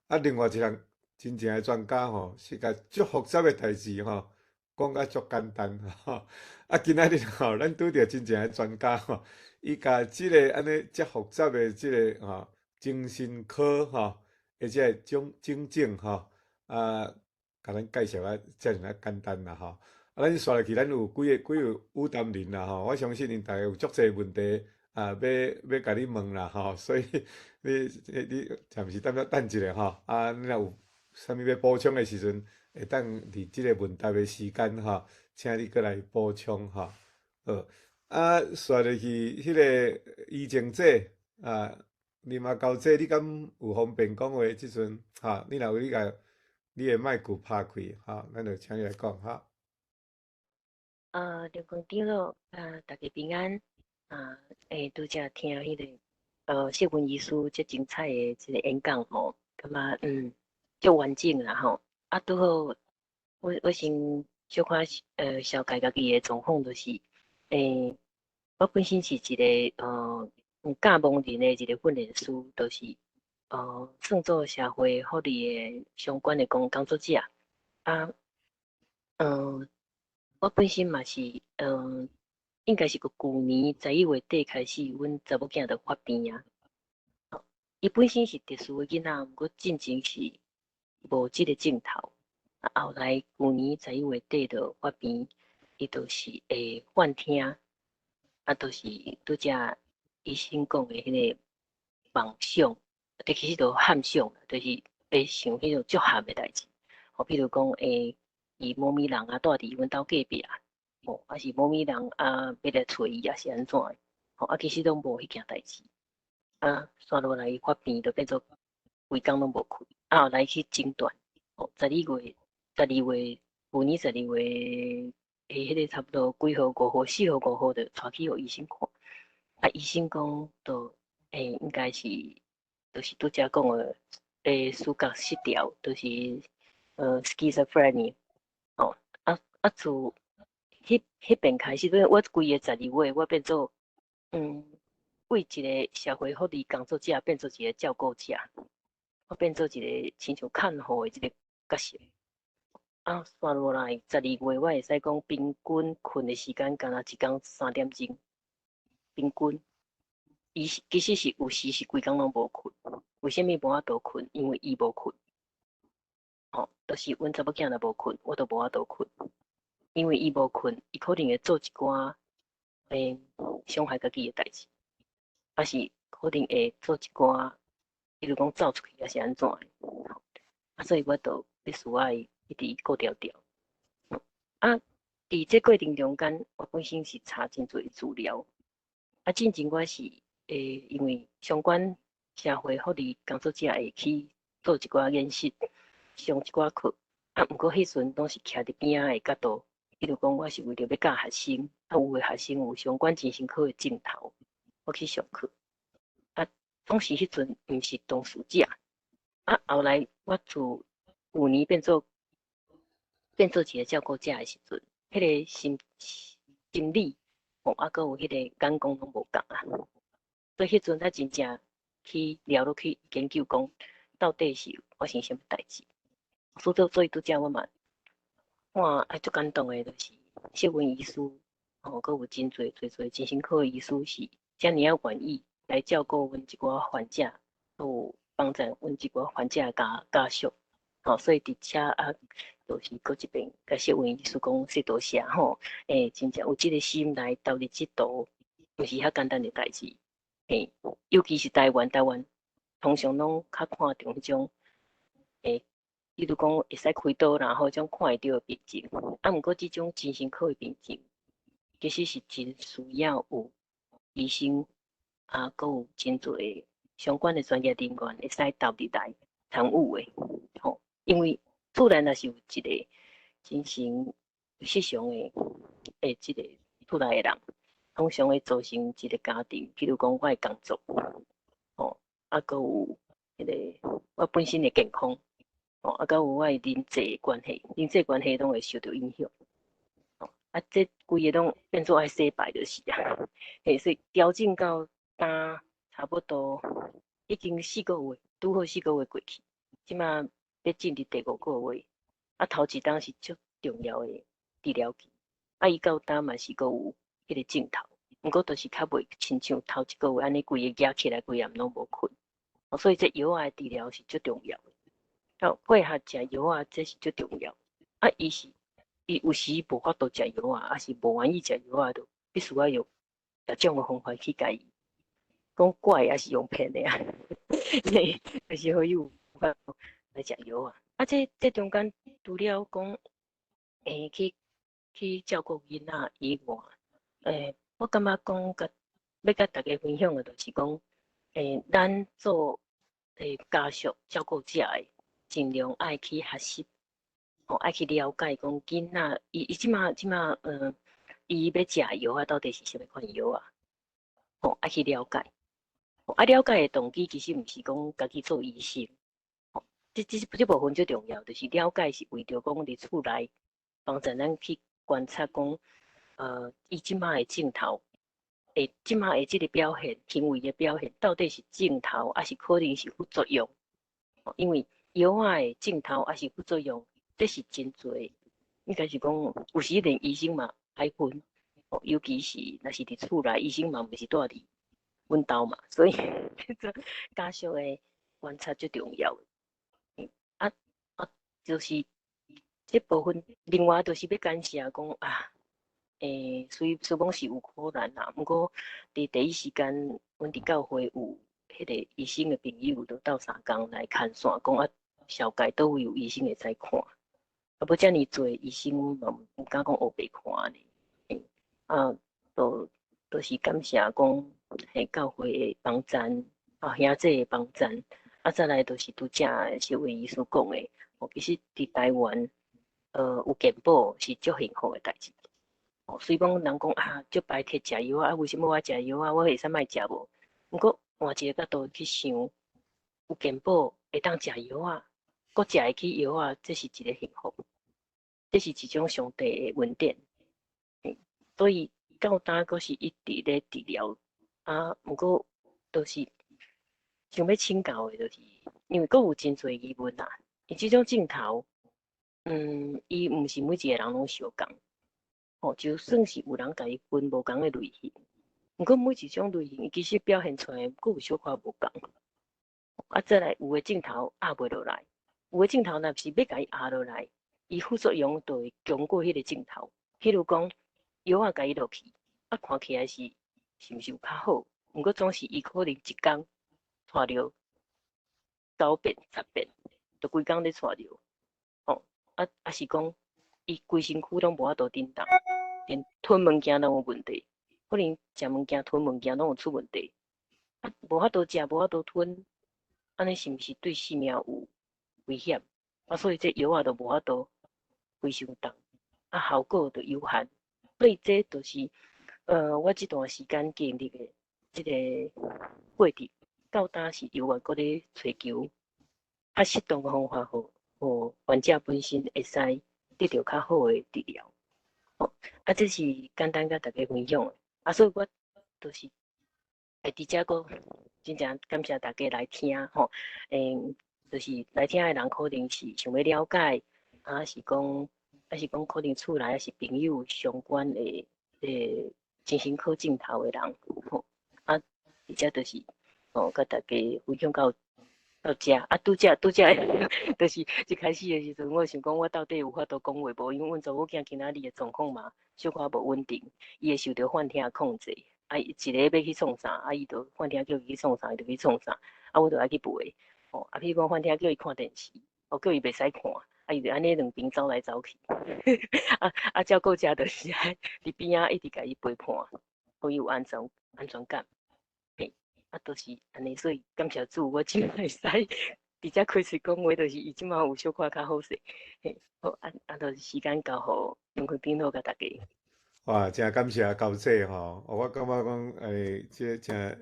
啊，另外一項真正的專家吼，是共足複雜的代誌吼，講甲足簡單吼。啊，今仔日吼，咱拄著真正的專家吼，伊共這个按呢遮複雜的這个吼精神科吼，或者是種症狀吼，啊，共咱介紹甲遮爾仔簡單啦吼。啊，咱紲落去，咱有幾个與談人啦吼，我相信𪜶逐家有足濟問題啊，欲共你問啦吼，所以你暫時等一下吼，啊，你若有啥物欲補充的時陣，會當佇這个問答的時間吼，請你閣來補充吼。好，啊，紲落去彼个醫靜姐啊，林阿高姐，你敢有方便講話？這陣吼，你若有你共你的麥克拍開，吼，咱就請你來講哈。啊，劉光長老，啊，大家平安。啊，拄才聽彼个謝文醫師這精彩的這个演講吼，感覺足完整啦吼。啊，拄好我先小可紹介家己的狀況，就是，我本身是一个教盲人的一个訓練師，就是算做社會福利的相關的工作者。啊，我本身嘛是，應該是個舊年11月底開始，阮查某囝就發病啊。伊本身是特殊的囡仔，毋過進前是無這个症頭。啊，後來舊年十一月底就發病，伊就是會幻聽，啊，就是拄才醫生講的彼个妄想，這其實就幻想，就是會想彼種足譀的代誌。吼，比如講，伊某物人啊，蹛佇阮兜隔壁，吼，抑是某物人啊，欲來揣伊，抑是按怎的，吼，啊，其實攏無彼件代誌。啊，煞落來伊發病，就變做規工攏無睏。啊，後來去診斷，吼，十二月，十二月，舊年十二月，彼个差不多幾號、五號、4號、5號就帶去予醫生看。啊，醫生講，就應該是，就是拄才講的，思覺失調，就是schizophrenia。吼，啊，自彼邊開始，我規个十二月，我變做，為一个社會福利工作者變做一个照顧者，我變做一个親像看護的這个角色。啊，煞落來十二月，我會使講平均睏的時間，敢若一工3點鐘，平均。伊其實是有時是規工攏無睏，為啥物無法度睏？因為伊無睏。吼，就是阮查某囝若無睏，我都無法度睏。因為伊無睏，伊可能會做一寡傷害家己的代誌，抑是可能會做一寡，比如講走出去，抑是按怎的。啊，所以我就必須愛一直顧牢牢。啊，佇這過程中間，我本身是查真濟資料。啊，進前我是因為相關社會福利工作者會去做一寡演習，上一寡課。啊，毋過彼陣攏是徛佇邊仔的角度，比如講，我是為著欲教學生，啊，有的學生有相關精神科的症頭，我去上課。啊，當時彼陣毋是當事者，啊，後來我自舊年變做一个照顧者的時陣，彼个心理吼，啊，閣有彼个眼光攏無仝啊。所以彼陣才真正去了落去研究講，到底是發生啥物代誌。所以拄才我嘛看啊，足感動的，就是謝文醫師吼，閣有真濟濟濟精神科的醫師是遮爾仔願意來照顧阮一寡患者，閣有幫助阮一寡患者家屬。吼，所以佇遮啊，就是閣這邊共謝文醫師講說多謝吼，真正有這个心來投入這途，毋是遐簡單的代誌。嘿，尤其是台灣，台灣通常攏較看重彼種，比如講會使開刀，然後種看會著的病症。啊，毋過這種精神科的病症，其實是真需要有醫生啊，閣有真濟相關的專業人員會使投入來參與的，吼。因為厝內若是有一个精神失常的這个厝內的人，通常會造成一个家庭，譬如講我的工作，吼，啊，閣有彼个我本身的健康，吼，啊，閣有我的人際關係，人際關係攏會受著影響，吼，啊，這規个攏變做愛洗白就是啊，嘿，所以調整到今差不多已經四個月，拄好四個月過去，這馬欲進入第五個月，啊，頭一冬是足重要的治療期，啊，伊到今嘛是閣有彼个症頭，毋過就是較袂親像頭一個月按呢規个壓起來，規暗攏無睏，所以這藥仔的治療是足重要的，啊，配合食藥仔，這是足重要。啊，伊是伊有時無法度食藥仔，抑是無願意食藥仔，就必須愛用別種的方法去共伊講拐，抑是用騙的啊，抑是予伊有法度來食藥仔。啊，這中間除了講，去照顧囡仔以外，我感覺講共欲共大家分享的，就是講，咱做家屬照顧者的，盡量愛去學習，吼，愛去了解講囡仔，伊這馬，伊欲食藥仔到底是啥物款藥仔，吼，愛去了解。啊，了解的動機其實毋是講家己做醫生，吼，這部分最重要，就是了解是為著講佇厝內幫助咱去觀察講，伊這馬的症頭，這馬的這个表現，行為的表現，到底是症頭，抑是可能是副作用？因為藥仔的症頭抑是副作用，這是真濟，應該是講有時連醫生嘛愛分，尤其是若是佇厝內，醫生嘛毋是蹛佇阮兜嘛，所以這家屬的觀察最重要。啊啊，就是這部分，另外就是欲感謝講啊，雖講是有苦難啦，毋過佇第一時間，阮佇教會有彼个醫生的朋友，都鬥相共來牽線，講啊，紹介佗位有醫生會使看。啊，無遮爾濟醫生嘛毋敢講烏白看呢。啊，都是感謝講，彼教會的幫贊，啊，兄弟的幫贊，啊，再來就是拄才謝偉醫師講的，哦，其實佇台灣，有健保是足幸福的代誌。哦，雖講人講啊，足排斥食藥啊，為啥物我食藥啊，我會使莫食無？毋過換一个角度去想，有健保會當食藥仔，閣食會起藥仔，這是一个幸福，這是一種上帝的恩典。所以到今閣是一直咧治療，啊，毋過就是想欲請教的，就是因為閣有真濟疑問啊。伊這種症頭，伊毋是每一个人攏相仝，吼，就算是有人共伊分無仝的類型，毋過每一種類型，伊其實表現出來閣有小可無仝。啊，再來有的症頭壓袂落來，有的症頭若是欲共伊壓落來，伊副作用就會強過彼个症頭。譬如講，藥仔共伊落去，啊，看起來是毋是有較好？毋過總是伊可能一工帶著九遍、十遍，就規工咧帶著。吼，啊，抑是講伊規身軀攏無法度振動，連吞物件攏有問題，可能食物件、吞物件攏有出問題。啊，無法度食，無法度吞，按呢是毋是對性命有危險？啊，所以這藥仔就無法度非常重，啊，效果就有限。所以這就是，我這段時間經歷的這个過程，到今是猶原閣咧揣求。較適當的方法，予患者本身會使得著較好的治療。吼，啊，這是簡單佮大家分享的。啊，所以我就是會佇遮閣真正感謝大家來聽吼。就是來聽的人可能是想欲了解，啊是講可能厝內抑是朋友相關的精神科症頭的人吼。啊，佇遮就是哦，佮大家分享到遮。啊，拄則就是一開始的時陣，我想講我到底有法度講話無？因為阮查某囝今仔日的狀況嘛，小可無穩定，伊會受著幻聽控制。啊，伊一個欲去創啥，啊，伊就幻聽叫伊去創啥，伊就去創啥。啊，我就愛去陪。吼，啊，譬如講幻聽叫伊看電視，哦，叫伊袂使看，啊，伊就按呢兩邊走來走去。啊，照顧者就是愛佇邊仔一直共伊陪伴，予伊有安全感。嘿，啊，就是按呢，所以感謝主，我這擺會使佇遮開喙講話，就是伊這擺有小可較好勢。嘿，好，啊啊，就是時間交予楊坤長老共大家。哇，誠感謝高姐吼，我感覺講，這誠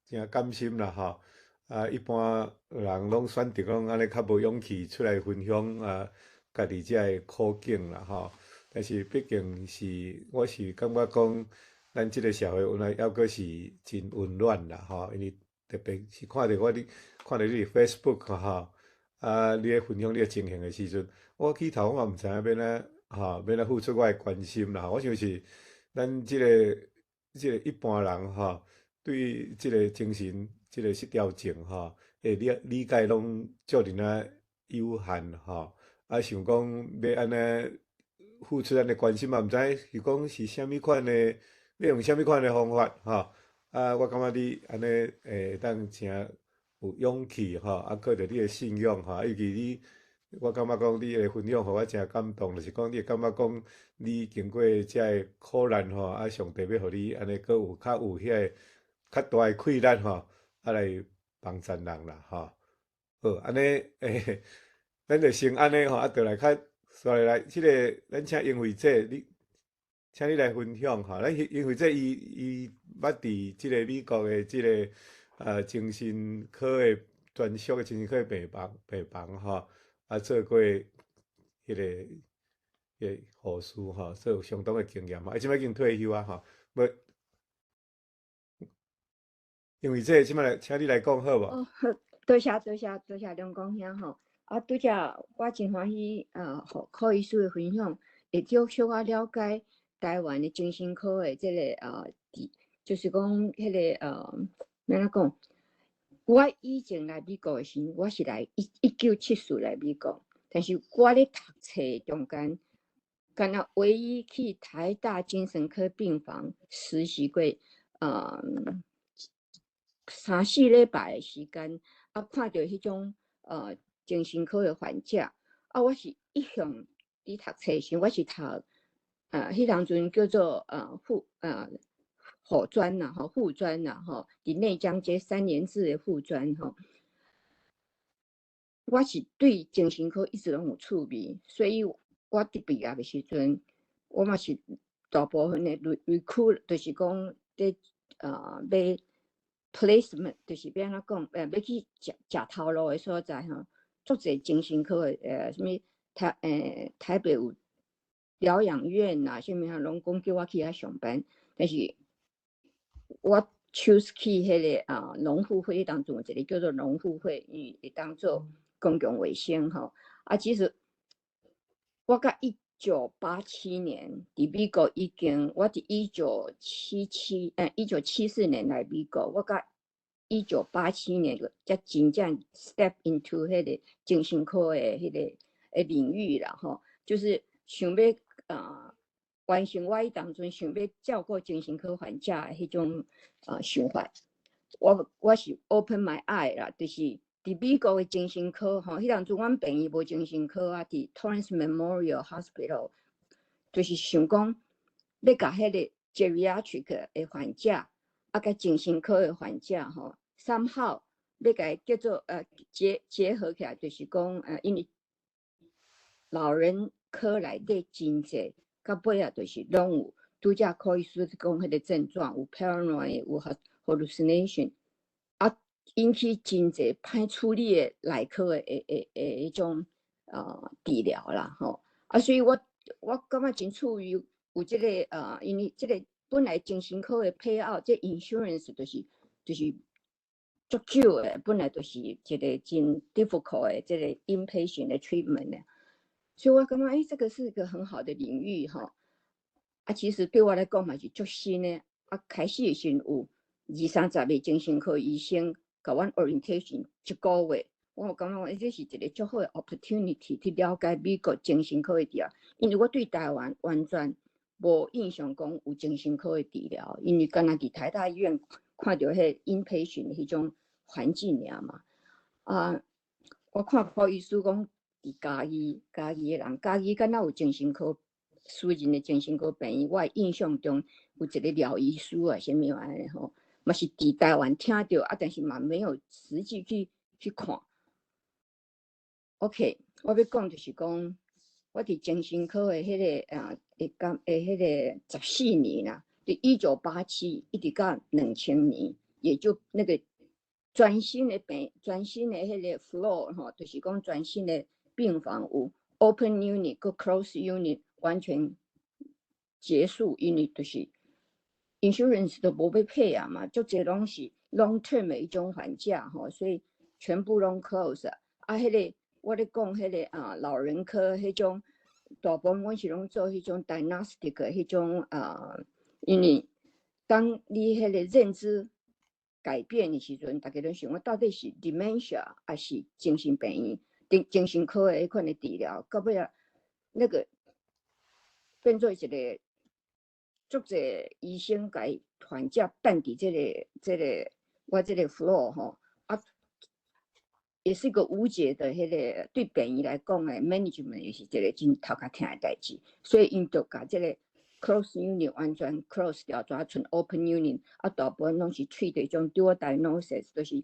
誠感心啦吼。啊，一般人攏選擇講按呢較無勇氣出來分享啊，家己這个苦境啦吼。但是畢竟是，我是感覺講，咱這个社會原來猶閣是真溫暖啦吼，因為特別是看著我你，看著你 Facebook 吼，啊，你咧分享你的情形的時陣，我起頭我嘛毋知影欲按怎吼，欲按怎付出我的關心啦。我想是咱這個一般人吼，對這個精神這個失調症吼，會理解攏足爾仔有限吼，啊，想講欲按呢付出咱的關心嘛，毋知是講是啥物款的，欲用啥物款的方法吼。啊，我感覺你按呢會當誠有勇氣吼，啊，靠著你的信仰吼，尤其你，我感覺講你的分享，予我誠感動，就是講你會感覺講你經過這个苦難吼，啊，上帝欲予你按呢閣有較有遐個較大的氣力吼，啊來幫助人啦吼。好，按呢，咱就先按呢吼，啊，倒來較紲來，這个咱請英慧姐，你請你來分享吼。咱英慧姐伊捌佇這个美國的這个精神科的專屬的精神科的病房吼，啊，做過彼个護士吼，所以有相當的經驗吼。啊，這擺已經退休啊吼。無，英慧姐，這擺來請你來講好無？哦，好，多謝多謝多謝梁公兄吼。啊，拄則我真歡喜啊，予柯醫師的分享，會少小可了解台灣的精神科的這个啊，就是講彼个欲按怎講？我以前來美國的時，我是來1974來美國，但是我咧讀冊中間，敢若唯一去台大精神科病房實習過，三四禮拜的時間，啊，看著彼種精神科的患者，啊，我是一向佇讀冊時，我是讀彼當陣叫做護專啦，吼，護專啦，吼，佇內江街3年制的護專吼，我是對精神科一直攏有趣味，所以我佇畢業的時陣，我嘛是大部分的 recruit，就是講佇欲 placement，就是欲按怎講，欲去食食頭路的所在吼，足濟精神科的，啥物台北有療養院啦，啥物啊，攏講叫我去遐上班，但是我 choose 去彼个啊農復會當中有一個叫做農復會，因為會當做公共衛生吼。啊，其實我佮1987年佇美國已經，我佇1974年來美國，我佮1987年就才真正 step into 彼個精神科的彼个的領域啦吼，就是想欲啊完成我彼當陣想欲照顧精神科患者的彼種啊想法。我是 open my eye 啦，就是佇美國的精神科吼，彼當陣阮病院無精神科啊，佇 Torrance Memorial Hospital，就是想講欲共彼個 geriatric 的患者，啊，佮精神科的患者吼，somehow 欲共伊叫做結合起來，就是講因為老人科內底真濟，到尾仔就是攏有拄則柯醫師講彼個症狀，有 paranoid，有 hallucination，啊，引起真濟歹處理的內科的彼種治療啦吼。啊，所以我感覺真處於有這個因為這個本來精神科的配偶，這 insurance 就是足少的，本來就是一個真 difficult 的這個 inpatient 的 treatment 的，所以我感覺這個是一個很好的領域吼。啊，其實對我來講嘛是足新的。啊，開始的時陣有二三十個精神科醫生共阮 orientation 一個月，我有感覺這是一個足好的 opportunity 去了解美國精神科的治療，因為我對台灣完全無印象講有精神科的治療，因為敢若佇台大醫院看著彼個 inpatient 彼種環境爾嘛。啊，我看柯醫師講佇嘉義，嘉義的人，嘉義敢若有精神科私人的精神科病院，我的印象中有一個廖醫師啊，啥物按呢吼，嘛是佇台灣聽著啊，但是嘛沒有實際去看。OK，我欲講就是講，我佇精神科的彼個啊，會感的彼個14年啦，佇1987一直到2000年，也就那個全新的病，全新的彼個 floor 吼，就是講全新的病房有 open unit 佮 close unit 完全結束，因為就是 insurance 都無欲配啊嘛，足濟攏是 long term 的彼種患者吼，所以全部攏 close 啊，彼個。我咧講彼個啊，老人科彼種，大部分阮是攏做彼種 diagnostic 彼種啊，因為當你彼個認知改變的時陣，逐家攏想講到底是 dementia 還是精神病院、精神科的彼款的治療，到尾仔那個變做一個足濟醫生共患者等佇這個我這個 floor 吼。也是個無解的，彼個對病院來講的 management 也是一個真頭殼疼的代誌，所以𪜶就共這個 close unit 完全 close 掉，轉賰 open unit，啊，大部分攏是 treat 彼種 dual diagnosis，就是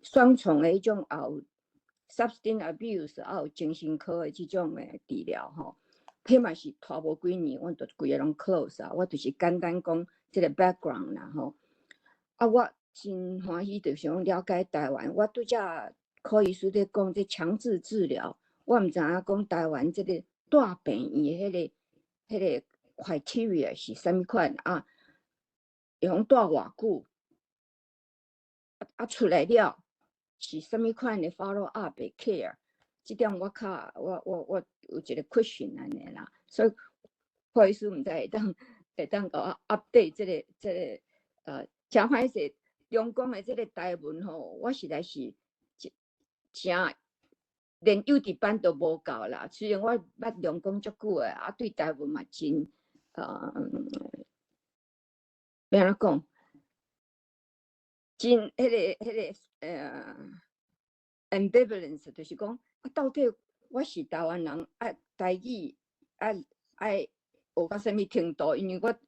雙重的彼種有 substance abuse，也有精神科的這種的治療吼。彼嘛是拖無幾年，阮就規個攏 close 啊。我就是簡單講這個 background 啦吼。啊，我真歡喜，就是講了解台灣，我拄才柯醫師咧講這強制治療，我毋知影講台灣這個蹛病院的彼個 criteria 是啥物款啊？會予蹛偌久？啊出來了是啥物款的 follow up 的 care？這點我較我有一個 question 按呢啦，所以柯醫師毋知會當共我 update 這個，誠歹勢，中國的這個台文吼，我實在是真連幼稚班都無夠啦。雖然我捌中國足久的，啊，對台文嘛真欲按怎講？真彼個ambivalence，就是講啊，到底我是台灣人啊，台語啊愛學到啥物程度？因為我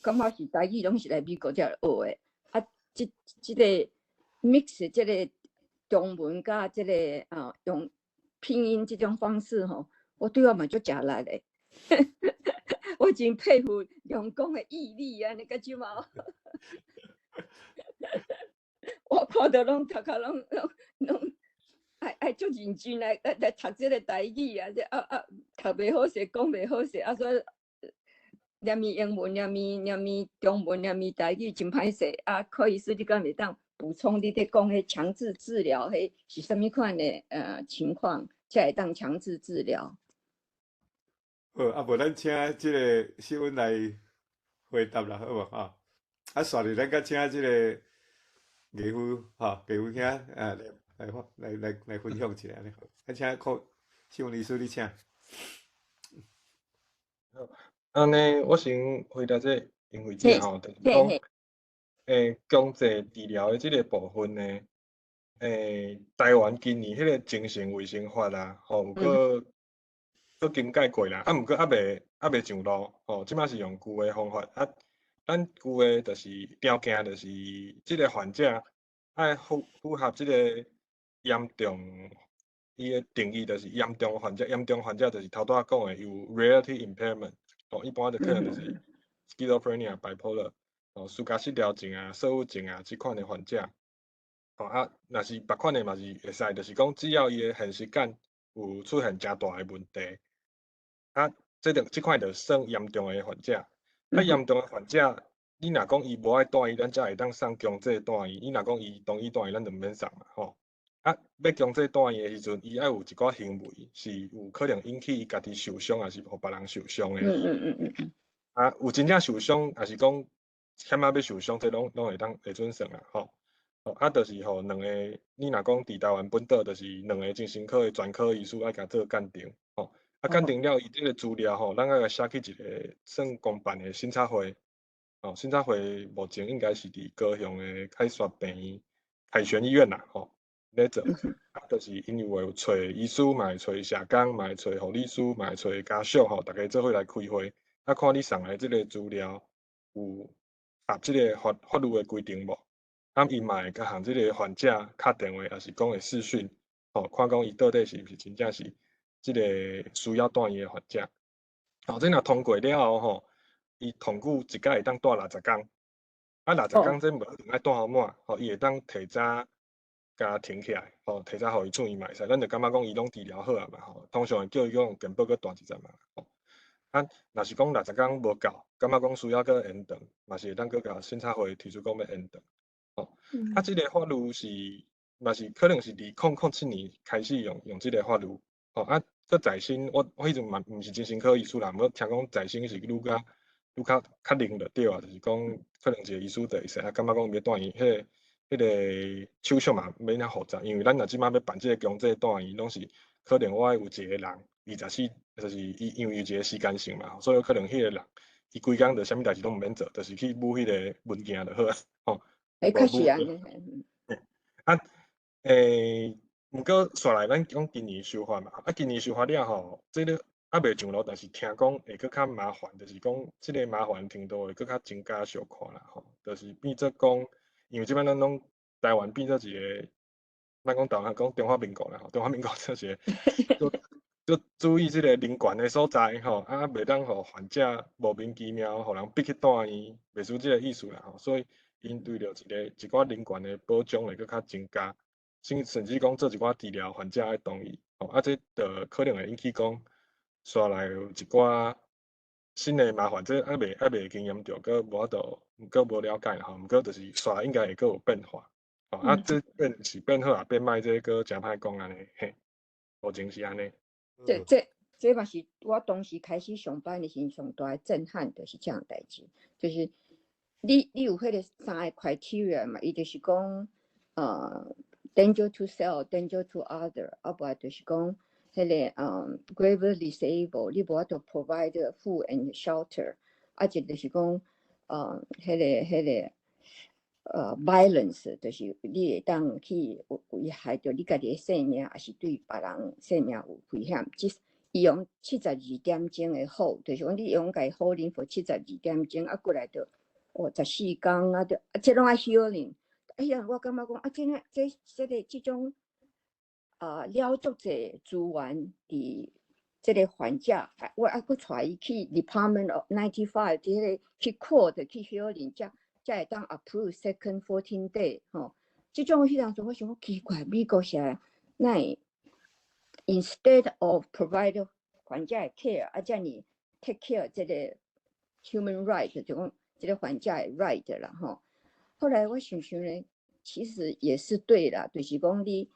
感覺是台語攏是來美國才學的，啊，這個 mix 這個中文佮這個啊用拼音這種方式吼，我對我嘛足食力的。我真佩服梁公的毅力啊！你個這嘛，我看著攏頭殼攏愛足認真來讀這個台語啊！這啊讀袂好勢，講袂好勢，啊所以連面英文，連面中文，連面台語，真歹勢啊！柯醫師，你敢會當補充？你佇講彼強制治療，彼是啥物款的情況，才會當強制治療？好，啊無咱請這個秀文來回答啦，好無吼？啊，煞來咱閣請這個藝夫吼，藝夫兄啊來分享一下按呢好。啊，請柯秀文醫師你請。好，按呢，我先回答這個英慧姐吼，就是講，強制治療的這個部分呢，台灣今年彼個精神衛生法啊，吼，有閣更改過啦，啊，毋過猶未上路，吼，這擺是用舊的方法，啊，咱舊的就是條件，就是這個患者愛符合這個嚴重，伊的定義就是嚴重患者，嚴重患者就是頭拄仔講的有 reality impairment，吼，一般就可能就是 schizophrenia、bipolar，吼，思覺失調症啊、躁鬱症啊這款的患者。吼啊，若是別款的嘛是會使，就是講只要伊的現實感有出現誠大的問題，啊，這就這款就算嚴重的患者。啊，嚴重的患者，你若講伊無愛蹛院，咱才會當送強制蹛院；你若講伊同意蹛院，咱就毋免送嘛，吼。啊，欲強制蹛院的時陣，伊愛有一寡行為是有可能引起伊家己受傷，抑是予別人受傷的。啊，有真正受傷，抑是講險仔欲受傷，這攏會當會準算啦，吼。啊，就是予兩個，你若講佇台灣本島，就是兩個精神科的專科醫師愛共做鑑定，吼。啊，鑑定了伊這個資料吼，咱愛共寫去一個算公辦的審查會，吼，審查會目前應該是佇高雄的凱旋病院、凱旋醫院啦，吼，咧做。啊，就是𪜶有會有揣醫師，嘛會揣社工，嘛會揣護理師，嘛會揣家屬，吼，逐家做伙來開會，啊，看你送來這個資料有合這個法律的規定無？啊，伊嘛會共這個患者敲電話，抑是講會視訊，吼，看講伊到底是毋是真正是這個需要蹛院的患者。吼，這若通過了後吼，伊統計一工會當蹛60工，啊，六十工這無一定愛蹛予滿，吼，伊會當提早共停起來，吼，提早予伊出院嘛會使。咱就感覺講伊攏治療好啊嘛，吼，通常會叫伊講健保閣蹛一陣嘛，吼。啊，若是講六十工無夠，感覺講需要閣延長，嘛是會當閣共審查會提出講欲延長。吼，啊，這個法律是嘛是可能是佇2007年開始用這個法律，吼，啊，閣再審，我彼陣嘛毋是精神科醫師啦，毋過聽講再審是愈較愈較較靈就對啊，就是講可能一個醫師就會使，啊，感覺講欲蹛院，彼個手續嘛免遐複雜，因為咱若這擺欲辦這個強制蹛院，攏是可能我愛有一個人24，就是伊因為有一個時間性嘛，所以可能彼個人伊規工就啥物代誌攏毋免做，就是去舞彼個文件就好啊，吼。欸，確實按呢。啊，毋過煞來咱講今年修法嘛，啊，今年修法了後，這個猶未上路，但是聽講會閣較麻煩，就是講這個麻煩程度會閣較增加小可啦，吼，就是變做講，因為這擺咱攏台灣變做一個，咱講台灣講中華民國啦，吼，中華民國做一個，就注意這個人權的所在，吼，啊，袂當予患者莫名其妙予人逼去蹛院，袂輸這個意思啦，吼，所以𪜶對著一個一寡人權的保障會閣較增加，甚至講做一寡治療患者愛同意，吼，啊，這就可能會引起講，煞來有一寡新的麻煩，這猶未經驗著，閣無法度，閣無了解吼，毋過就是煞應該會閣有變化，吼，啊，這變是變好抑變歹，這閣誠歹講按呢，嘿，目前是按呢。這嘛是我當時開始上班的時陣上大的震撼，就是這項代誌，就是你有彼個三個 criteria 嘛，伊就是講，danger to self，danger to other，啊無就是講，彼個gravely disabled，你無法度 provide food and shelter，啊一就是講，彼個violence，就是你會當去危害著你家己的性命，抑是對別人性命有危險。這伊用72點鐘的 hold，就是講你用共伊 holding for 72點鐘，啊過來就哦14工啊，就啊這攏愛 hearing。哎呀，我感覺講啊，這個這這個這種啊了足濟資源佇這個患者，我猶閣帶伊去 Department of 95，佇彼個去 court 去 hearing，才會當 approve second 14 day 吼。這種彼當陣我想講奇怪，美國是哪會 instead of provide 患者的 care，啊，遮爾 take care 這個 human right，就講這個患者的 right 啦吼。後來我想想咧，其實也是對啦，就是講你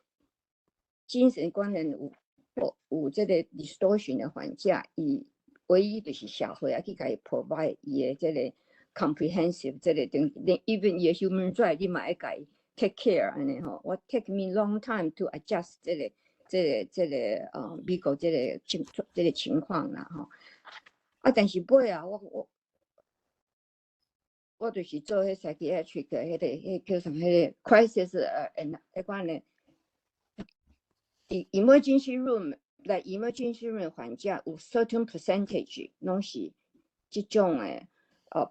精神功能有這個 distortion 的患者，伊唯一就是社會愛去共伊 provide 伊的這個 comprehensive 這個東西，even 伊的 human right 你嘛愛共伊 take care 按呢吼。我 take me long time to adjust 這個美國這個情況啦吼。啊，但是尾啊，我就是做彼 psychiatric 彼個叫啥彼個 crisis and 彼款的，佇 emergency room 來 emergency room 患者有 certain percentage 攏是這種的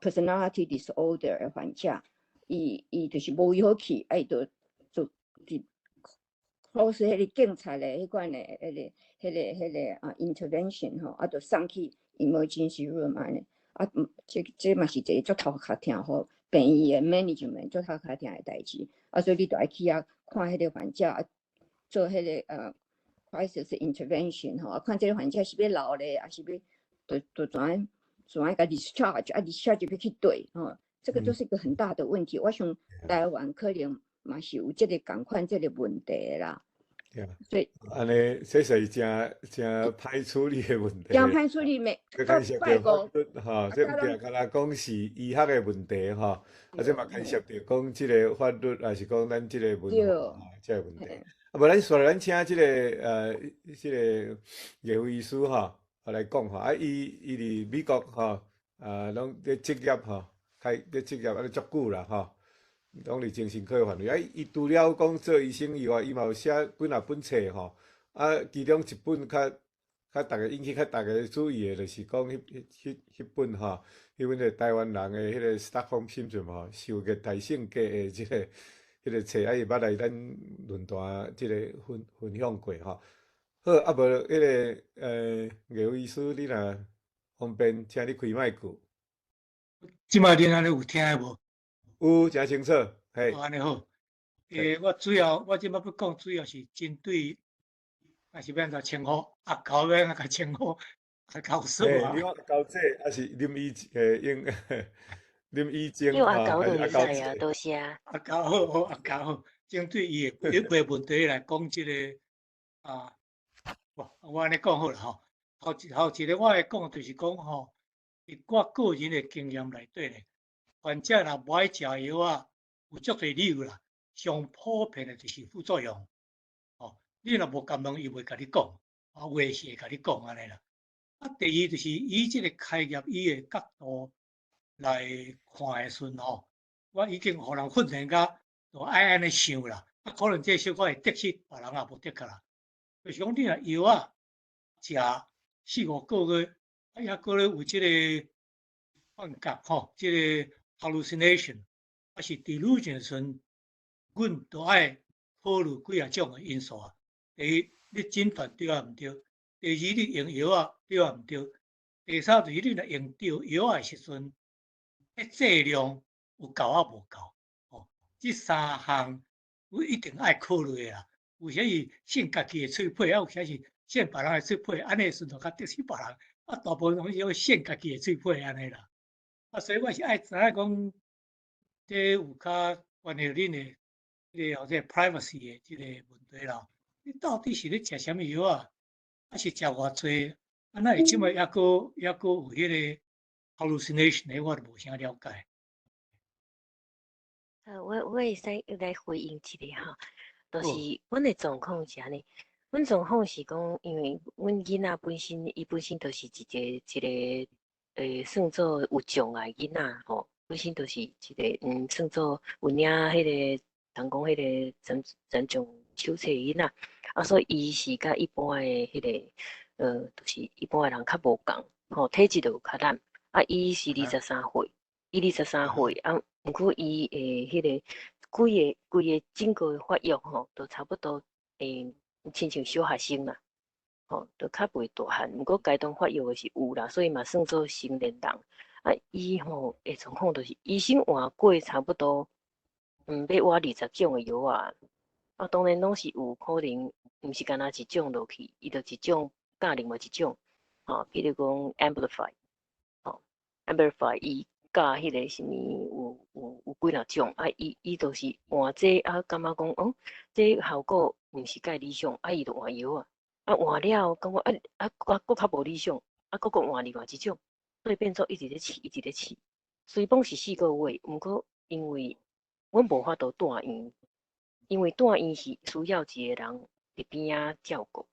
personality disorder 的患者，伊就是無位好去，啊伊就就佇 close 彼個警察的彼款的彼個intervention 吼，啊就送去 emergency room 按呢，啊，這嘛是一個足頭殼疼予病院的 management 做頭殼疼的代誌，啊，所以你就愛去遐看彼個患者，做彼個crisis intervention 吼，啊，看這個患者是欲留咧，抑是欲就怎怎樣共 discharge，啊 discharge 欲去佗吼，這個都是一個很大的問題。我想台灣可能嘛是有這個仝款這個問題啦。所以按呢，這是誠誠歹處理的問題。誠歹處理沒？這牽涉著法律吼，這毋定干焦講是醫學的問題吼，啊，這嘛牽涉著講這个法律，抑是講咱這个文化吼，這个問題。啊，無咱煞來咱請這个葉醫師吼來講吼，啊，伊佇美國吼，啊，攏咧執業吼，開咧執業按呢足久啦吼。攏佇精神科範圍，啊，伊除了講做醫生以外，伊嘛有寫幾若本冊吼，啊，其中一本較較逐家引起較逐家注意的，就是講彼本吼，彼本個台灣人的彼个 Stockholm Syndrome 吼，受虐待性格的這个冊，啊，伊捌來咱論壇這个分享過吼。好，啊無彼个葉醫師，你若方便，請你開麥克。這擺恁按呢有聽無？有，誠清楚，嘿。按呢好。我主要我這擺欲講，主要是針對，抑是欲按怎稱呼？阿狗欲按怎共稱呼？阿狗嫂啊。你講阿狗姐，抑是林醫用林醫生叫阿狗就會使啊，多謝。阿狗好好，阿狗好。針對伊的一個問題來講，這个啊，我按呢講好啦吼。頭一个我會講就是講吼，佇我個人的經驗內底咧，患者若無愛食藥仔，有足濟理由啦。上普遍的就是副作用。哦，你若無共問，伊袂共你講，啊，有的是會共你講按呢啦。啊，第二就是以這个開業醫的角度來看的時陣吼，我已經予人訓練甲就愛按呢想啦。啊，可能這小可會得失別人也無得較啦。就是講你若藥仔食四五個月，啊，抑閣咧有這个幻覺吼，這个 hallucination，抑是 delusion 的時陣，阮都愛考慮幾仔種的因素啊。第一，你診斷對抑毋對；第二，你用藥仔對抑毋對；第三，就是你若用對藥仔的時陣，彼劑量有夠抑無夠？哦，這三項阮一定愛考慮的啦。有啥是信家己的喙皮，啊有啥是信別人的喙皮，按呢時陣就較得失別人。啊，大部分攏是信家己的喙皮按呢啦。啊，所以我是愛知影講，這有較關係恁的這个或者 privacy 的這个問題啦。你到底是咧食啥物藥仔？抑是食偌濟？啊，哪會這擺抑閣有彼个 hallucination 的，我就無啥了解。我會使來回應一下吼，就是阮的狀況是按呢，阮狀況是講，因為阮囡仔本身，伊本身就是一个算做有障礙囡仔吼，本身就是一个算做有領彼个，人講彼个殘障手冊囡仔，啊，所以伊是佮一般的彼个，就是一般的人較無仝，吼，體質就有較難。啊，伊是二十三歲，伊二十三歲，啊，毋過伊的彼个規個整個發育吼，都差不多，親像小學生啦，吼，都較袂大漢。毋過階段發育的是有啦，所以嘛算做成年人。啊，伊吼的狀況就是，醫生換過差不多，欲換20種的藥仔。啊，當然攏是有可能，毋是干焦一種落去，伊就一種加另外一種，吼，比如講 Abilify，吼，Abilify 伊加彼个啥物有幾若種，啊，伊就是換這啊，感覺講哦，這效果毋是介理想，啊，伊就換藥仔，啊，換了後感覺啊啊，閣較無理想，啊，閣換另外一種，所以變做一直咧試，一直咧試。雖講是4個月，毋過因為阮無法度住院，因為住院是需要一個人佇邊仔照顧，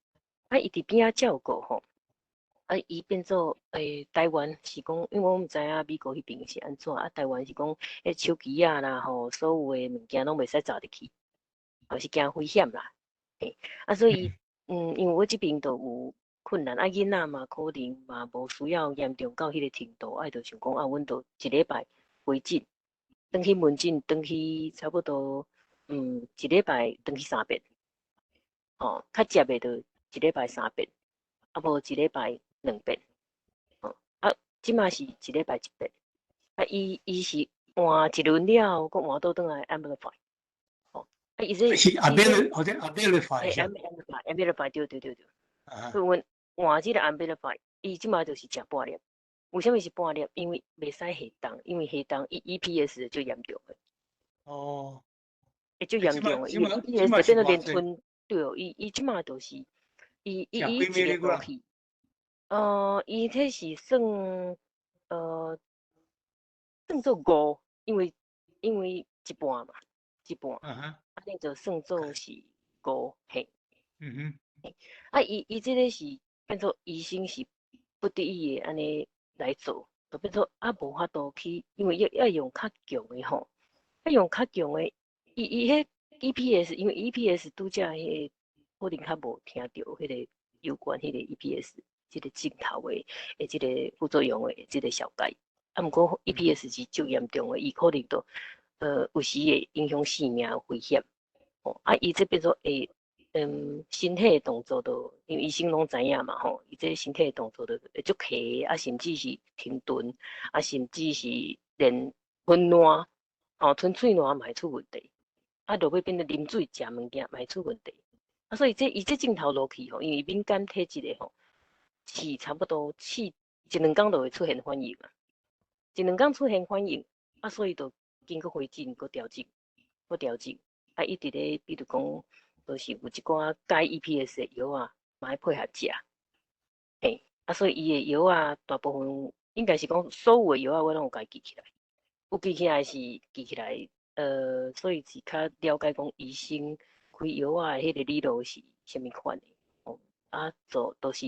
啊，伊佇邊仔照顧吼，啊，伊變做台灣是講，因為我毋知影美國彼邊是按怎，啊，台灣是講，彼手機仔啦吼，所有的物件攏袂使帶入去，也是驚危險啦，嘿，啊，所以，因為我這邊就有困難，啊，囡仔嘛可能嘛無需要嚴重到彼個程度，啊，伊就想講啊，阮就一禮拜回診，轉去門診，轉去差不多，一禮拜轉去三遍，吼，較捷的就一禮拜三遍，啊無一禮拜兩遍，吼，啊，這馬是一禮拜一遍，啊，伊是換一輪了後，閣換倒轉來 Abilify。哦，啊，伊這是 Abil 或者 Abilify 是 Abilify，Abilify 對對對對。所以阮換這個 Abilify，伊這馬就是食半粒。為啥物是半粒？因為袂使下重，因為下重伊 EPS 就嚴重的。會足嚴重的，伊 EPS 變做連吞對哦，伊這馬就是伊一個落去，伊這是算算做五，因為一半嘛，一半，啊，你就算做是五，嘿。啊，伊這個是變做醫生是不得已的按呢來做，就變做啊無法度去，因為要用較強的吼，要用較強的，伊彼 EPS，因為 EPS 拄才彼個可能較無聽著彼個有關彼個 EPS 這個症頭的這個副作用的這個紹介，啊，毋過 EPS 是足嚴重的，伊可能就有時會影響性命危險，吼，啊，伊這變做會。身體的動作都，因為醫生攏知影嘛吼，伊這身體的動作都會足騎，啊，甚至是停頓，啊，甚至是連吞爛，吼，吞喙瀾嘛會出問題，啊，落尾變做啉水、食物件嘛會出問題，啊，所以這伊這症頭落去吼，因為敏感體質的吼，試差不多試一兩工就會出現反應啊，一兩工出現反應，啊，所以就經過回診，閣調整，閣調整，啊，一直咧，比如講，就是有一寡改 EPS 的藥啊，嘛愛配合食，嘿，啊，所以伊的藥啊，大部分應該是講所有的藥啊，我攏有共伊記起來，有記起來是記起來，所以是較了解講醫生開藥啊，彼個理路是啥物款的，哦，啊，做都是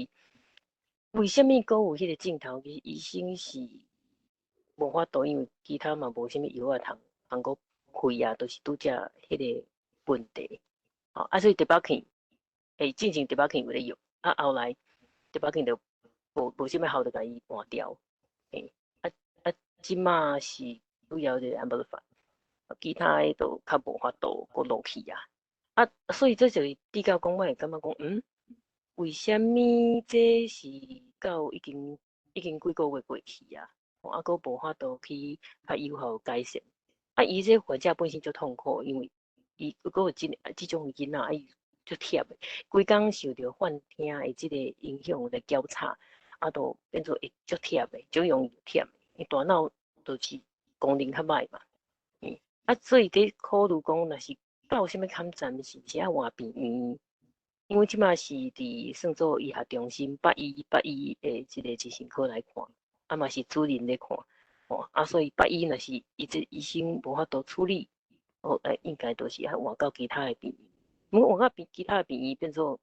為啥物閣有彼個症頭？其實醫生是無法度，因為其他嘛無啥物藥啊通通閣開啊，都是拄才彼個問題。哦，啊，所以 Depakene，進前 Depakene 有咧用，啊，後來 Depakene 就無啥物效，就共伊換掉。啊啊，這馬是主要的 Abilify，其他的都較無法度閣落去啊。啊，所以這就是比較講，我會感覺講，為啥物這是到已經幾個月過去啊，啊，閣無法度去較有效改善。啊，伊這患者本身足痛苦，因為伊閣有這種囡仔，伊足忝的，規工受著幻聽的這個影響來攪吵，啊，就變做會足忝的，足容易忝。伊大腦就是功能較歹嘛，啊，所以佇考慮講，若是到啥物坎站，是毋是愛換病院？因為這馬是佇算做醫學中心北醫的這個精神科來看，啊嘛是主任咧看，吼，啊，所以北醫若是伊這醫生無法度處理，哦，應該都是愛換到其他的病院。毋過換到其他的病院，變做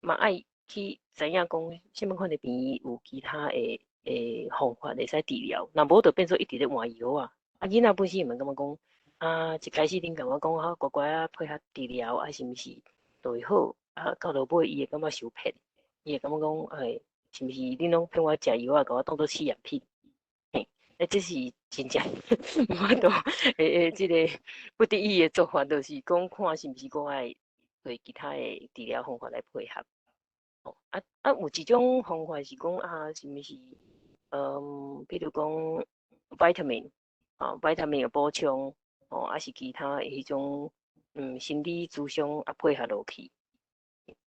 嘛愛去知影講，啥物款的病院有其他的方法會使治療，若無就變做一直咧換藥啊。啊，囡仔本身嘛感覺講，啊，一開始恁共我講，啊，乖乖啊配合治療，啊，是毋是就會好？啊，到落尾伊會感覺受騙，伊會感覺講，是毋是恁攏騙我食藥啊，共我當做試驗品？嘿，啊，這是真正無法度這個不得已的做法，就是講看是毋是閣愛對其他的治療方法來配合。哦，啊啊，有一種方法是講啊，是毋是？比如講 vitamin，啊，vitamin 的補充，哦，還是其他的彼種，心理諮商啊配合落去。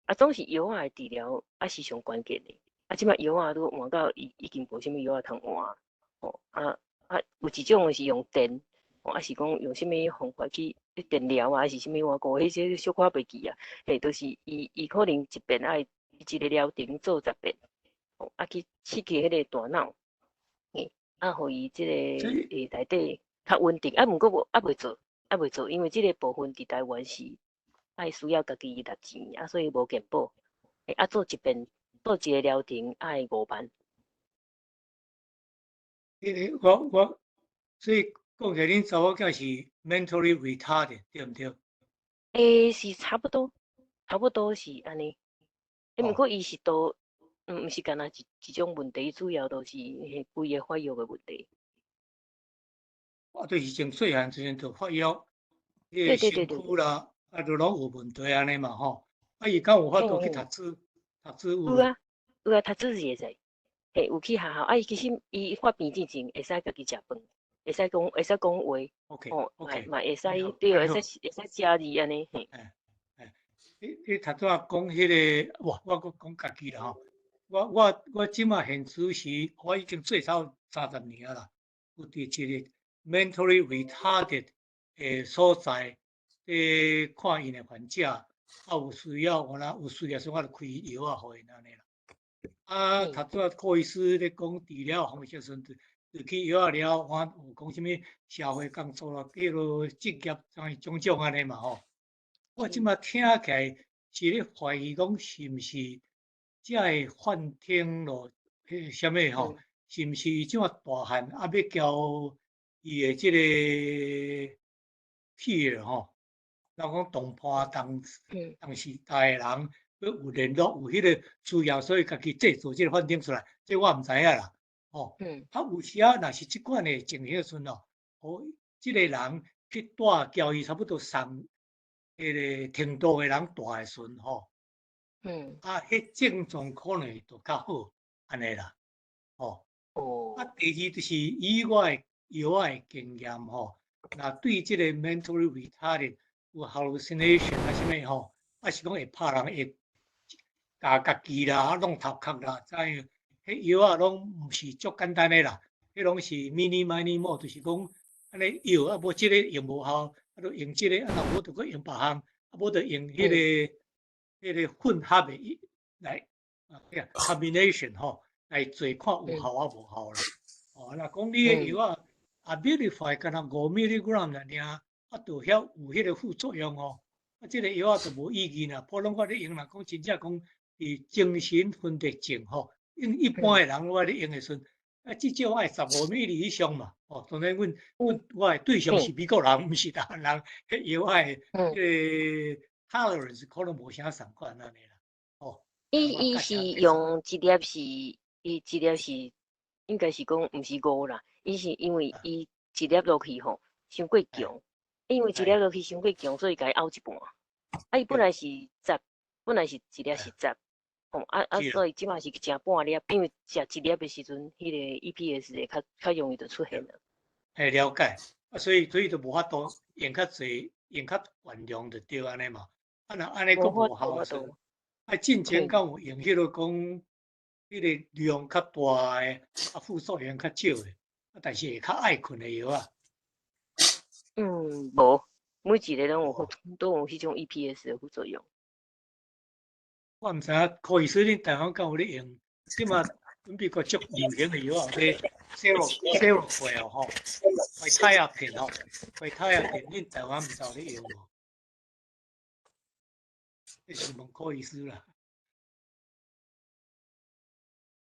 啊，總是藥仔的治療啊是上關鍵的。啊，這擺藥仔都換到已已經無啥物藥仔通換，哦，啊啊，有一種是用電，哦，啊是講用啥物方法去電療啊，還是啥物我過，彼這小可袂記啊。嘿，就是伊可能一遍愛一個療程做10遍，哦，啊去刺激彼個大腦，嘿，啊，予伊這個內底較穩定。啊，毋過無猶未做，猶未做，因為這個部分佇台灣是愛需要家己擸錢，啊，所以無健保。啊，做一遍做一個療程愛5萬。彼個我所以講起來，恁查某囝是 mentally retarded 對毋對？是差不多，差不多是按呢。毋過伊是都，毋是干焦一種問題，主要都是彼規个發育的問題。啊，就是從細漢時陣就發育，彼個身軀啦，啊，都攏有問題按呢嘛吼。啊，伊敢有法度去讀書？讀書有有啊，有啊，讀書是會使，嘿，有去學校。啊，伊其實伊發病之前會使家己食飯。會使講話，吼，嘛會使對，會使寫字按呢嘿。你頭拄仔講彼个，哇，我閣講家己啦吼。我這馬現此時，我已經做超30年啊啦。有佇一個 mentally retarded 的所在，咧看𪜶的患者，啊有需要我若有需要時，我就開藥仔予𪜶按呢啦。啊，頭拄仔柯醫師咧講治療方式時陣，就去藥仔了，我有講啥物社會工作啦，叫做職業，啥種種按呢嘛吼。我這馬聽起來是咧懷疑講是毋是這个幻聽咯，彼啥物吼？是毋是伊這馬大漢啊欲交伊的這個 peer 吼？人講同伴同時代的人欲有聯絡，有彼個需要，所以家己製造這個幻聽出來，這我毋知影啦。吼，啊有時仔若是這款的情形時陣哦，予這個人去帶交伊差不多送彼個程度的人帶的時陣吼，啊，彼症狀可能就較好，按呢啦，吼。啊，第二就是以我的藥仔的經驗吼，若對這個 mentally retarded 有 hallucination 啊啥物吼，啊是講會拍人會咬家己啦，啊弄頭殼啦，怎樣？彼藥仔攏毋是足簡單的啦，彼攏是 mini miny mo，就是講按呢藥啊，無這个用無效，啊就用這个，啊若無就閣用別項，啊無就用彼个混合的來啊，combination 吼來做看有效啊無效啦。哦，若講你的藥仔啊，Abilify 干焦5 milligram 爾，啊，就曉有彼个副作用哦。啊，這个藥仔就無意義啦。普通話咧用，若講真正講佇精神分裂症吼，用一般的人我咧用的時陣，啊，至少愛15 milli 以上嘛。哦，當然阮我的對象是美國人，毋是台灣人，彼藥仔的彼个 tolerance 可能無啥仝款按呢啦。哦，伊是用一粒是，伊一粒是應該是講毋是五啦，伊是因為伊一粒落去吼，傷過強，因為一粒落去傷過強，所以共伊拗一半。啊，伊本來是十，本來是一粒是十，吼啊，所以這馬是食半粒，因為食一粒的時陣，彼個 EPS 會較容易就出現了。嘿，了解。啊，所以就無法度用較濟，用較懸量就對按呢嘛。啊，若按呢閣無效時，啊，進前敢有用彼个講，彼個量較大的，啊，副作用較少的，啊，但是會較愛睏的藥仔。嗯，無，每一个攏有彼種 EPS 的副作用。我毋知影，柯醫師，恁台灣敢有咧用？這馬美國足流行的藥仔，咧 Seroquel 吼，quetiapine 吼，quetiapine，恁台灣毋知有咧用無？這是問柯醫師啦，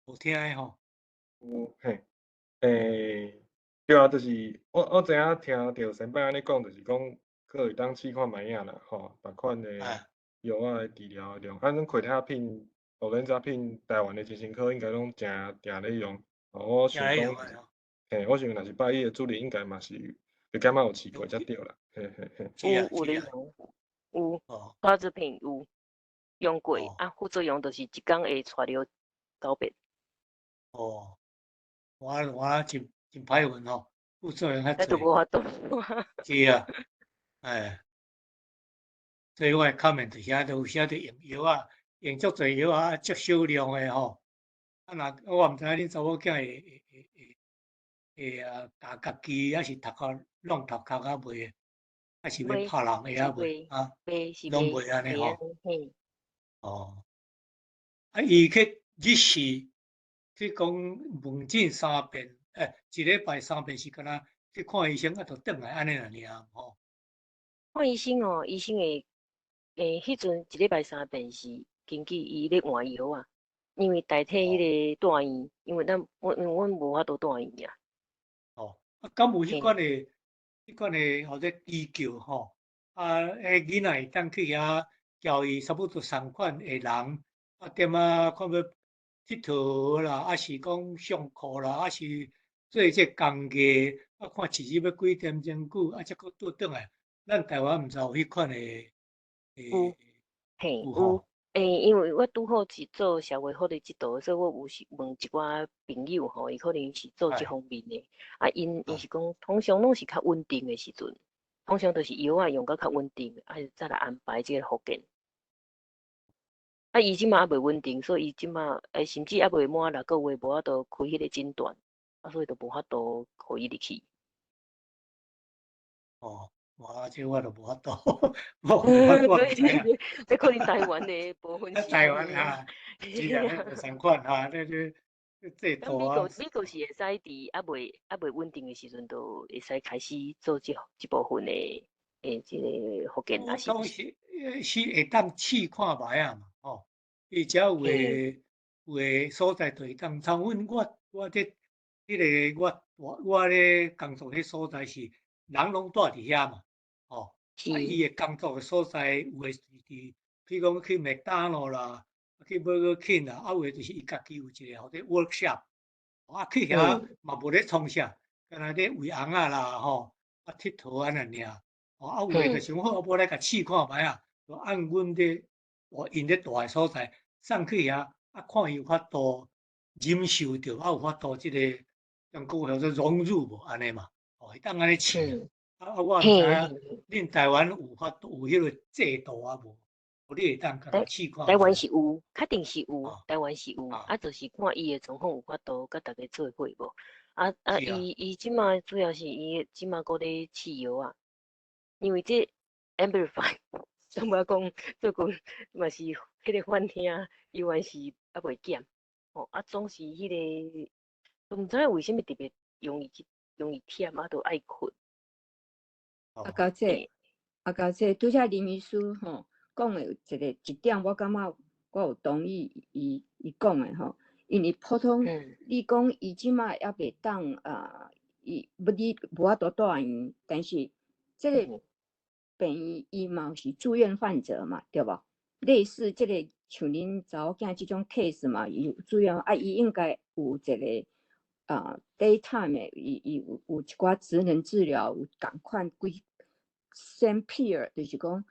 無聽的吼。有嘿，對啊，就是我知影聽著前擺按呢講，就是講閣會當試看覓仔啦，吼，別款的藥仔的治療的量，啊，阮 quetiapine、olanzapine，台灣的精神科應該攏誠定咧用。我想講，嘿，我想若是拜伊的主任，應該嘛是，就感覺有試過才對啦，嘿嘿嘿。有咧用，有，clozapine 有用過，啊，副作用就是一工會帶著九遍。哦，我真歹運吼，副作用較濟。都無法度。是啊，哎，所以我的 comment 就是遐，有時就用藥仔，用足濟藥仔，足少量的吼。啊，若我毋知影恁查某囝會啊，咬家己，抑是頭殼弄頭殼啊袂？抑是欲拍人會啊袂？啊，攏袂按呢吼。哦，啊，伊去日時去講問診三遍，一禮拜三遍是敢若去看醫生，啊，就轉來按呢爾吼。看醫生哦，醫生會，彼陣一禮拜三遍是根據伊咧換藥啊，因為代替彼個住院，因為咱阮因為阮無法度住院啊。哦，啊，敢有彼款的號做機構吼？啊，彼囡仔會當去遐交伊差不多仝款的人，啊，踮仔看欲𨑨迌啦，抑是講上課啦，抑是做這工藝，啊，看一日欲幾點鐘久，啊，才閣倒轉來。咱台灣毋知有彼款的，有，嘿，有，欸，因為我拄好是做社會福利這道，所以我有時問一寡朋友吼，伊可能是做這方面的，啊，𪜶是講通常攏是較穩定的時陣，通常都是藥仔用甲較穩定，啊，才來安排這個復健。啊，伊這馬猶未穩定，所以伊這馬欸，甚至猶未滿6個月，無法度開彼個診斷，啊，所以就無法度予伊入去。哦。哇，這我就無法度，我我毋知影。這可能台灣的部分是。台灣啊，是啊，無相款哈，這這制度啊。美國是會使佇猶未穩定的時陣，就會使開始做這部分的欸，這個復健啊。當時是會當試看覓仔嘛，吼。伊只要有的所在就會當。像阮我佇彼個我咧工作彼所在是人攏蹛佇遐嘛。吼，啊，伊的工作的所在有的是佇，比如講去麥當勞啦，去 Burger King 啦，啊，有的就是伊家己有一個號做 workshop，啊，去遐嘛無咧創啥，干焦咧餵尪仔啦，吼，啊，𨑨迌按呢爾，吼，啊，有的就想好，無來共試看覓仔，就按阮咧，𪜶咧蹛的所在送去遐，啊，看伊有法度忍受著，啊，有法度這個，像講叫做融入無按呢嘛，哦，會當按呢試。啊啊！我毋知影，恁台灣有法度有彼個制度啊無？你會當共試看。台灣是有，確定是有，台灣是有，啊，就是看伊的狀況有法度佮逐家做伙無？啊啊！伊這馬主要是伊這馬閣咧試藥仔，因為這 Abilify，感覺講最近嘛是彼個反應，猶原是猶未減，吼啊，總是彼個，都毋知影為啥物特別容易去容易忝啊，都愛睏。啊，小姐，啊，小姐，拄才林醫師吼講的有一個一點，我感覺我有同意伊講的吼，因為普通你講伊這馬猶袂當啊，伊物理無法度蹛院，但是這個病院伊嘛是住院患者嘛，對無？類似這個像恁查某囝這種 case 嘛，伊有住院啊，伊應該有一個啊 daytime 的，伊有一寡職能治療，有仝款幾 same peer，就是講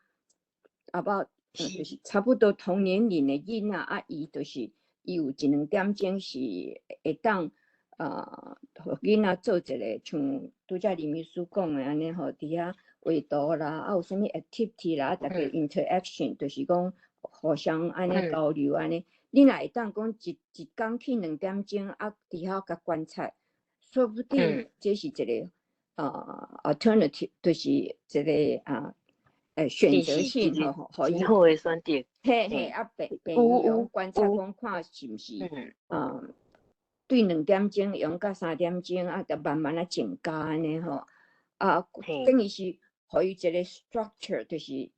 about 就是差不多同年齡的囡仔啊，伊就是伊有一兩點鐘是會當啊，予囡仔做一個像拄才林醫師講的按呢吼，佇遐畫圖啦，啊有啥物 activity 啦，逐家 interaction，就是講互相按呢交流按呢。你若會當講一工去2點鐘，啊，佇遐共觀察，說不定這是一個alternative，就是一個啊，選擇性吼，予伊好的選擇。嘿嘿，啊病院觀察講看是毋是，啊，對2點鐘用到3點鐘，啊，就慢慢仔增加按呢吼，啊，等於是予伊一個 structure，就是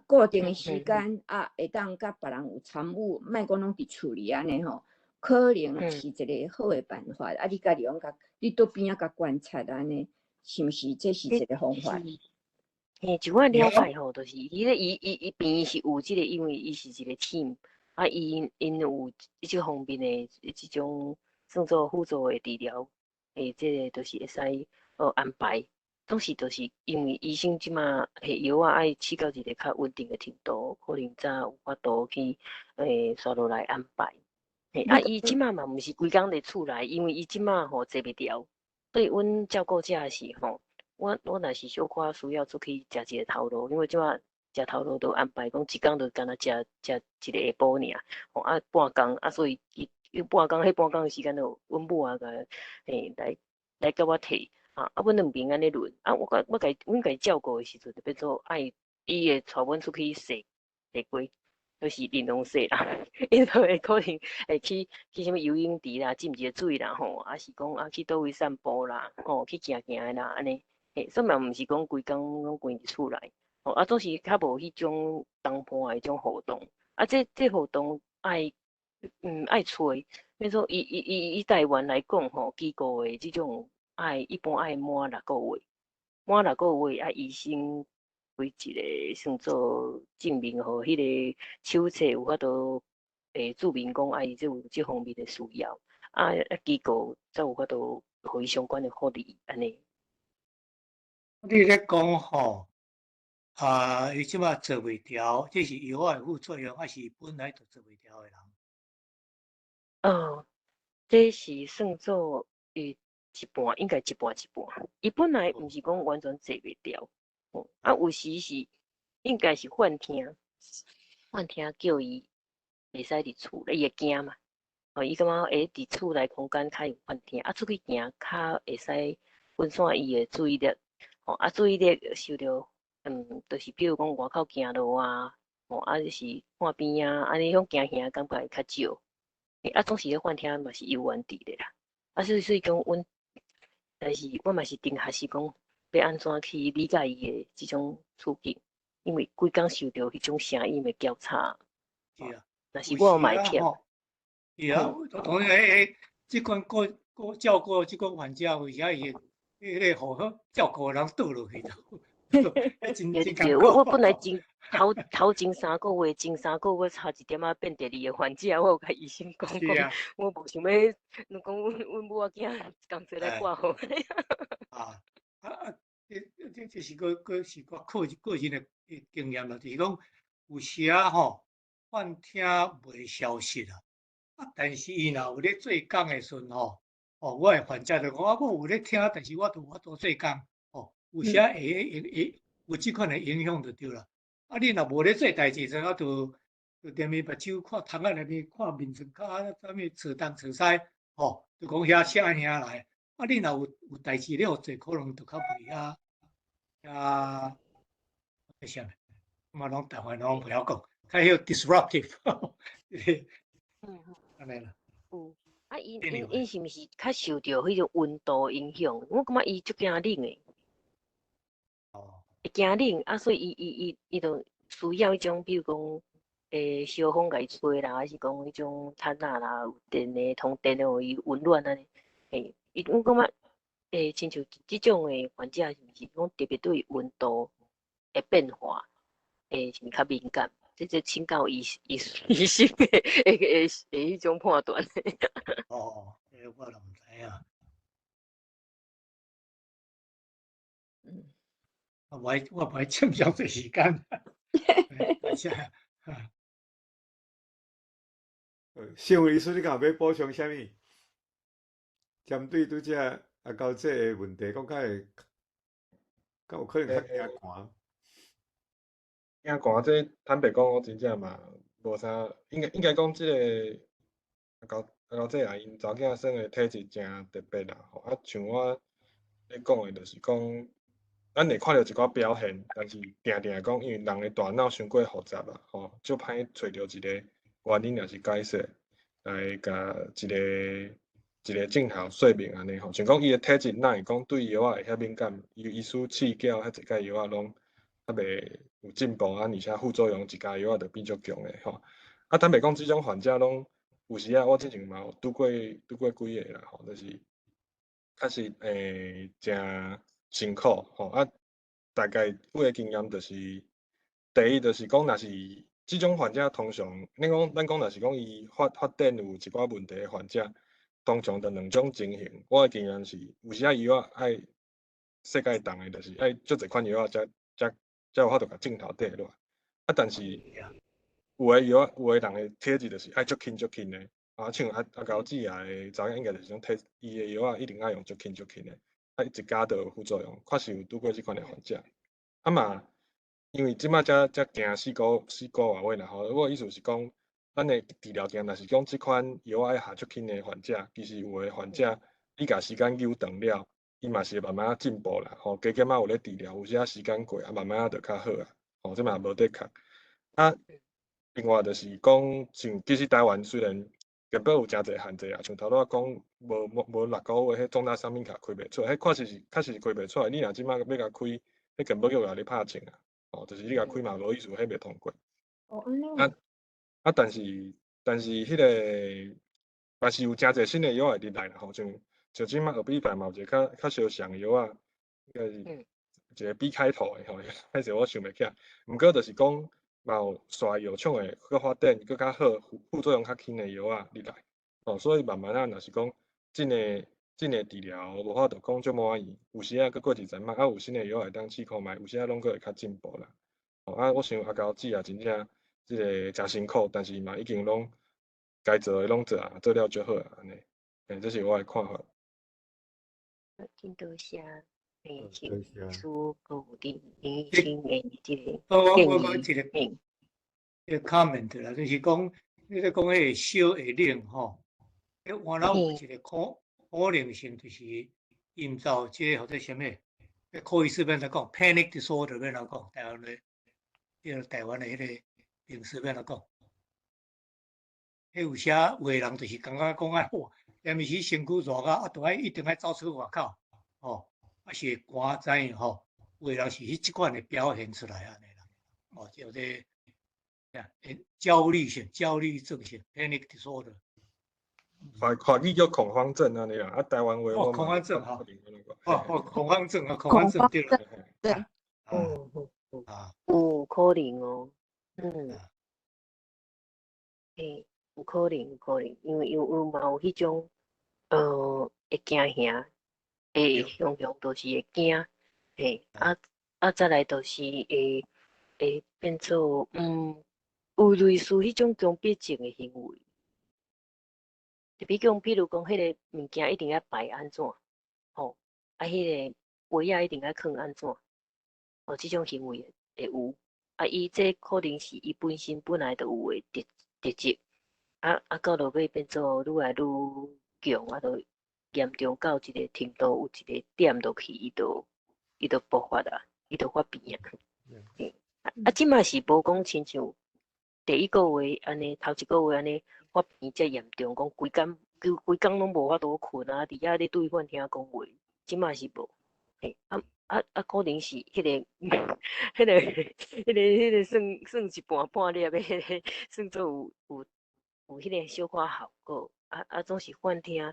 固定的時間啊，會當佮別人有參與，莫講攏佇厝裡按呢吼，可能是一個好的辦法。啊，你家己攏共，你佇邊仔共觀察按呢，是毋是這是一個方法？嘿，就我了解吼，就是伊咧，伊病院是有這個，因為伊是一個 team，啊，𪜶有這方面的這種算做輔助的治療，欸，這個就是會使安排。總是就是因為醫生這馬彼藥仔愛試到一個較穩定的程度，可能才有法度去煞落來安排。嘿，啊，伊這馬嘛毋是規工佇厝內，因為伊這馬吼坐袂牢，所以阮照顧者是吼，我若是小可需要出去食一个頭路，因為這馬食頭路都安排講一工就干焦食食一个下晡爾，吼啊半工啊，所以伊伊半工彼半工的時間就阮母啊共嘿來來共我提。啊啊，阮兩邊按呢輪，啊，我共阮共伊照顧的時陣，就變做愛伊會帶阮出去踅踅街，就是玲瓏踅啦，𪜶就會可能會去啥物游泳池啦，浸一个水啦吼，啊是講啊去佗位散步啦，吼去行行的啦，按呢，嘿，所以嘛毋是講規工攏關佇厝內，吼啊總是較無彼種同伴的彼種互動，啊這互動愛愛揣，變做伊台灣來講吼，機構的這種。愛一般愛滿六個月，滿六個月啊，醫生開一個算做證明，予彼個手冊有法度註明講啊，伊這有這方面的需要，啊啊機構才有法度予伊相關的福利按呢。你咧講吼，啊，伊這馬坐袂牢，這是藥仔的副作用，還是本來就坐袂牢的人？哦，這是算做伊一半，應該一半一半。伊本來毋是講完全坐袂牢，啊，有時是應該是幻聽，幻聽叫伊袂使佇厝咧，伊會驚嘛。哦，伊感覺會佇厝內空間較有幻聽，啊，出去行較會使分散伊的注意力。哦，啊，注意力受著，就是比如講外口行路啊，哦，啊，就是看邊啊，按呢種驚嚇感覺會較少。啊，總是咧幻聽嘛是有問題的啦。啊，所以講，阮，但是我嘛是定學習講，欲按怎去理解伊的這種處境，因為規工受著彼種聲音的交叉。是啊，若是我嘛會忝。是啊，當然，彼這款顧顧照顧這款患者，有時伊會彼個好好照顧的人倒落去就，真艱苦。我本來前頭頭前3個月，前三個月差一點仔變第二個患者，我有共醫生講講，我無想欲，講阮阮母仔囝仝齊來掛號。啊啊啊！這是閣閣是我個個人的經驗啦，就是講有時仔吼，幻聽袂消失啊，啊，但是伊若有咧做工的時陣吼，哦，我的患者就講啊，我有咧聽，但是我都無法度做工，哦，有時仔會會會有這款的影響就對啦。啊，你若無咧做代誌，陣啊，就就踮伊目睭看窗仔內面看面床跤，啥物揣東揣西，吼，就講遐聲遐來。啊，你若有有代誌咧做，可能就較袂遐遐啥物，嘛攏台灣攏袂曉講，較彼個 disruptive，按呢啦。有，啊，伊伊伊是毋是較受著彼種溫度影響？我感覺伊足驚冷的。哦。會驚冷啊，所以伊伊伊伊就需要彼種，比如講，燒風共伊吹啦，還是講彼種毯仔啦，有電的，通電的，予伊溫暖按呢。嘿，伊我感覺，親像這種的患者是毋是講特別對溫度的變化，是毋是較敏感？這這請教醫醫醫生的的的的彼種判斷。哦，這我就毋知影。我無愛，我無愛佔上濟時間。是啊。秀醫師，你敢有欲補充啥物？針對拄才阿高這個問題，講較會，較有可能較驚寒。驚寒這坦白講，我真正嘛無啥，應該應該講這个阿高阿高姐啊，𪜶查某囝耍的體質誠特別啦吼。啊，像我咧講的，就是講，咱會看著一寡表現，但是定定講，因為人的大腦傷過複雜啦，吼，足歹揣著一個原因，抑是解釋來共一個一個症候說明按呢吼。像講伊的體質，哪會講對藥仔會遐敏感？伊醫師試過遐濟擺藥仔攏猶未有進步啊，而且副作用一加藥仔就變足強的吼。啊，坦白講，這種患者攏有時啊，我之前嘛有拄過拄過幾个啦吼，就是確實誠辛苦吼。啊，大概我的經驗就是，第一就是講，若是這種患者通常，咱講咱講若是講伊發發展有一寡問題的患者，通常就兩種情形。我的經驗是，有時仔藥仔愛世界動的，就是愛足濟款藥仔才才才有法度共症頭綴落來。啊，但是有的藥仔，有的人的體質就是愛足輕足輕的。啊，像阿阿高姊仔的查某囝應該就是種體，伊的藥仔一定愛用足輕足輕的，啊，一加就有副作用，確實有拄過這款的患者。啊嘛，因為這擺才才行四個四個外月啦吼，我的意思是講，咱的治療經若是講這款藥愛下足輕的患者，其實有的患者，你共時間糾長了，伊嘛是會慢慢仔進步啦，吼，加減仔有咧治療，有時仔時間過啊，慢慢仔就較好啊，吼，這嘛無得控。啊，另外就是講，像其實台灣雖然健保有誠濟限制啊，像頭拄仔講，無無無六個月彼重大傷病卡開袂出，彼確實是確實是開袂出來。你若這擺欲共開，彼健保局共你拍槍啊，吼，就是你共開嘛無意思，彼袂通過。哦，按呢。啊啊，但是但是彼个嘛是有誠濟新的藥會入來啦，吼，像像這擺後壁擺嘛有一個較較相像的藥仔，應該是一個 B 開頭的吼，歹勢我想袂起來。毋過就是講嘛有紲藥廠的閣發展閣較好，副作用較輕的藥仔入來，吼，所以慢慢仔若是講這个這个治療無法度講足滿意，有時仔閣過一陣仔，啊有新的藥會當試看覓，有時仔攏閣會較進步啦。吼啊，我想阿高姊也真正這个誠辛苦，但是嘛已經攏該做的攏做啊，做了足好啊，按呢，欸，這是我的看法。真多謝，欸，多謝。師閣有林林醫生的這個我建我講一個議。一個 comment 啦，就是講你咧講彼個燒會冷吼，彼原來有一個可能性，就是營造這個或者啥物，彼柯醫師欲按怎講，panic disorder 欲按怎講，台灣的，彼個台灣的彼個名詞欲按怎講？彼有時有的人就是感覺講啊，哇，連時身軀熱啊，啊，都愛一定愛走出外口，吼，啊是會寒知影吼，有的人是彼這款的表現出來按呢啦，哦，叫做焦慮性、焦慮症性（panic disorder）。法語叫恐慌症按呢啦，啊，台灣話哦，恐慌症吼，哦哦，恐慌症啊，恐慌症對啦，對，有可能哦，嗯，欸，有可能，有可能，因為有嘛有彼種，會驚嚇，會常常都是會驚，嘿，啊啊，再來就是會變做，有類似彼種強迫症的行為。就比講，比如講，彼個物件一定愛擺按怎，吼，啊，彼個杯仔一定愛囥按怎，哦，這種行為會有，啊，伊這可能是伊本身本來就有的特質，啊啊，到落尾變做愈來愈強，啊，就嚴重到一個程度，有一個點落去，伊就爆發啊，伊就發病啊。嘿，啊啊，這馬是無講親像第一個月按呢，頭一個月按呢發病遮嚴重，講規工規規工攏無法度睏啊，佇遐咧對幻聽講話，這馬是無。嘿，啊啊啊，可能是彼個算算一半半粒的，彼個算做有彼個小可效果。啊啊，總是幻聽，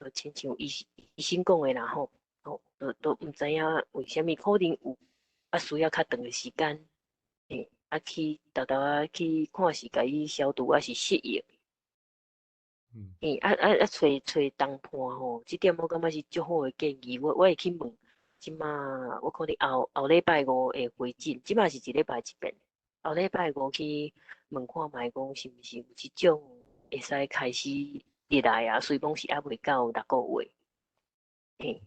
就親像醫生講的啦吼，吼，都毋知影為啥物可能有，啊需要較長的時間，嘿，啊去沓沓仔去看是共伊消毒抑是適應。嘿，啊啊啊，揣揣同伴吼，這點我感覺是足好的建議。我會去問，這馬我可能後後禮拜五會回診，這馬是一禮拜一遍。後禮拜五去問看覓講是毋是有這種會使開始入來啊？雖講是猶未到6個月。嘿，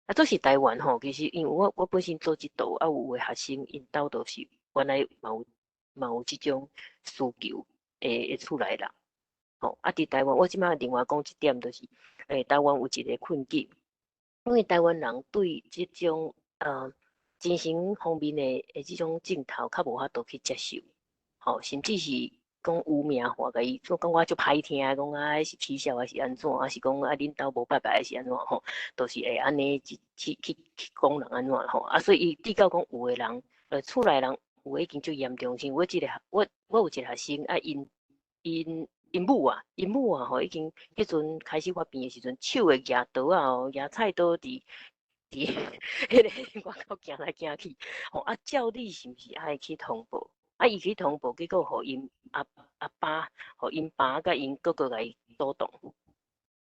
啊，這是台灣吼，其實因為我本身做這道，啊有的學生𪜶兜都是原來嘛有這種需求會出來啦。吼，啊，佇台灣，我這馬另外講一點，就是，台灣有一個困境，因為台灣人對這種精神方面的這種症頭較無法度去接受，吼，甚至是講污名化，共伊做感覺足歹聽，講啊，彼是取笑抑是按怎，抑是講啊恁兜無拜拜抑是按怎吼，都是會按呢去去去去講人按怎吼，啊，所以伊直到講有的人，厝內人有的已經足嚴重，像我這個我有一個學生啊，𪜶母啊，吼，已經彼陣開始發病的時陣，手會舉刀仔哦，舉菜刀佇彼個外口行來行去，吼啊，照理是毋是愛去通報？啊，伊去通報，結果予𪜶阿爸，予𪜶爸佮𪜶哥哥共伊阻擋，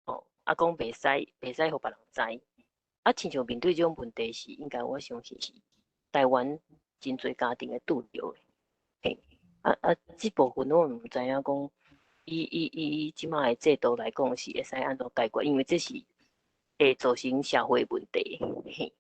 吼，啊，講袂使予別人知。啊，親像面對這種問題時，應該我相信是台灣真濟家庭會拄著的。嘿，啊啊，這部分我毋知影講，以這馬的制度來講，是會使按怎解決？因為這是會造成社會問題。嘿。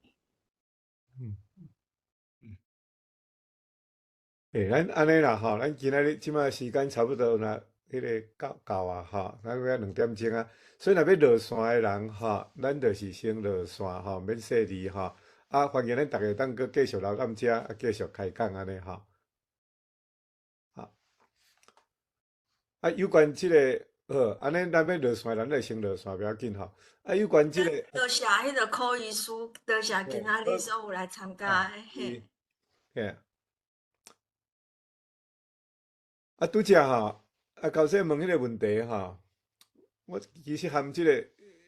欸，咱按呢啦吼，咱今仔日這馬時間差不多啦，彼個到啊吼，咱欲2點鐘啊，所以若欲落線的人吼，咱就是先落線吼，免細膩吼。啊，歡迎恁逐家當閣繼續留踮遮，啊，繼續開講按呢吼。好，啊，有關這個，好，按呢咱欲落線，咱就先落線，不要緊吼。啊，有關這個，多謝彼個柯醫師，多謝今仔日所有來參加的，嘿。嘿。啊，拄才吼，啊，頭先問彼個問題吼，我其實含這個，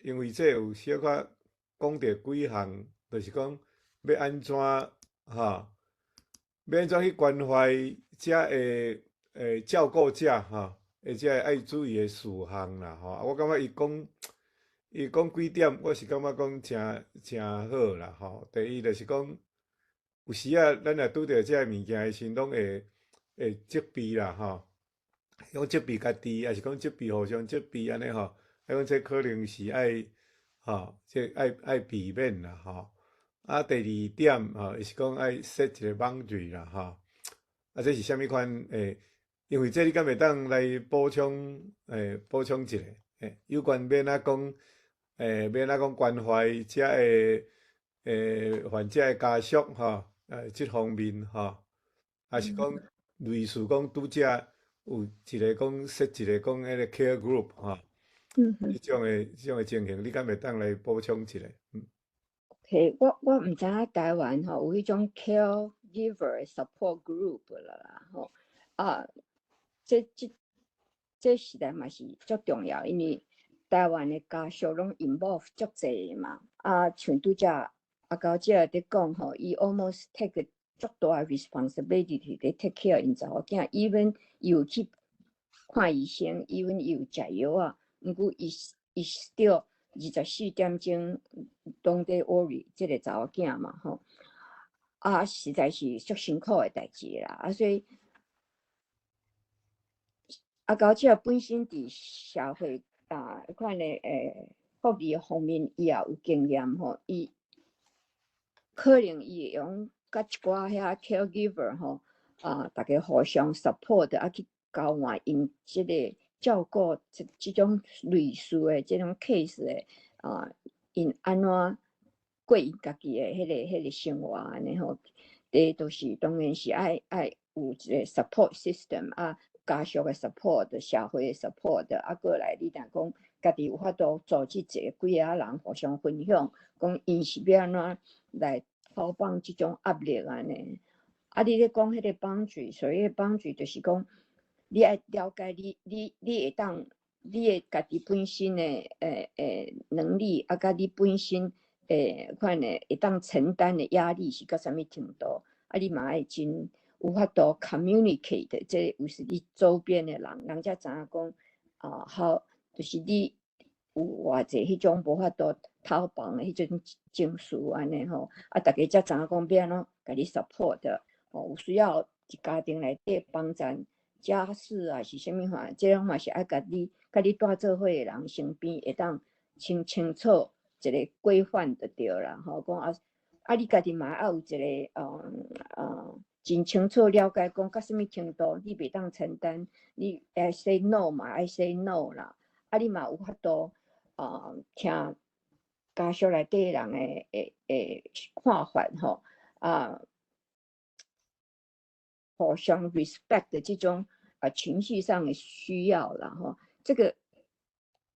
因為這有小可講著幾項，就是講欲按怎吼，欲按怎去關懷遮的照顧者吼，或者愛注意的事項啦吼。啊，我感覺伊講幾點，我是感覺講誠誠好啦吼。第一就是講，有時啊，咱若拄著這个物件的時陣，攏會責備啦吼，講責備家己，抑是講責備互相責備按呢吼，啊講這可能是愛吼，這愛避免啦吼。啊，第二點吼，伊是講愛設一個 boundary 啦吼。啊，這是啥物款？因為這你敢會當來補充一下？有關欲按怎講，欲按怎講關懷遮个患者的家屬吼，這方面吼，抑是講類似講拄才有一個講設一個講彼個 care group 吼，這種的情形，你敢會當來補充一下？ OK，我毋知影台灣吼有彼種 caregiver support group 啦吼，啊，這實在嘛是足重要，因為台灣的家屬攏 involve 足濟嘛，啊，像拄才阿高姐佇講吼，伊 almost take 足大 responsibility 佇 take care 𪜶查某囝，even 伊有去看醫生，even 伊有食藥啊，毋過伊 still 24點鐘攏佇 worry 這个查某囝嘛吼，啊，實在是足辛苦的代誌啦，啊，所以阿高姐本身佇社會啊，彼款的福利方面，伊也有經驗吼，伊可能伊會用佮一寡遐 caregiver 吼，啊，逐家互相 support 啊，去交換𪜶這个照顧這種類似的這種 case 的啊，𪜶按怎過𪜶家己的彼個生活按呢吼，第一就是當然是愛有一個 support system 啊，家屬的 support，社會的 support，啊，過來你若講家己有法度組織一个幾仔人互相分享，講𪜶是欲按怎來透放這種壓力按呢。啊，你咧講彼個 boundary，所謂 boundary 就是講，你愛了解你會當，你的家己本身的能力，啊，佮你本身款的會當承擔的壓力是到啥物程度，啊，你嘛愛真有法度 communicate，這有時你周邊的人，人才知影講，啊，好，就是你有偌濟彼種無法度透放的彼種情緒按呢吼，啊，逐家才知影講欲按怎共你 support，吼，有需要一家庭內底幫贊家事啊，是啥物款，這攏嘛是愛佮你蹛做伙的人身邊會當清清楚一個規範就對啦，吼，講啊啊，你家己嘛愛有一個真清楚了解講到啥物程度你袂當承擔，你愛 say no 嘛愛 say no 啦，啊，你嘛有法度聽家屬內底人的看法吼，啊，互相 respect 的這種啊情緒上的需要啦吼，這個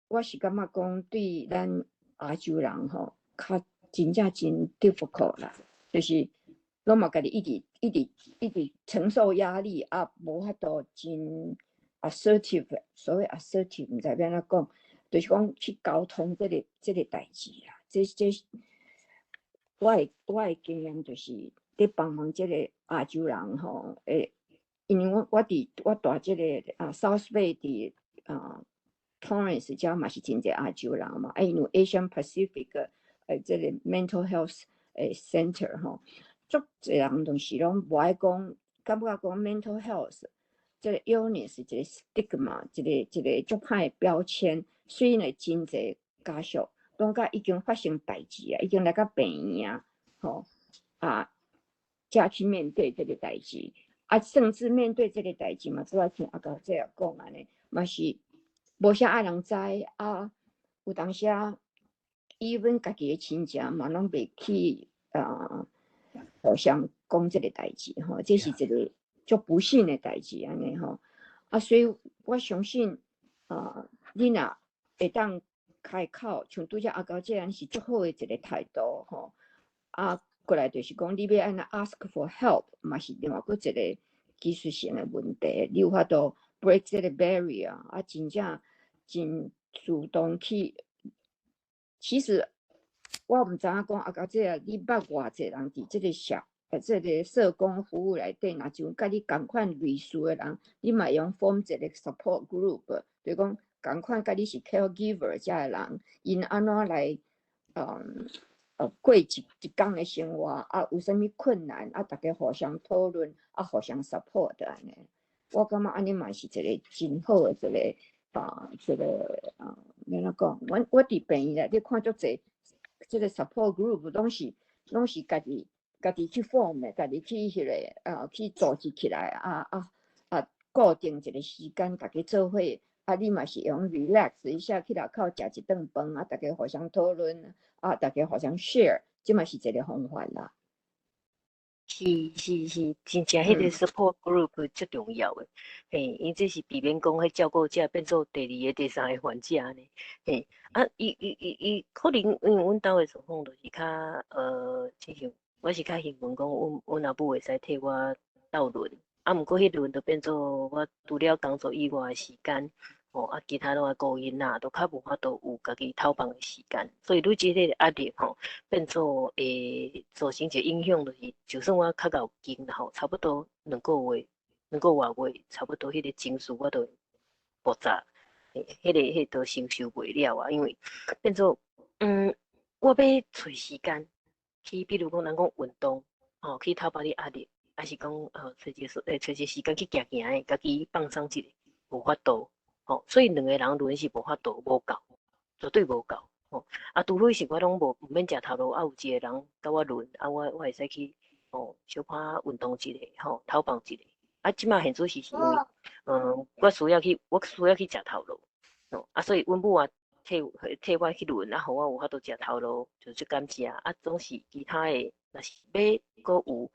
我是感覺講對咱亞洲人吼，較真正真 difficult 啦，就是攏嘛家己一直一直一直承受壓力啊，無法度真 assertive，所謂 assertive 毋知欲按怎講，就是講去溝通這個代誌啦。這我的經驗就是佇幫忙這個亞洲人吼，因為我佇我蹛這個啊 South Bay 佇啊 Torrance 遮嘛是真濟亞洲人嘛，啊，因為 Asian Pacific 這個 Mental Health Center 吼，足濟人都是攏無愛講，感覺講 mental health 這個 illness 一個 stigma，一個足歹的標籤，所以呢，真濟家屬攏佮已經發生代誌啊，已經來到病院啊，吼啊，才去面對這個代誌，啊，甚至面對這個代誌嘛，拄仔聽阿高姐講按呢，嘛是無啥愛人知啊，有當時啊，even 家己的親情嘛攏袂去啊，互相講這個代誌吼，這是一個足不幸的代誌按呢吼，啊，所以我相信啊，你若會當開口，像拄才阿高這樣是足好的一個態度吼，啊，過來就是講你欲按怎 ask for help，嘛是另外閣一個技術性的問題，你有法度 break 這個 barrier 啊，真正真主動去。其實我毋知影講阿高姐啊，你捌偌濟人佇這個社工服務內底，若像佮你仝款類似的人，你嘛會用 form 一個 support group，就是講仝款佮你是 caregiver 遮的人，𪜶按怎來過一工的生活，啊，有啥物困難，啊，逐家互相討論，啊，互相 support 按呢。我感覺按呢嘛是一個真好的一個啊，欲按怎講？阮佇病院內底看足濟，這個 support group 攏是家己去 form 的，家己去彼個啊去組織起來，啊，固定一個時間，逐家做伙，啊，你嘛是會用 relax 一下，去樓跤食一頓飯，啊，逐家互相討論，啊，逐家互相 share，這嘛是一個方法啦。是是是，真正彼個 support group 足重要的，嘿，因這是避免講彼照顧者變做第二個、第三個患者呢，嘿，啊，伊可能因為阮兜的狀況就是較親像我是較幸運，講阮阿母會使替我鬥輪，啊，毋過彼輪就變做我除了工作以外的時間，吼，啊，其他攏愛顧囡仔，都較無法度有家己透放的時間，所以累積這個壓力吼，變做會造成一個影響，就是就算我較𠢕經吼，差不多2個月、2個外月，差不多彼個情緒我都會爆炸，彼個都承受袂了啊，因為變做我欲揣時間去，比如講人講運動，吼，去透放你壓力，抑是講揣一個時間去行行的，家己放鬆一下，無法度。吼，所以兩個人輪是無法度，無夠，絕對無夠。吼，啊，除非是我攏無毋免食頭路，啊，有一個人佮我輪，啊，我會使去，吼，小可運動一下，吼，透放一下。啊，這馬現做是因為，我需要去食頭路，吼，啊，所以阮母啊替我去輪，啊，予我有法度食頭路，就足感謝。啊，總是其他的，若是欲閣有，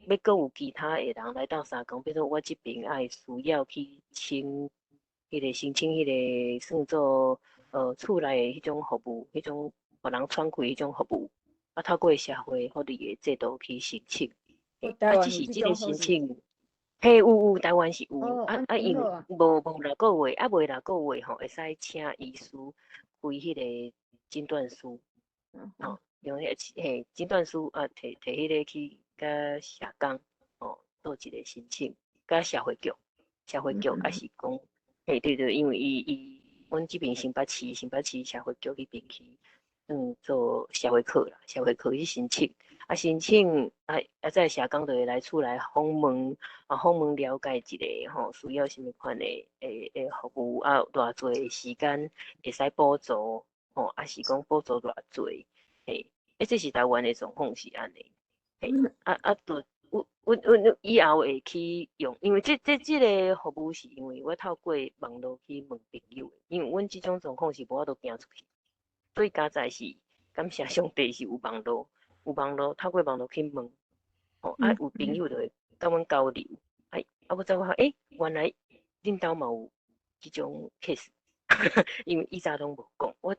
欲閣有其他的人來鬥相共，變做我這邊愛需要去請。彼個申請彼個算做厝內的彼種服務，彼種予人喘氣彼種服務，啊，透過社會福利的制度去申請。啊，只是這個申請，嘿，有，台灣是有，啊啊，因無6個月，啊，未六個月吼，會使請醫師開彼個診斷書，吼，用彼個嘿診斷書啊，提提彼個去共社工，吼，做一個申請，共社會局，社會局抑是講。嘿，對對，因為伊阮這邊新北市社會局彼邊去，做社會課啦，社會課去申請，啊申請啊啊，再社工就會來厝內訪問，啊訪問了解一下吼，需要啥物款的服務，啊偌濟時間會使補助，吼，抑是講補助偌濟，嘿，欸，這是台灣的狀況是按呢，嘿，啊啊，就阮以後會去用，因為這個服務是因為我透過網路去問朋友的，因為阮這種狀況是無法度行出去，所以佳哉是感謝上帝是有網路，有網路透過網路去問，吼啊有朋友就會共阮交流，啊啊我才發覺，欸，原來恁兜嘛有這種 case，因為以前攏無講，我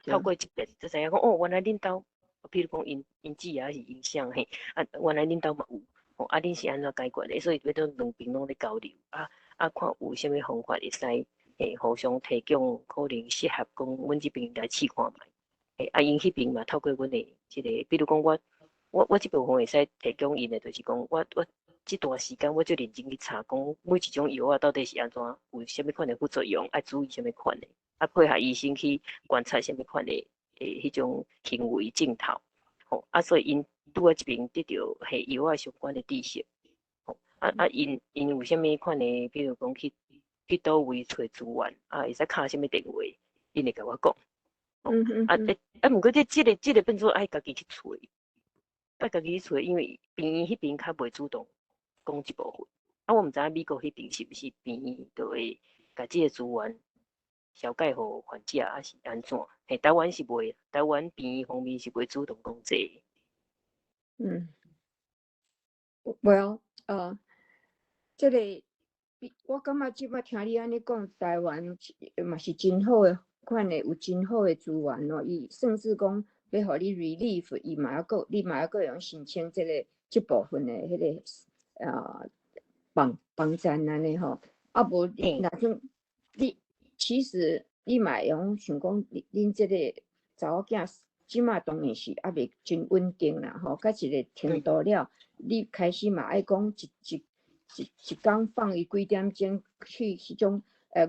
透過這遍才知影講，哦，原來恁兜，比如講𪜶姊抑是𪜶啥嘿，啊原來恁兜嘛有。啊，恁是按怎解決的？所以變做兩邊攏咧交流，啊啊，看有啥物方法會使，欸，互相提供，可能適合講阮這邊來試看覓。欸，啊，𪜶彼邊嘛透過阮的這個，比如講我這部分會使提供𪜶的，就是講我這段時間我足認真去查，講每一種藥仔到底是按怎，有啥物款的副作用，愛注意啥物款的，啊配合醫生去觀察啥物款的彼種行為症頭，吼，啊，所以𪜶拄佇這邊得著彼藥仔相關的知識，吼，啊啊，𪜶有啥物款的，比如講去佗位揣資源，啊，會使敲啥物電話，𪜶會共我講，啊欸啊，毋過這個變做愛家己去揣，愛家己去揣，因為病院彼邊較袂主動講這部分，啊，我毋知影美國彼邊是毋是病院就會共這個資源紹介予患者，抑是按怎？嘿，台灣是袂，台灣病院方面是袂主動講這個。Well，這個，我感覺這擺聽你按呢講，台灣嘛是真好的款的，有真好的資源咯。伊甚至講欲予你 relief，伊嘛猶閣，你嘛猶閣會用申請這部分的彼個幫贊按呢吼。啊無你若種你其實你嘛會用想講，恁這個查某囝這馬當然是猶未真穩定啦吼，到一個程度了，你開始嘛愛講一工放伊幾點鐘去彼種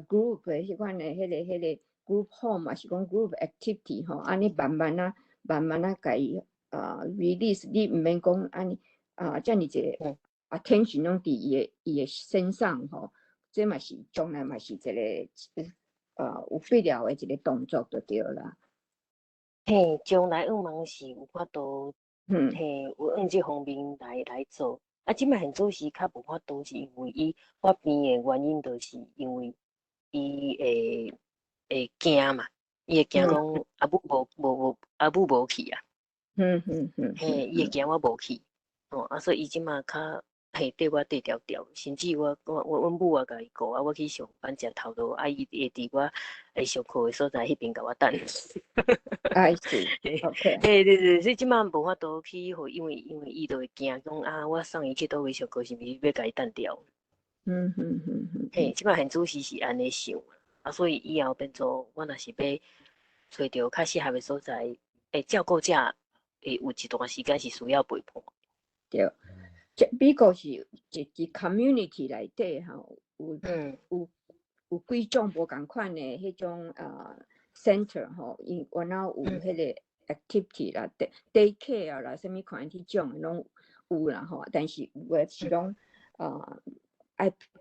group 的彼款的彼個 group home，抑是講 group activity 吼，按呢慢慢仔慢慢仔共伊release，你毋免講按呢遮爾濟attention 攏佇伊的身上吼，這嘛是將來嘛是一個有必要的一個動作就對啦。嘿，將來向望是有法度，嘿，有按這方面來做。啊，這擺現做時較無法度，是因為伊發病的原因，就是因為伊會驚嘛，伊會驚講阿母無去啊。嘿，伊會驚我無去，吼，啊，所以伊這擺較嘿綴我綴牢牢，甚至我阮母也共伊顧，啊，我去上班食頭路，啊，伊會佇我會上課的所在彼邊共我等。 I see，OK。嘿，對對，所以這擺無法度去，予因為伊就會驚講啊，我送伊去佗位上課，是毋是欲共伊擲掉？嘿，這擺現主時是按呢想，啊，所以以後變做我若是欲揣著較適合的所在，會照顧者會有一段時間是需要陪伴。對，這美國是一一 community 內底吼，有有幾種無仝款的彼種center 吼，伊原來有彼個 activity 啦，day care 啦，啥物款彼種攏有啦吼，但是有的是攏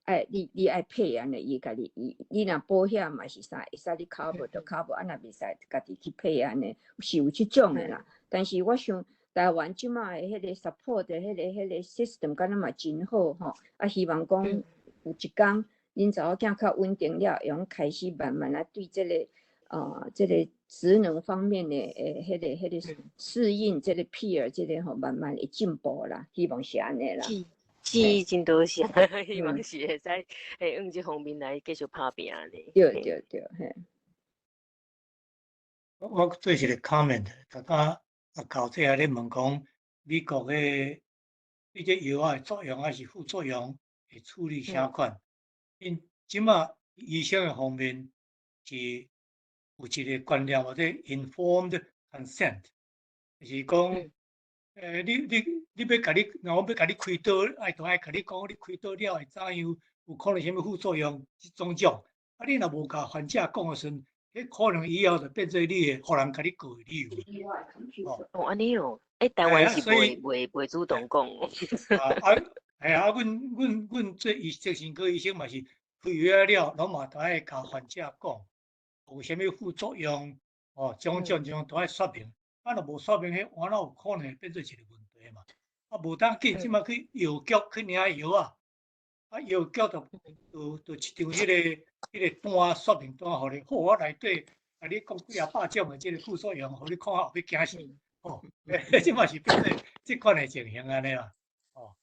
愛你愛 pay 按呢，伊家己伊你若保險嘛是啥，會使你 cover 就 cover，啊若袂使家己去 pay 按呢，是有這種的啦。但是我想台灣這擺的彼個 support 的彼個 system 敢若嘛真好吼，啊希望講有一工恁查某囝較穩定了，會用開始慢慢仔對這個職能方面的彼個適應這個 peer 這個吼，慢慢會進步啦，希望是按呢啦。是，是真多謝，希望是會使會用這方面來繼續拍拚呢。對對對，嘿。我做一個 comment，大家啊到這下咧問講美國的對這藥仔的作用還是副作用會處理啥款？𪜶這馬醫生的方面是有一個觀念，或者 informed consent，就是講，你欲共你，若我欲共你開刀，愛都愛共你講，你開刀了會怎樣？有可能啥物副作用？這種種，啊，你若無共患者講的時陣，彼可能以後就變做你的，予人共你告的理由。哦，按呢哦，台灣是袂主動講。啊，嘿啊，阮做醫精神科醫生嘛是開藥了，攏嘛都愛共患者講，有啥物副作用，哦，種種種都愛說明。啊，若無說明，彼換哪有可能會變做一個問題嘛？啊，無當緊，這馬去藥局去領藥仔，啊，藥局就一張彼個單說明單，予你，好，我內底共你講幾仔百種的這個副作用，予你看後欲驚死，吼，這嘛是變做這款的情形按呢啦，哦。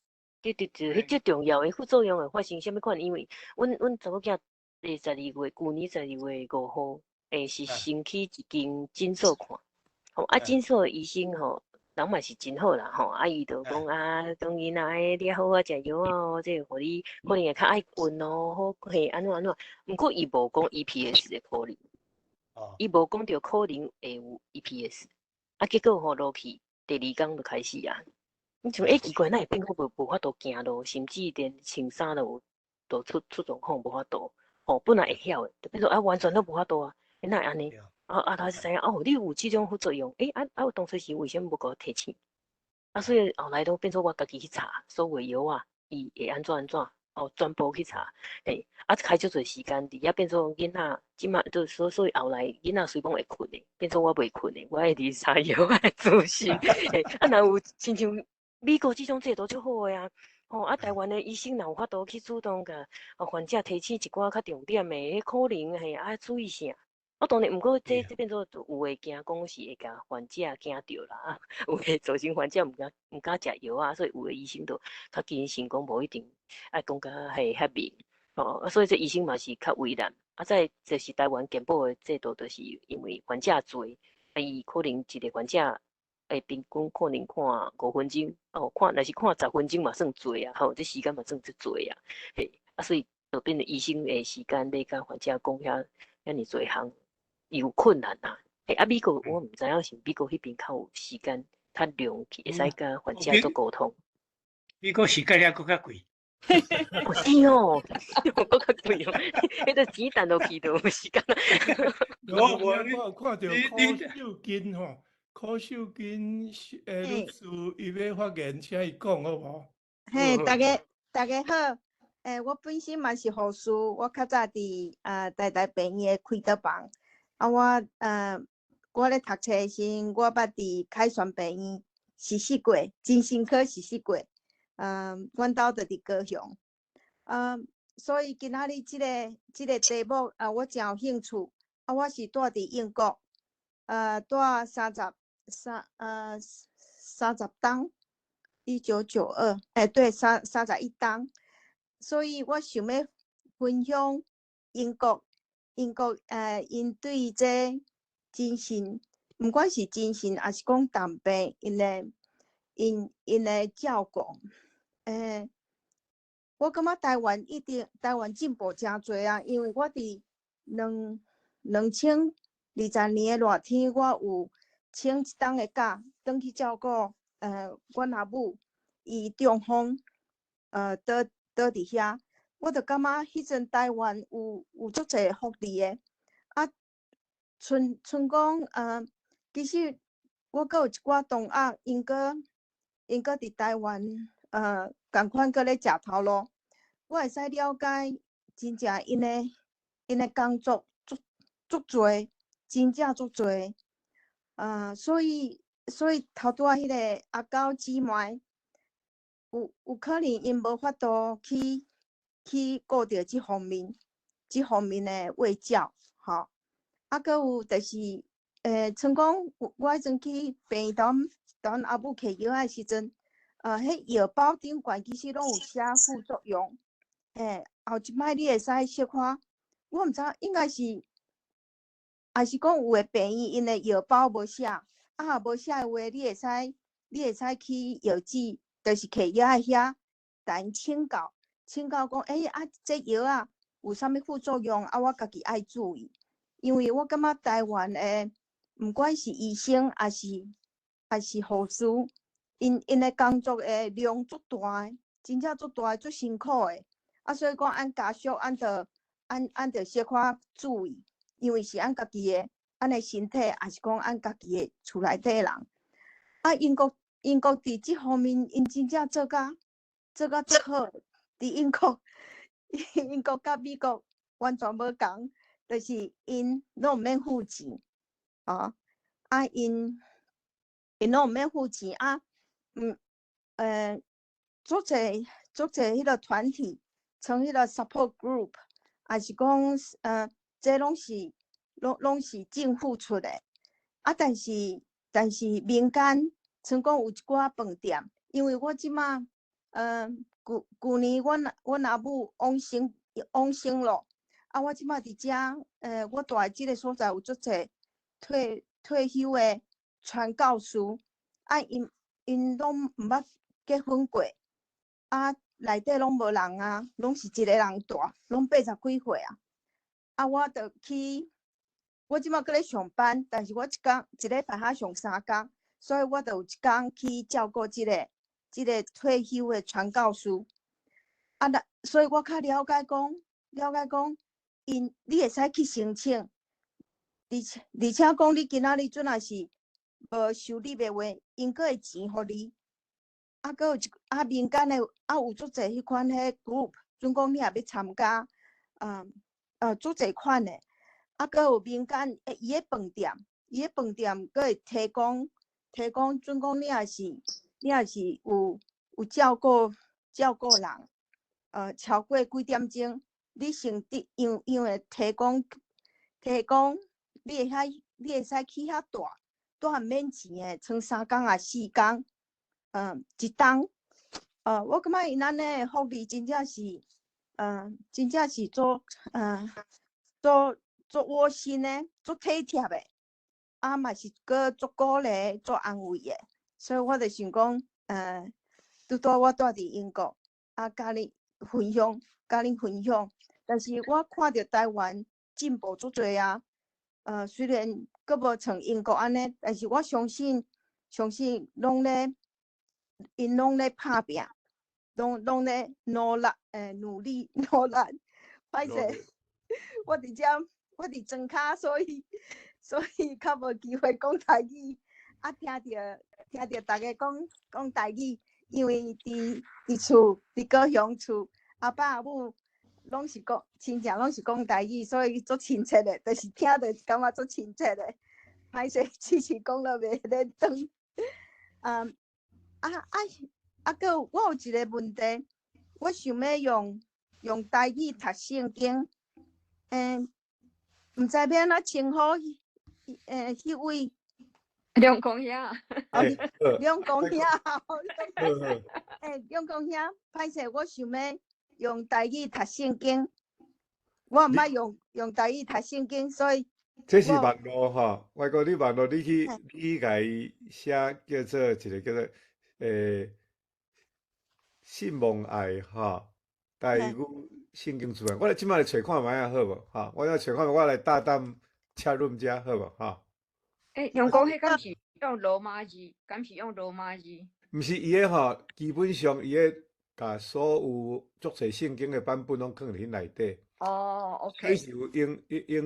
對對對，彼最重要的副作用會發生啥物款？因為阮查某囝十二月，舊年12月5號，是先去一間診所看，吼，啊，診所的醫生吼，人嘛是真好啦，吼，啊，伊就講啊，講囡仔，你好好食藥哦，這個予你可能會較愛睏哦，好嘿，按怎按怎，毋過伊無講 EPS 的可能，伊無講著可能會有 EPS，啊，結果吼落去，第二工就開始啊。你像欸奇怪，哪會變講無法度行路，甚至連穿衫都有都出狀況無法度，吼，本來會曉的，就變做啊完全都無法度啊，欸哪會按呢？啊啊，他才知影哦，你有這種副作用，欸啊啊，當初時為啥物無共我提醒？啊，所以後來都變做我家己去查，所有藥仔，伊會按怎按怎，哦，全部去查，嘿，啊，開足濟時間佇遐變做囡仔，這馬就所以後來囡仔雖講會睏的，變做我袂睏的，我會佇查藥仔的資訊，嘿，啊，若有親像美國這種制度足好的啊，吼，啊，台灣的醫生若有法度去主動共患者提醒一寡較重點的，彼可能嘿愛注意啥？我當然，毋過這變做有的驚講是會共患者驚著啦，有的造成患者毋敢食藥啊，所以有的醫生就較謹慎講無一定愛講甲嘿遐明，吼，啊，所以這醫生嘛是較為難。啊，再就是台灣健保的制度，就是因為患者濟，啊，伊可能一個患者平均可能看5分鐘，哦，看若是看10分鐘嘛算濟啊，吼，這時間嘛算足濟啊，嘿，啊，所以就變成醫生的時間咧，共患者講遐爾濟項。有困難啊！欸，啊，美國我毋知影是美國彼邊較有時間較量，會使共患者做溝通。美國時間也閣較貴。哦，是哦，閣較貴哦，彼個錢賺落去就有時間。我我有看著柯秀金吼，柯秀金女士，伊欲發言，請伊講好無？嘿，大家好。我本身嘛是護士，我較早佇台大病院的開刀房。啊，我咧讀冊的時陣，我捌佇凱旋病院實習過，精神科實習過。阮兜就佇高雄。所以今仔日這個題目啊，我誠有興趣。啊，我是住佇英國，住30冬，1992，對，31冬。所以我想欲分享英國，𪜶對這精神，毋管是精神，抑是講重病，𪜶的照顧。我感覺台灣一定台灣進步誠濟啊，因為我佇2020年的熱天，我有請一冬的假，轉去照顧阮阿母，伊中風，倒佇遐，我就感覺彼陣台灣有足濟福利的，啊，賰講，其實我閣有一寡同學，𪜶閣佇台灣，仝款閣咧食頭路，我會使了解，真正𪜶的工作足濟，真正足濟，所以頭拄仔彼个阿九姊妹，有可能𪜶無法度去顧著這方面的衛教，吼。啊，閣有就是，像講，我彼陣去病院佇阮阿母摕藥仔的時陣，彼藥包頂懸其實攏有寫副作用，後一擺你會使小可，我毋知應該是，抑是講有的病院𪜶的藥包無寫，啊，若無寫的話，你會使去藥劑，就是摕藥仔遐，共𪜶請教，請教講，啊，這藥仔有啥物副作用，啊，我家己愛注意。因為我感覺台灣的，毋管是醫生，抑是護士，𪜶的工作的量足大的，真正足大的，足辛苦的。啊，所以講，按家屬，按著小可注意，因為是按家己的，按的身體，抑是講按家己的厝內底人。啊，英國佇這方面，𪜶真正做甲足好。佇英國佮美國完全無仝，就是𪜶攏毋免付錢，啊，𪜶攏毋免付錢啊，足濟足濟彼個團體，像彼個 support group，抑是講，這攏是政府出的，啊，但是民間，像講有一寡飯店，因為我這馬，舊年阮阿母往生咯，啊，我這馬佇遮，我蹛的這個所在有足濟退休的傳教士，啊，𪜶攏毋捌結婚過，啊，內底攏無人啊，攏是一个人蹛，攏80幾歲啊，啊，我就去，我這馬閣咧上班，但是我一工一禮拜較上3工，所以我就有一工去照顧這個退休的傳教士，啊，那所以我較了解講，𪜶你會使去申請，而且講你今仔日陣若是無收入的話，𪜶閣會錢予你，啊，閣有一啊民間的啊有足濟彼款彼 group，準講你若欲參加，足濟款的，啊，閣有民間伊的飯店閣會提供，準講你若是有照顧人，超過幾點鐘，你先得因為提供，你會使去遐蹛，蹛免錢的，像3工抑4工，一冬，我感覺𪜶按呢福利真正是足窩心的，足體貼的，啊嘛是閣足鼓勵、足安慰的，所以我就想講，拄拄我蹛佇英國，啊，佮恁分享，但是我看著台灣進步足濟啊，雖然閣無像英國按呢，但是我相信𪜶攏咧拍拚，攏咧努力努力。歹勢，我佇遮，我佇莊跤，所以較無機會講台語。啊，聽著大家講講台語，因為佇厝佇高雄厝，阿爸阿母攏是講親戚攏是講台語，所以足親切的，就是聽著感覺足親切的。歹勢，只是講了袂認真。嗯，啊啊啊！閣我有一個問題，我想欲用台語讀聖經，毋知欲按怎稱呼彼位梁公兄，梁公兄，梁公兄，歹勢，我想欲用台語讀聖經，我毋捌用台語讀聖經，所以這是網路吼，外國你網路你去共伊寫叫做一個叫做信望愛吼，台語聖經資源，我來這擺來揣看覓仔好無？吼，我來揣看覓，我來大膽切入遮好無？吼。梁公，彼敢是用羅馬字？敢是用羅馬字？毋是，伊个吼，基本上伊个共所有足濟聖經的版本攏囥佇彼內底。哦，OK。伊是有英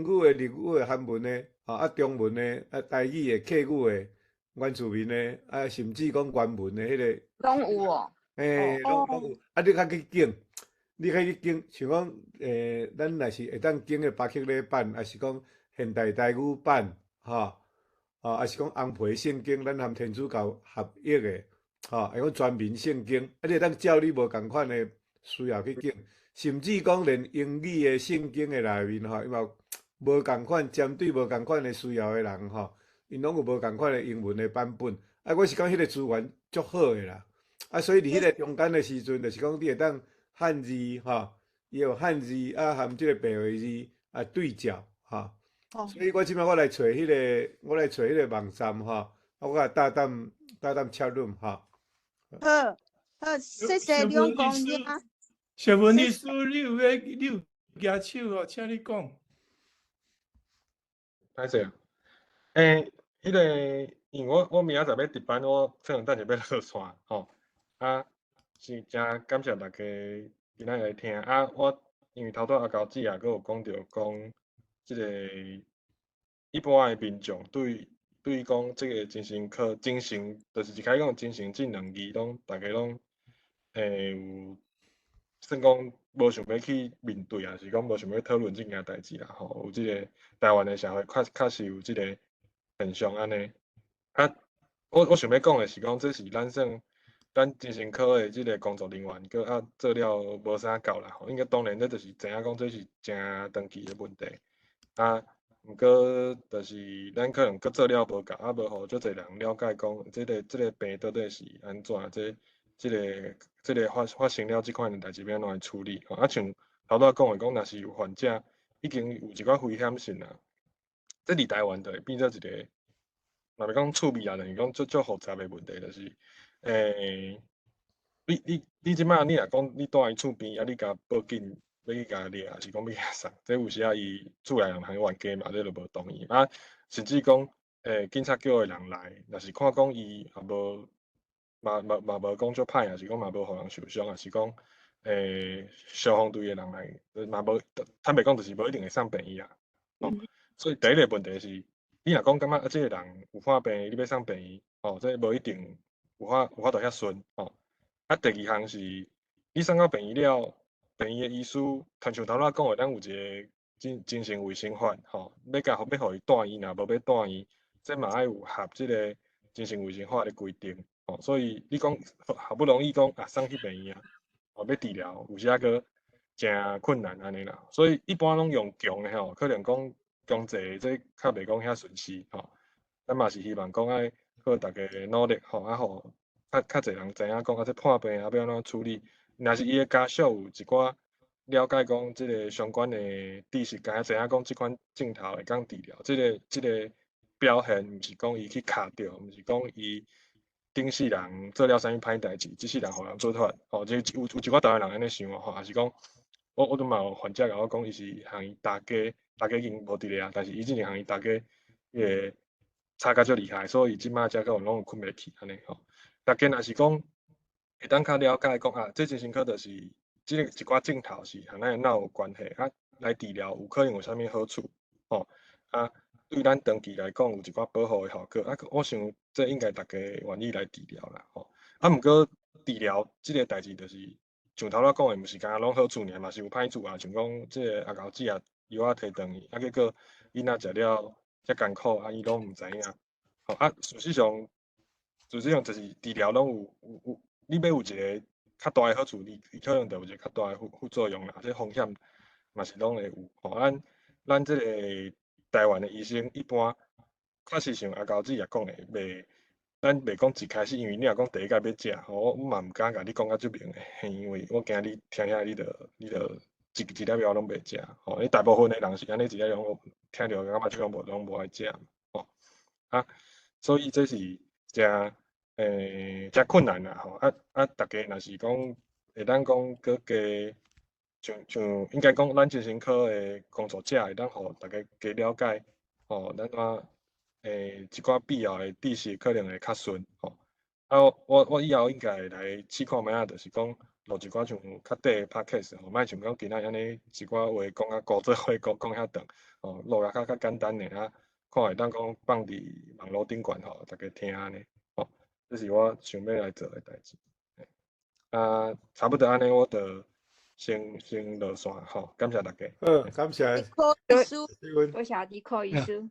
語的、日語的、韓文的，吼啊中文的、啊台語的、客語的、原住民的，啊甚至講原文的彼个。攏有哦。欸，攏有。啊，你較去揀，你較去揀，像講，咱若是會當揀的巴克禮版，抑是講現代台語版，吼，吼，抑是講紅皮聖經，咱含天主教合譯的，吼，會講全民聖經，啊，你會當照你無仝款的需要去揀，甚至講連英語的聖經的內面，吼，伊嘛有無仝款針對無仝款的需要的人，吼，𪜶攏有無仝款的英文的版本。啊，我是感覺彼個資源足好的啦。啊，所以佇彼個中間的時陣，就是講你會當漢字，吼，伊有漢字啊，含這個白話字啊對照，吼。所以我這擺我來揣彼個，我來揣彼個網站，吼，啊，我共大膽大膽切入，吼。好，好，謝謝梁公兄。小文律師，你有舉手哦，請你講。歹勢啊，彼個，因為我明仔載欲值班，我可能等下欲落線，吼。啊，是誠感謝大家今仔日來聽。啊，我因為頭拄阿高姊也閣有講著講，這个一般的民眾對講這个精神科精神，就是一開始講精神這兩字，攏大家攏有算講無想欲去面對，抑是講無想欲討論這件代誌啦，吼。有這个台灣的社會確實有這个現象按呢。啊，我想欲講的是講，這是咱算咱精神科的這个工作人員，閣啊做了無啥夠啦，吼。應該當然這就是知影講這是誠長期的問題。啊，毋過就是咱可能閣做了無夠，啊無予足濟人了解講，這个病到底是按怎，這個發生了這款的代誌欲按怎來處理。吼，啊像頭拄仔講的講，若是有患者已經有一寡危險性啊，這佇台灣就會變做一個，若欲講趣味啊，就是講足足複雜的問題，就是，你這擺你若講你蹛伊厝邊，啊你共報警，欲去共掠，抑是講欲共送，這有時啊伊厝內人通冤家嘛，這就無同意。啊，甚至講，警察叫的人來，若是看講伊也無，嘛無講足歹，抑是講嘛無予人受傷，抑是講，消防隊的人來，嘛無，坦白講就是無一定會送病院啊。哦，所以第一個問題是，你若講感覺啊，這個人有破病，你欲送病院，哦，這無一定有法度遐順，哦。啊，第二項是，你送到病院了，病院的醫師，親像頭拄仔講的，咱有一个精神衛生法，吼，欲予伊蹛院，若無欲蹛院，這嘛愛有合這个精神衛生法的規定，吼，所以你講好不容易講啊送去病院啊，哦，欲治療，有時啊閣誠困難按呢啦，所以一般攏用強的吼，可能講經濟這較袂講遐順遂，吼，咱嘛是希望講愛靠大家努力，吼，啊，予較濟人知影講啊，這破病啊欲按怎處理，若是伊的家屬有一寡了解講這个相關的知識，共知影講這款症頭會當治療，這個表現毋是講伊去敲著，毋是講伊頂世人做了啥物歹代誌，這世人予人做脫，吼，這有一寡台灣人按呢想吼，抑是講我都嘛有患者共我講，伊是予伊大家，大家已經無佇咧啊，但是伊之前予伊大家彼个吵甲足厲害，所以這擺才閣有攏有睏袂去按呢吼。大家若是講會當較了解講啊，這精神科就是這个一寡症頭是和咱的腦有關係，啊來治療有可能有啥物好處，吼，啊，對咱長期來講有一寡保護的效果。啊，我想這應該逐家願意來治療啦，吼。啊，毋過治療這個代誌就是像頭仔講的，毋是干焦攏好處爾，嘛是有歹處啊。像講這個阿猴子啊，藥仔提轉去，啊，結果囡仔食了遮艱苦，啊，伊攏毋知影。吼啊，事實上就是治療攏有，你欲有一個較大的好處，你可能就有一個較大的副作用啦，這風險嘛是攏會有。吼，咱這個台灣的醫生一般確實像阿高子也講的，袂，咱袂講一開始，因為你若講第一擺欲食，吼，我嘛毋敢共你講甲足明的，因為我驚你聽聽你就一一粒藥攏袂食，吼，你大部分的人是按呢一粒藥聽著感覺這種無攏無愛食，吼，啊，所以這是誠困難啦，吼，啊啊，逐家若是講會當講閣加，像應該講咱精神科的工作者會當予逐家加了解，吼，咱怎一寡必要的知識可能會較順，吼。啊，我以後應該會來試看覓仔，就是講錄一寡像較短的 podcast 吼，莫像講今仔按呢一寡話講較古早話講講遐長，吼，錄啊較簡單的啊，看會當講放佇網路頂懸吼，逐家聽按呢，吼，這是我想欲來做的代誌。啊，差不多按呢，我就先落線吼，感謝大家。好，感謝。柯醫師，多謝你，柯醫師。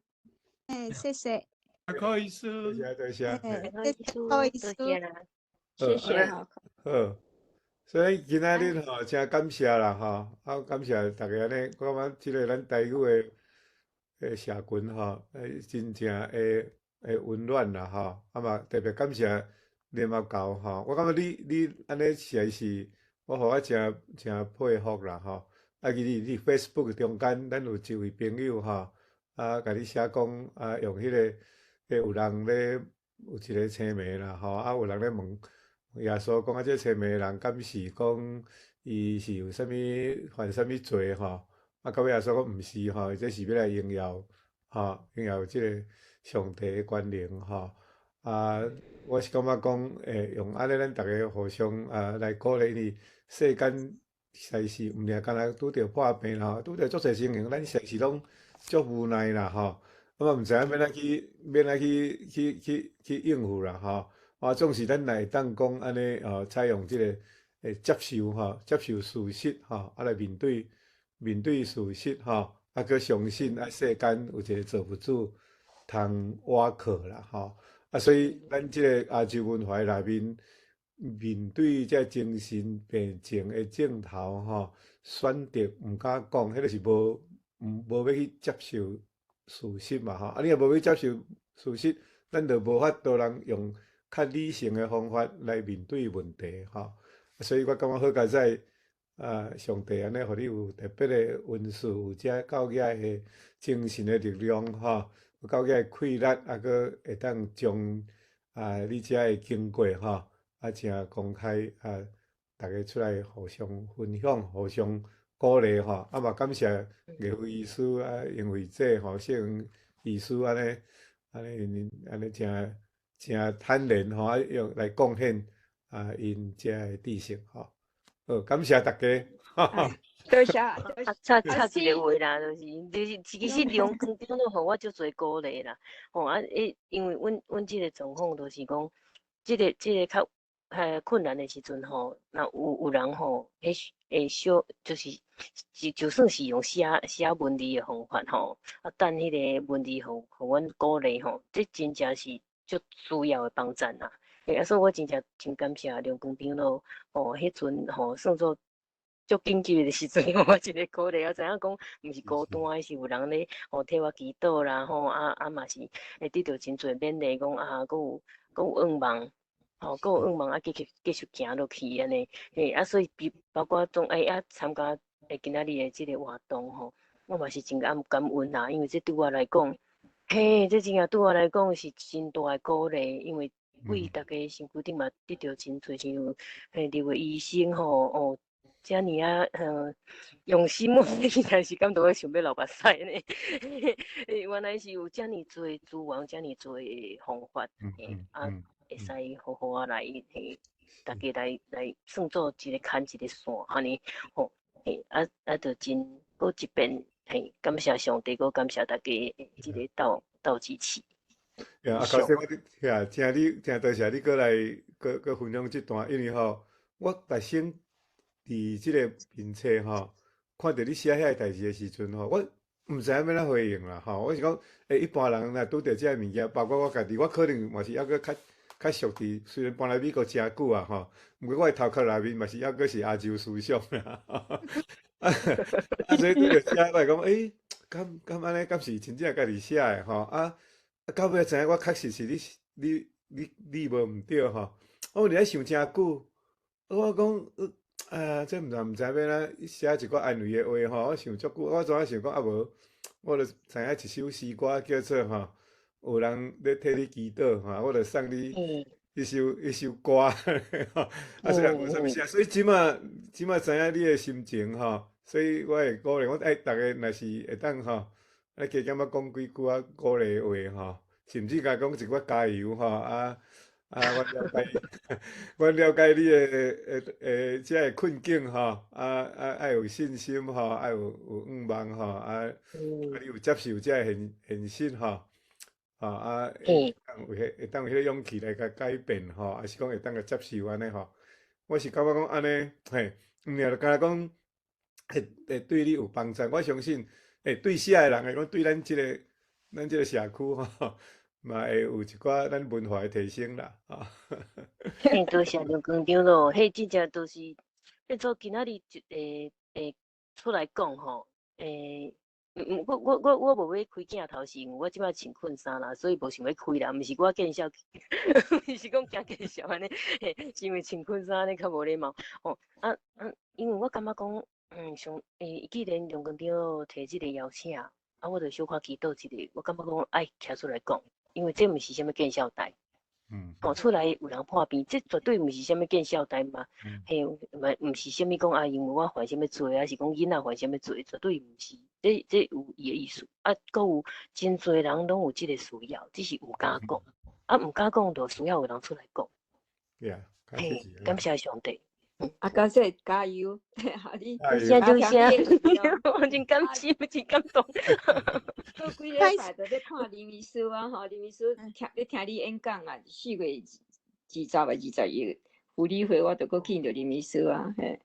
欸，謝謝。柯醫師，多謝多謝。謝謝柯醫師，謝謝。好，所以今仔日吼，真感謝啦吼，啊，感謝大家按呢，我感覺這個咱台語的社群吼，真正會溫暖啦吼，啊嘛特別感謝聯合教吼，我感覺你按呢實在是，我予我誠誠佩服啦吼，啊，其實你 Facebook 中間，咱有一位朋友吼，啊，共你寫講啊，用彼個，有人咧有一個青盲啦吼，啊，有人咧問耶穌講啊，這青盲人敢是講伊是有啥物犯啥物罪吼？啊，到尾耶穌講毋是吼，這是欲來榮耀吼，榮耀這個上帝的權能吼。啊，我是感覺講，用按呢，咱逐家互相啊來鼓勵，因為世間實在是毋爾干焦拄著破病吼，拄著足濟情形，咱實在是攏足無奈啦吼。啊嘛毋知影欲按怎去，欲按怎去應付啦吼。啊，總是咱若會當講按呢哦，採用這個接受吼，接受事實吼，啊來面對事實吼，啊閣相信啊世間有一個造物主通倚靠啦吼。啊，所以咱這個亞洲文化內面，面對這精神病症的症頭吼，選擇毋敢講，彼個是無欲去接受事實嘛吼。啊，你若無欲接受事實，咱就無法度通用較理性的方法來面對問題吼。所以我感覺好佳哉，啊，上帝按呢，予你有特別的恩賜，有這夠額的精神的力量吼，有夠額的氣力，啊，閣會當將啊你遮的經過吼，啊，誠公開啊，逐家出來互相分享、互相鼓勵吼。啊嘛感謝岳飛醫師啊、英慧姐吼、謝醫師按呢、按呢、按呢誠誠坦然吼，啊用來貢獻啊𪜶遮的知識吼。好，感謝大家。多謝。啊，插插一個話啦，就是其實梁光長老予我足濟鼓勵啦。吼啊，因為阮這個狀況就是講，這個較困難的時陣吼，若有人吼，彼會小就是就算是用寫文字的方法吼，啊，等彼個文字予阮鼓勵吼，這真正是足需要的幫贊啦。啊，所以我真正真感謝梁光長老吼，彼陣吼算做足緊急的時陣，予我一個鼓勵，我知影講毋是孤單，是有人咧吼替我祈禱啦吼，啊啊嘛是會得著真濟勉勵，講啊，閣有向望，吼，閣有向望啊，繼續行落去按呢，嘿，啊，所以比包括總愛啊參加今仔日的這個活動吼，我嘛是真感恩啦，因為這對我來講，嘿，這真正對我來講是真大的鼓勵，因為為逐家身軀頂嘛得著真濟像嘿，劉個醫生吼，哦。遮爾啊，用心，我實在是感動我想欲流目屎呢。原來是有遮爾濟資源，遮爾濟方法，啊，會使好好啊來，嘿，逐家來算做一個牽一個線，按呢吼，嘿，啊啊，就真閣一遍，嘿，感謝上帝，閣感謝大家這个鬥鬥支持。呀，啊，頭先我遐聽你聽多謝你閣來閣閣分享這段，因為吼，我逐先佇這个面冊吼，看著你寫遐个代誌的時陣吼，我毋知影欲按怎回應啦吼。我是講，欸，一般人若拄著這个物件，包括我家己，我可能嘛是猶閣較較熟佇，雖然搬來美國誠久啊吼，毋過我的頭殼內面嘛是猶閣是亞洲思想啦。啊，所以拄著這，我會講，欸，敢敢按呢？敢是真正家己寫的吼？啊，啊，到尾知影我確實是你你你你無毋對吼。我佇咧想誠久，我講，啊，這毋知欲按怎寫一寡安慰的話吼。我想足久，我怎啊想講啊無，我就知影一首詩歌叫做吼，有人咧替你祈禱吼，我就送你一首歌。啊，雖然無啥物寫，所以這馬這馬知影你的心情吼，所以我會鼓勵我愛逐个若是會當吼，啊加減仔講幾句仔鼓勵話吼，甚至共講一寡加油吼，啊啊，我了解，我了解你的的的這个困境吼，啊啊愛有信心吼，愛有有向望吼，啊啊你有接受這个現現實吼，啊啊會當有彼會當有彼个勇氣來共改變吼，抑是講會當共接受按呢吼，我是感覺講按呢，嘿，毋爾就敢若講會會對你有幫助，我相信會對寫的人來講，對咱這个咱這个社區吼，嘛會有一寡咱文化的提升啦，吼。嘿，多謝劉館長咯，彼真正都是變做今仔日一會會出來講吼，欸，毋我我我我無欲開鏡頭，是因為我這擺穿困衫啦，所以無想欲開啦，毋是我見笑，毋是講驚見笑按呢，嘿，是因為穿困衫按呢較無禮貌，吼，啊啊，因為我感覺講，像欸，既然梁館長提這個邀請，啊，我就小可祈禱一下，我感覺講愛徛出來講，因為這毋是啥物見笑代。講出來有人破病，這絕對毋是啥物見笑代嘛。嘿，嘛毋是啥物講啊，因為我犯啥物罪，抑是講囡仔犯啥物罪，絕對毋是。這這有伊的意思。啊，閣有真濟人攏有這個需要，只是毋敢講。啊，毋敢講，就需要有人出來講。嘿，感謝上帝。啊，感謝加油！你多謝多謝，我真感激，真感動。過幾禮拜就欲看林醫師啊，吼，林醫師聽欲聽你演講啊，4月20啊21，婦女會我就閣見著林醫師啊，嘿。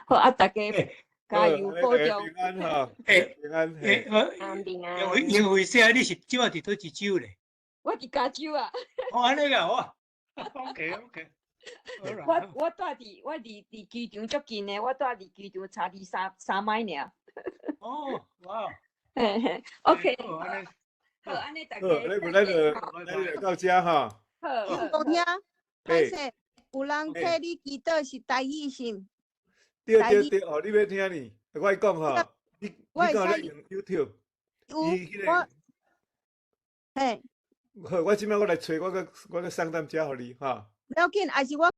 好啊，大家加油保重。平安哈，平安。欸，平安。因為因為啥？你是這擺佇佗一州咧？我佇加州啊。哦，按呢個好。OK OK。我我蹛佇我離離機場足近的，我蹛離機場差二三三邁爾。哦，哇！嘿嘿，OK。好，按呢大家。好，咱就咱就到這哈。好。公兄，歹勢，有人替你祈禱是台語是？對對對，哦，你欲聽呢？我講吼，你你講你用 YouTube，有我，嘿。好，我這擺我來揣，我閣我閣送踮遮予你哈。不要緊，抑是我。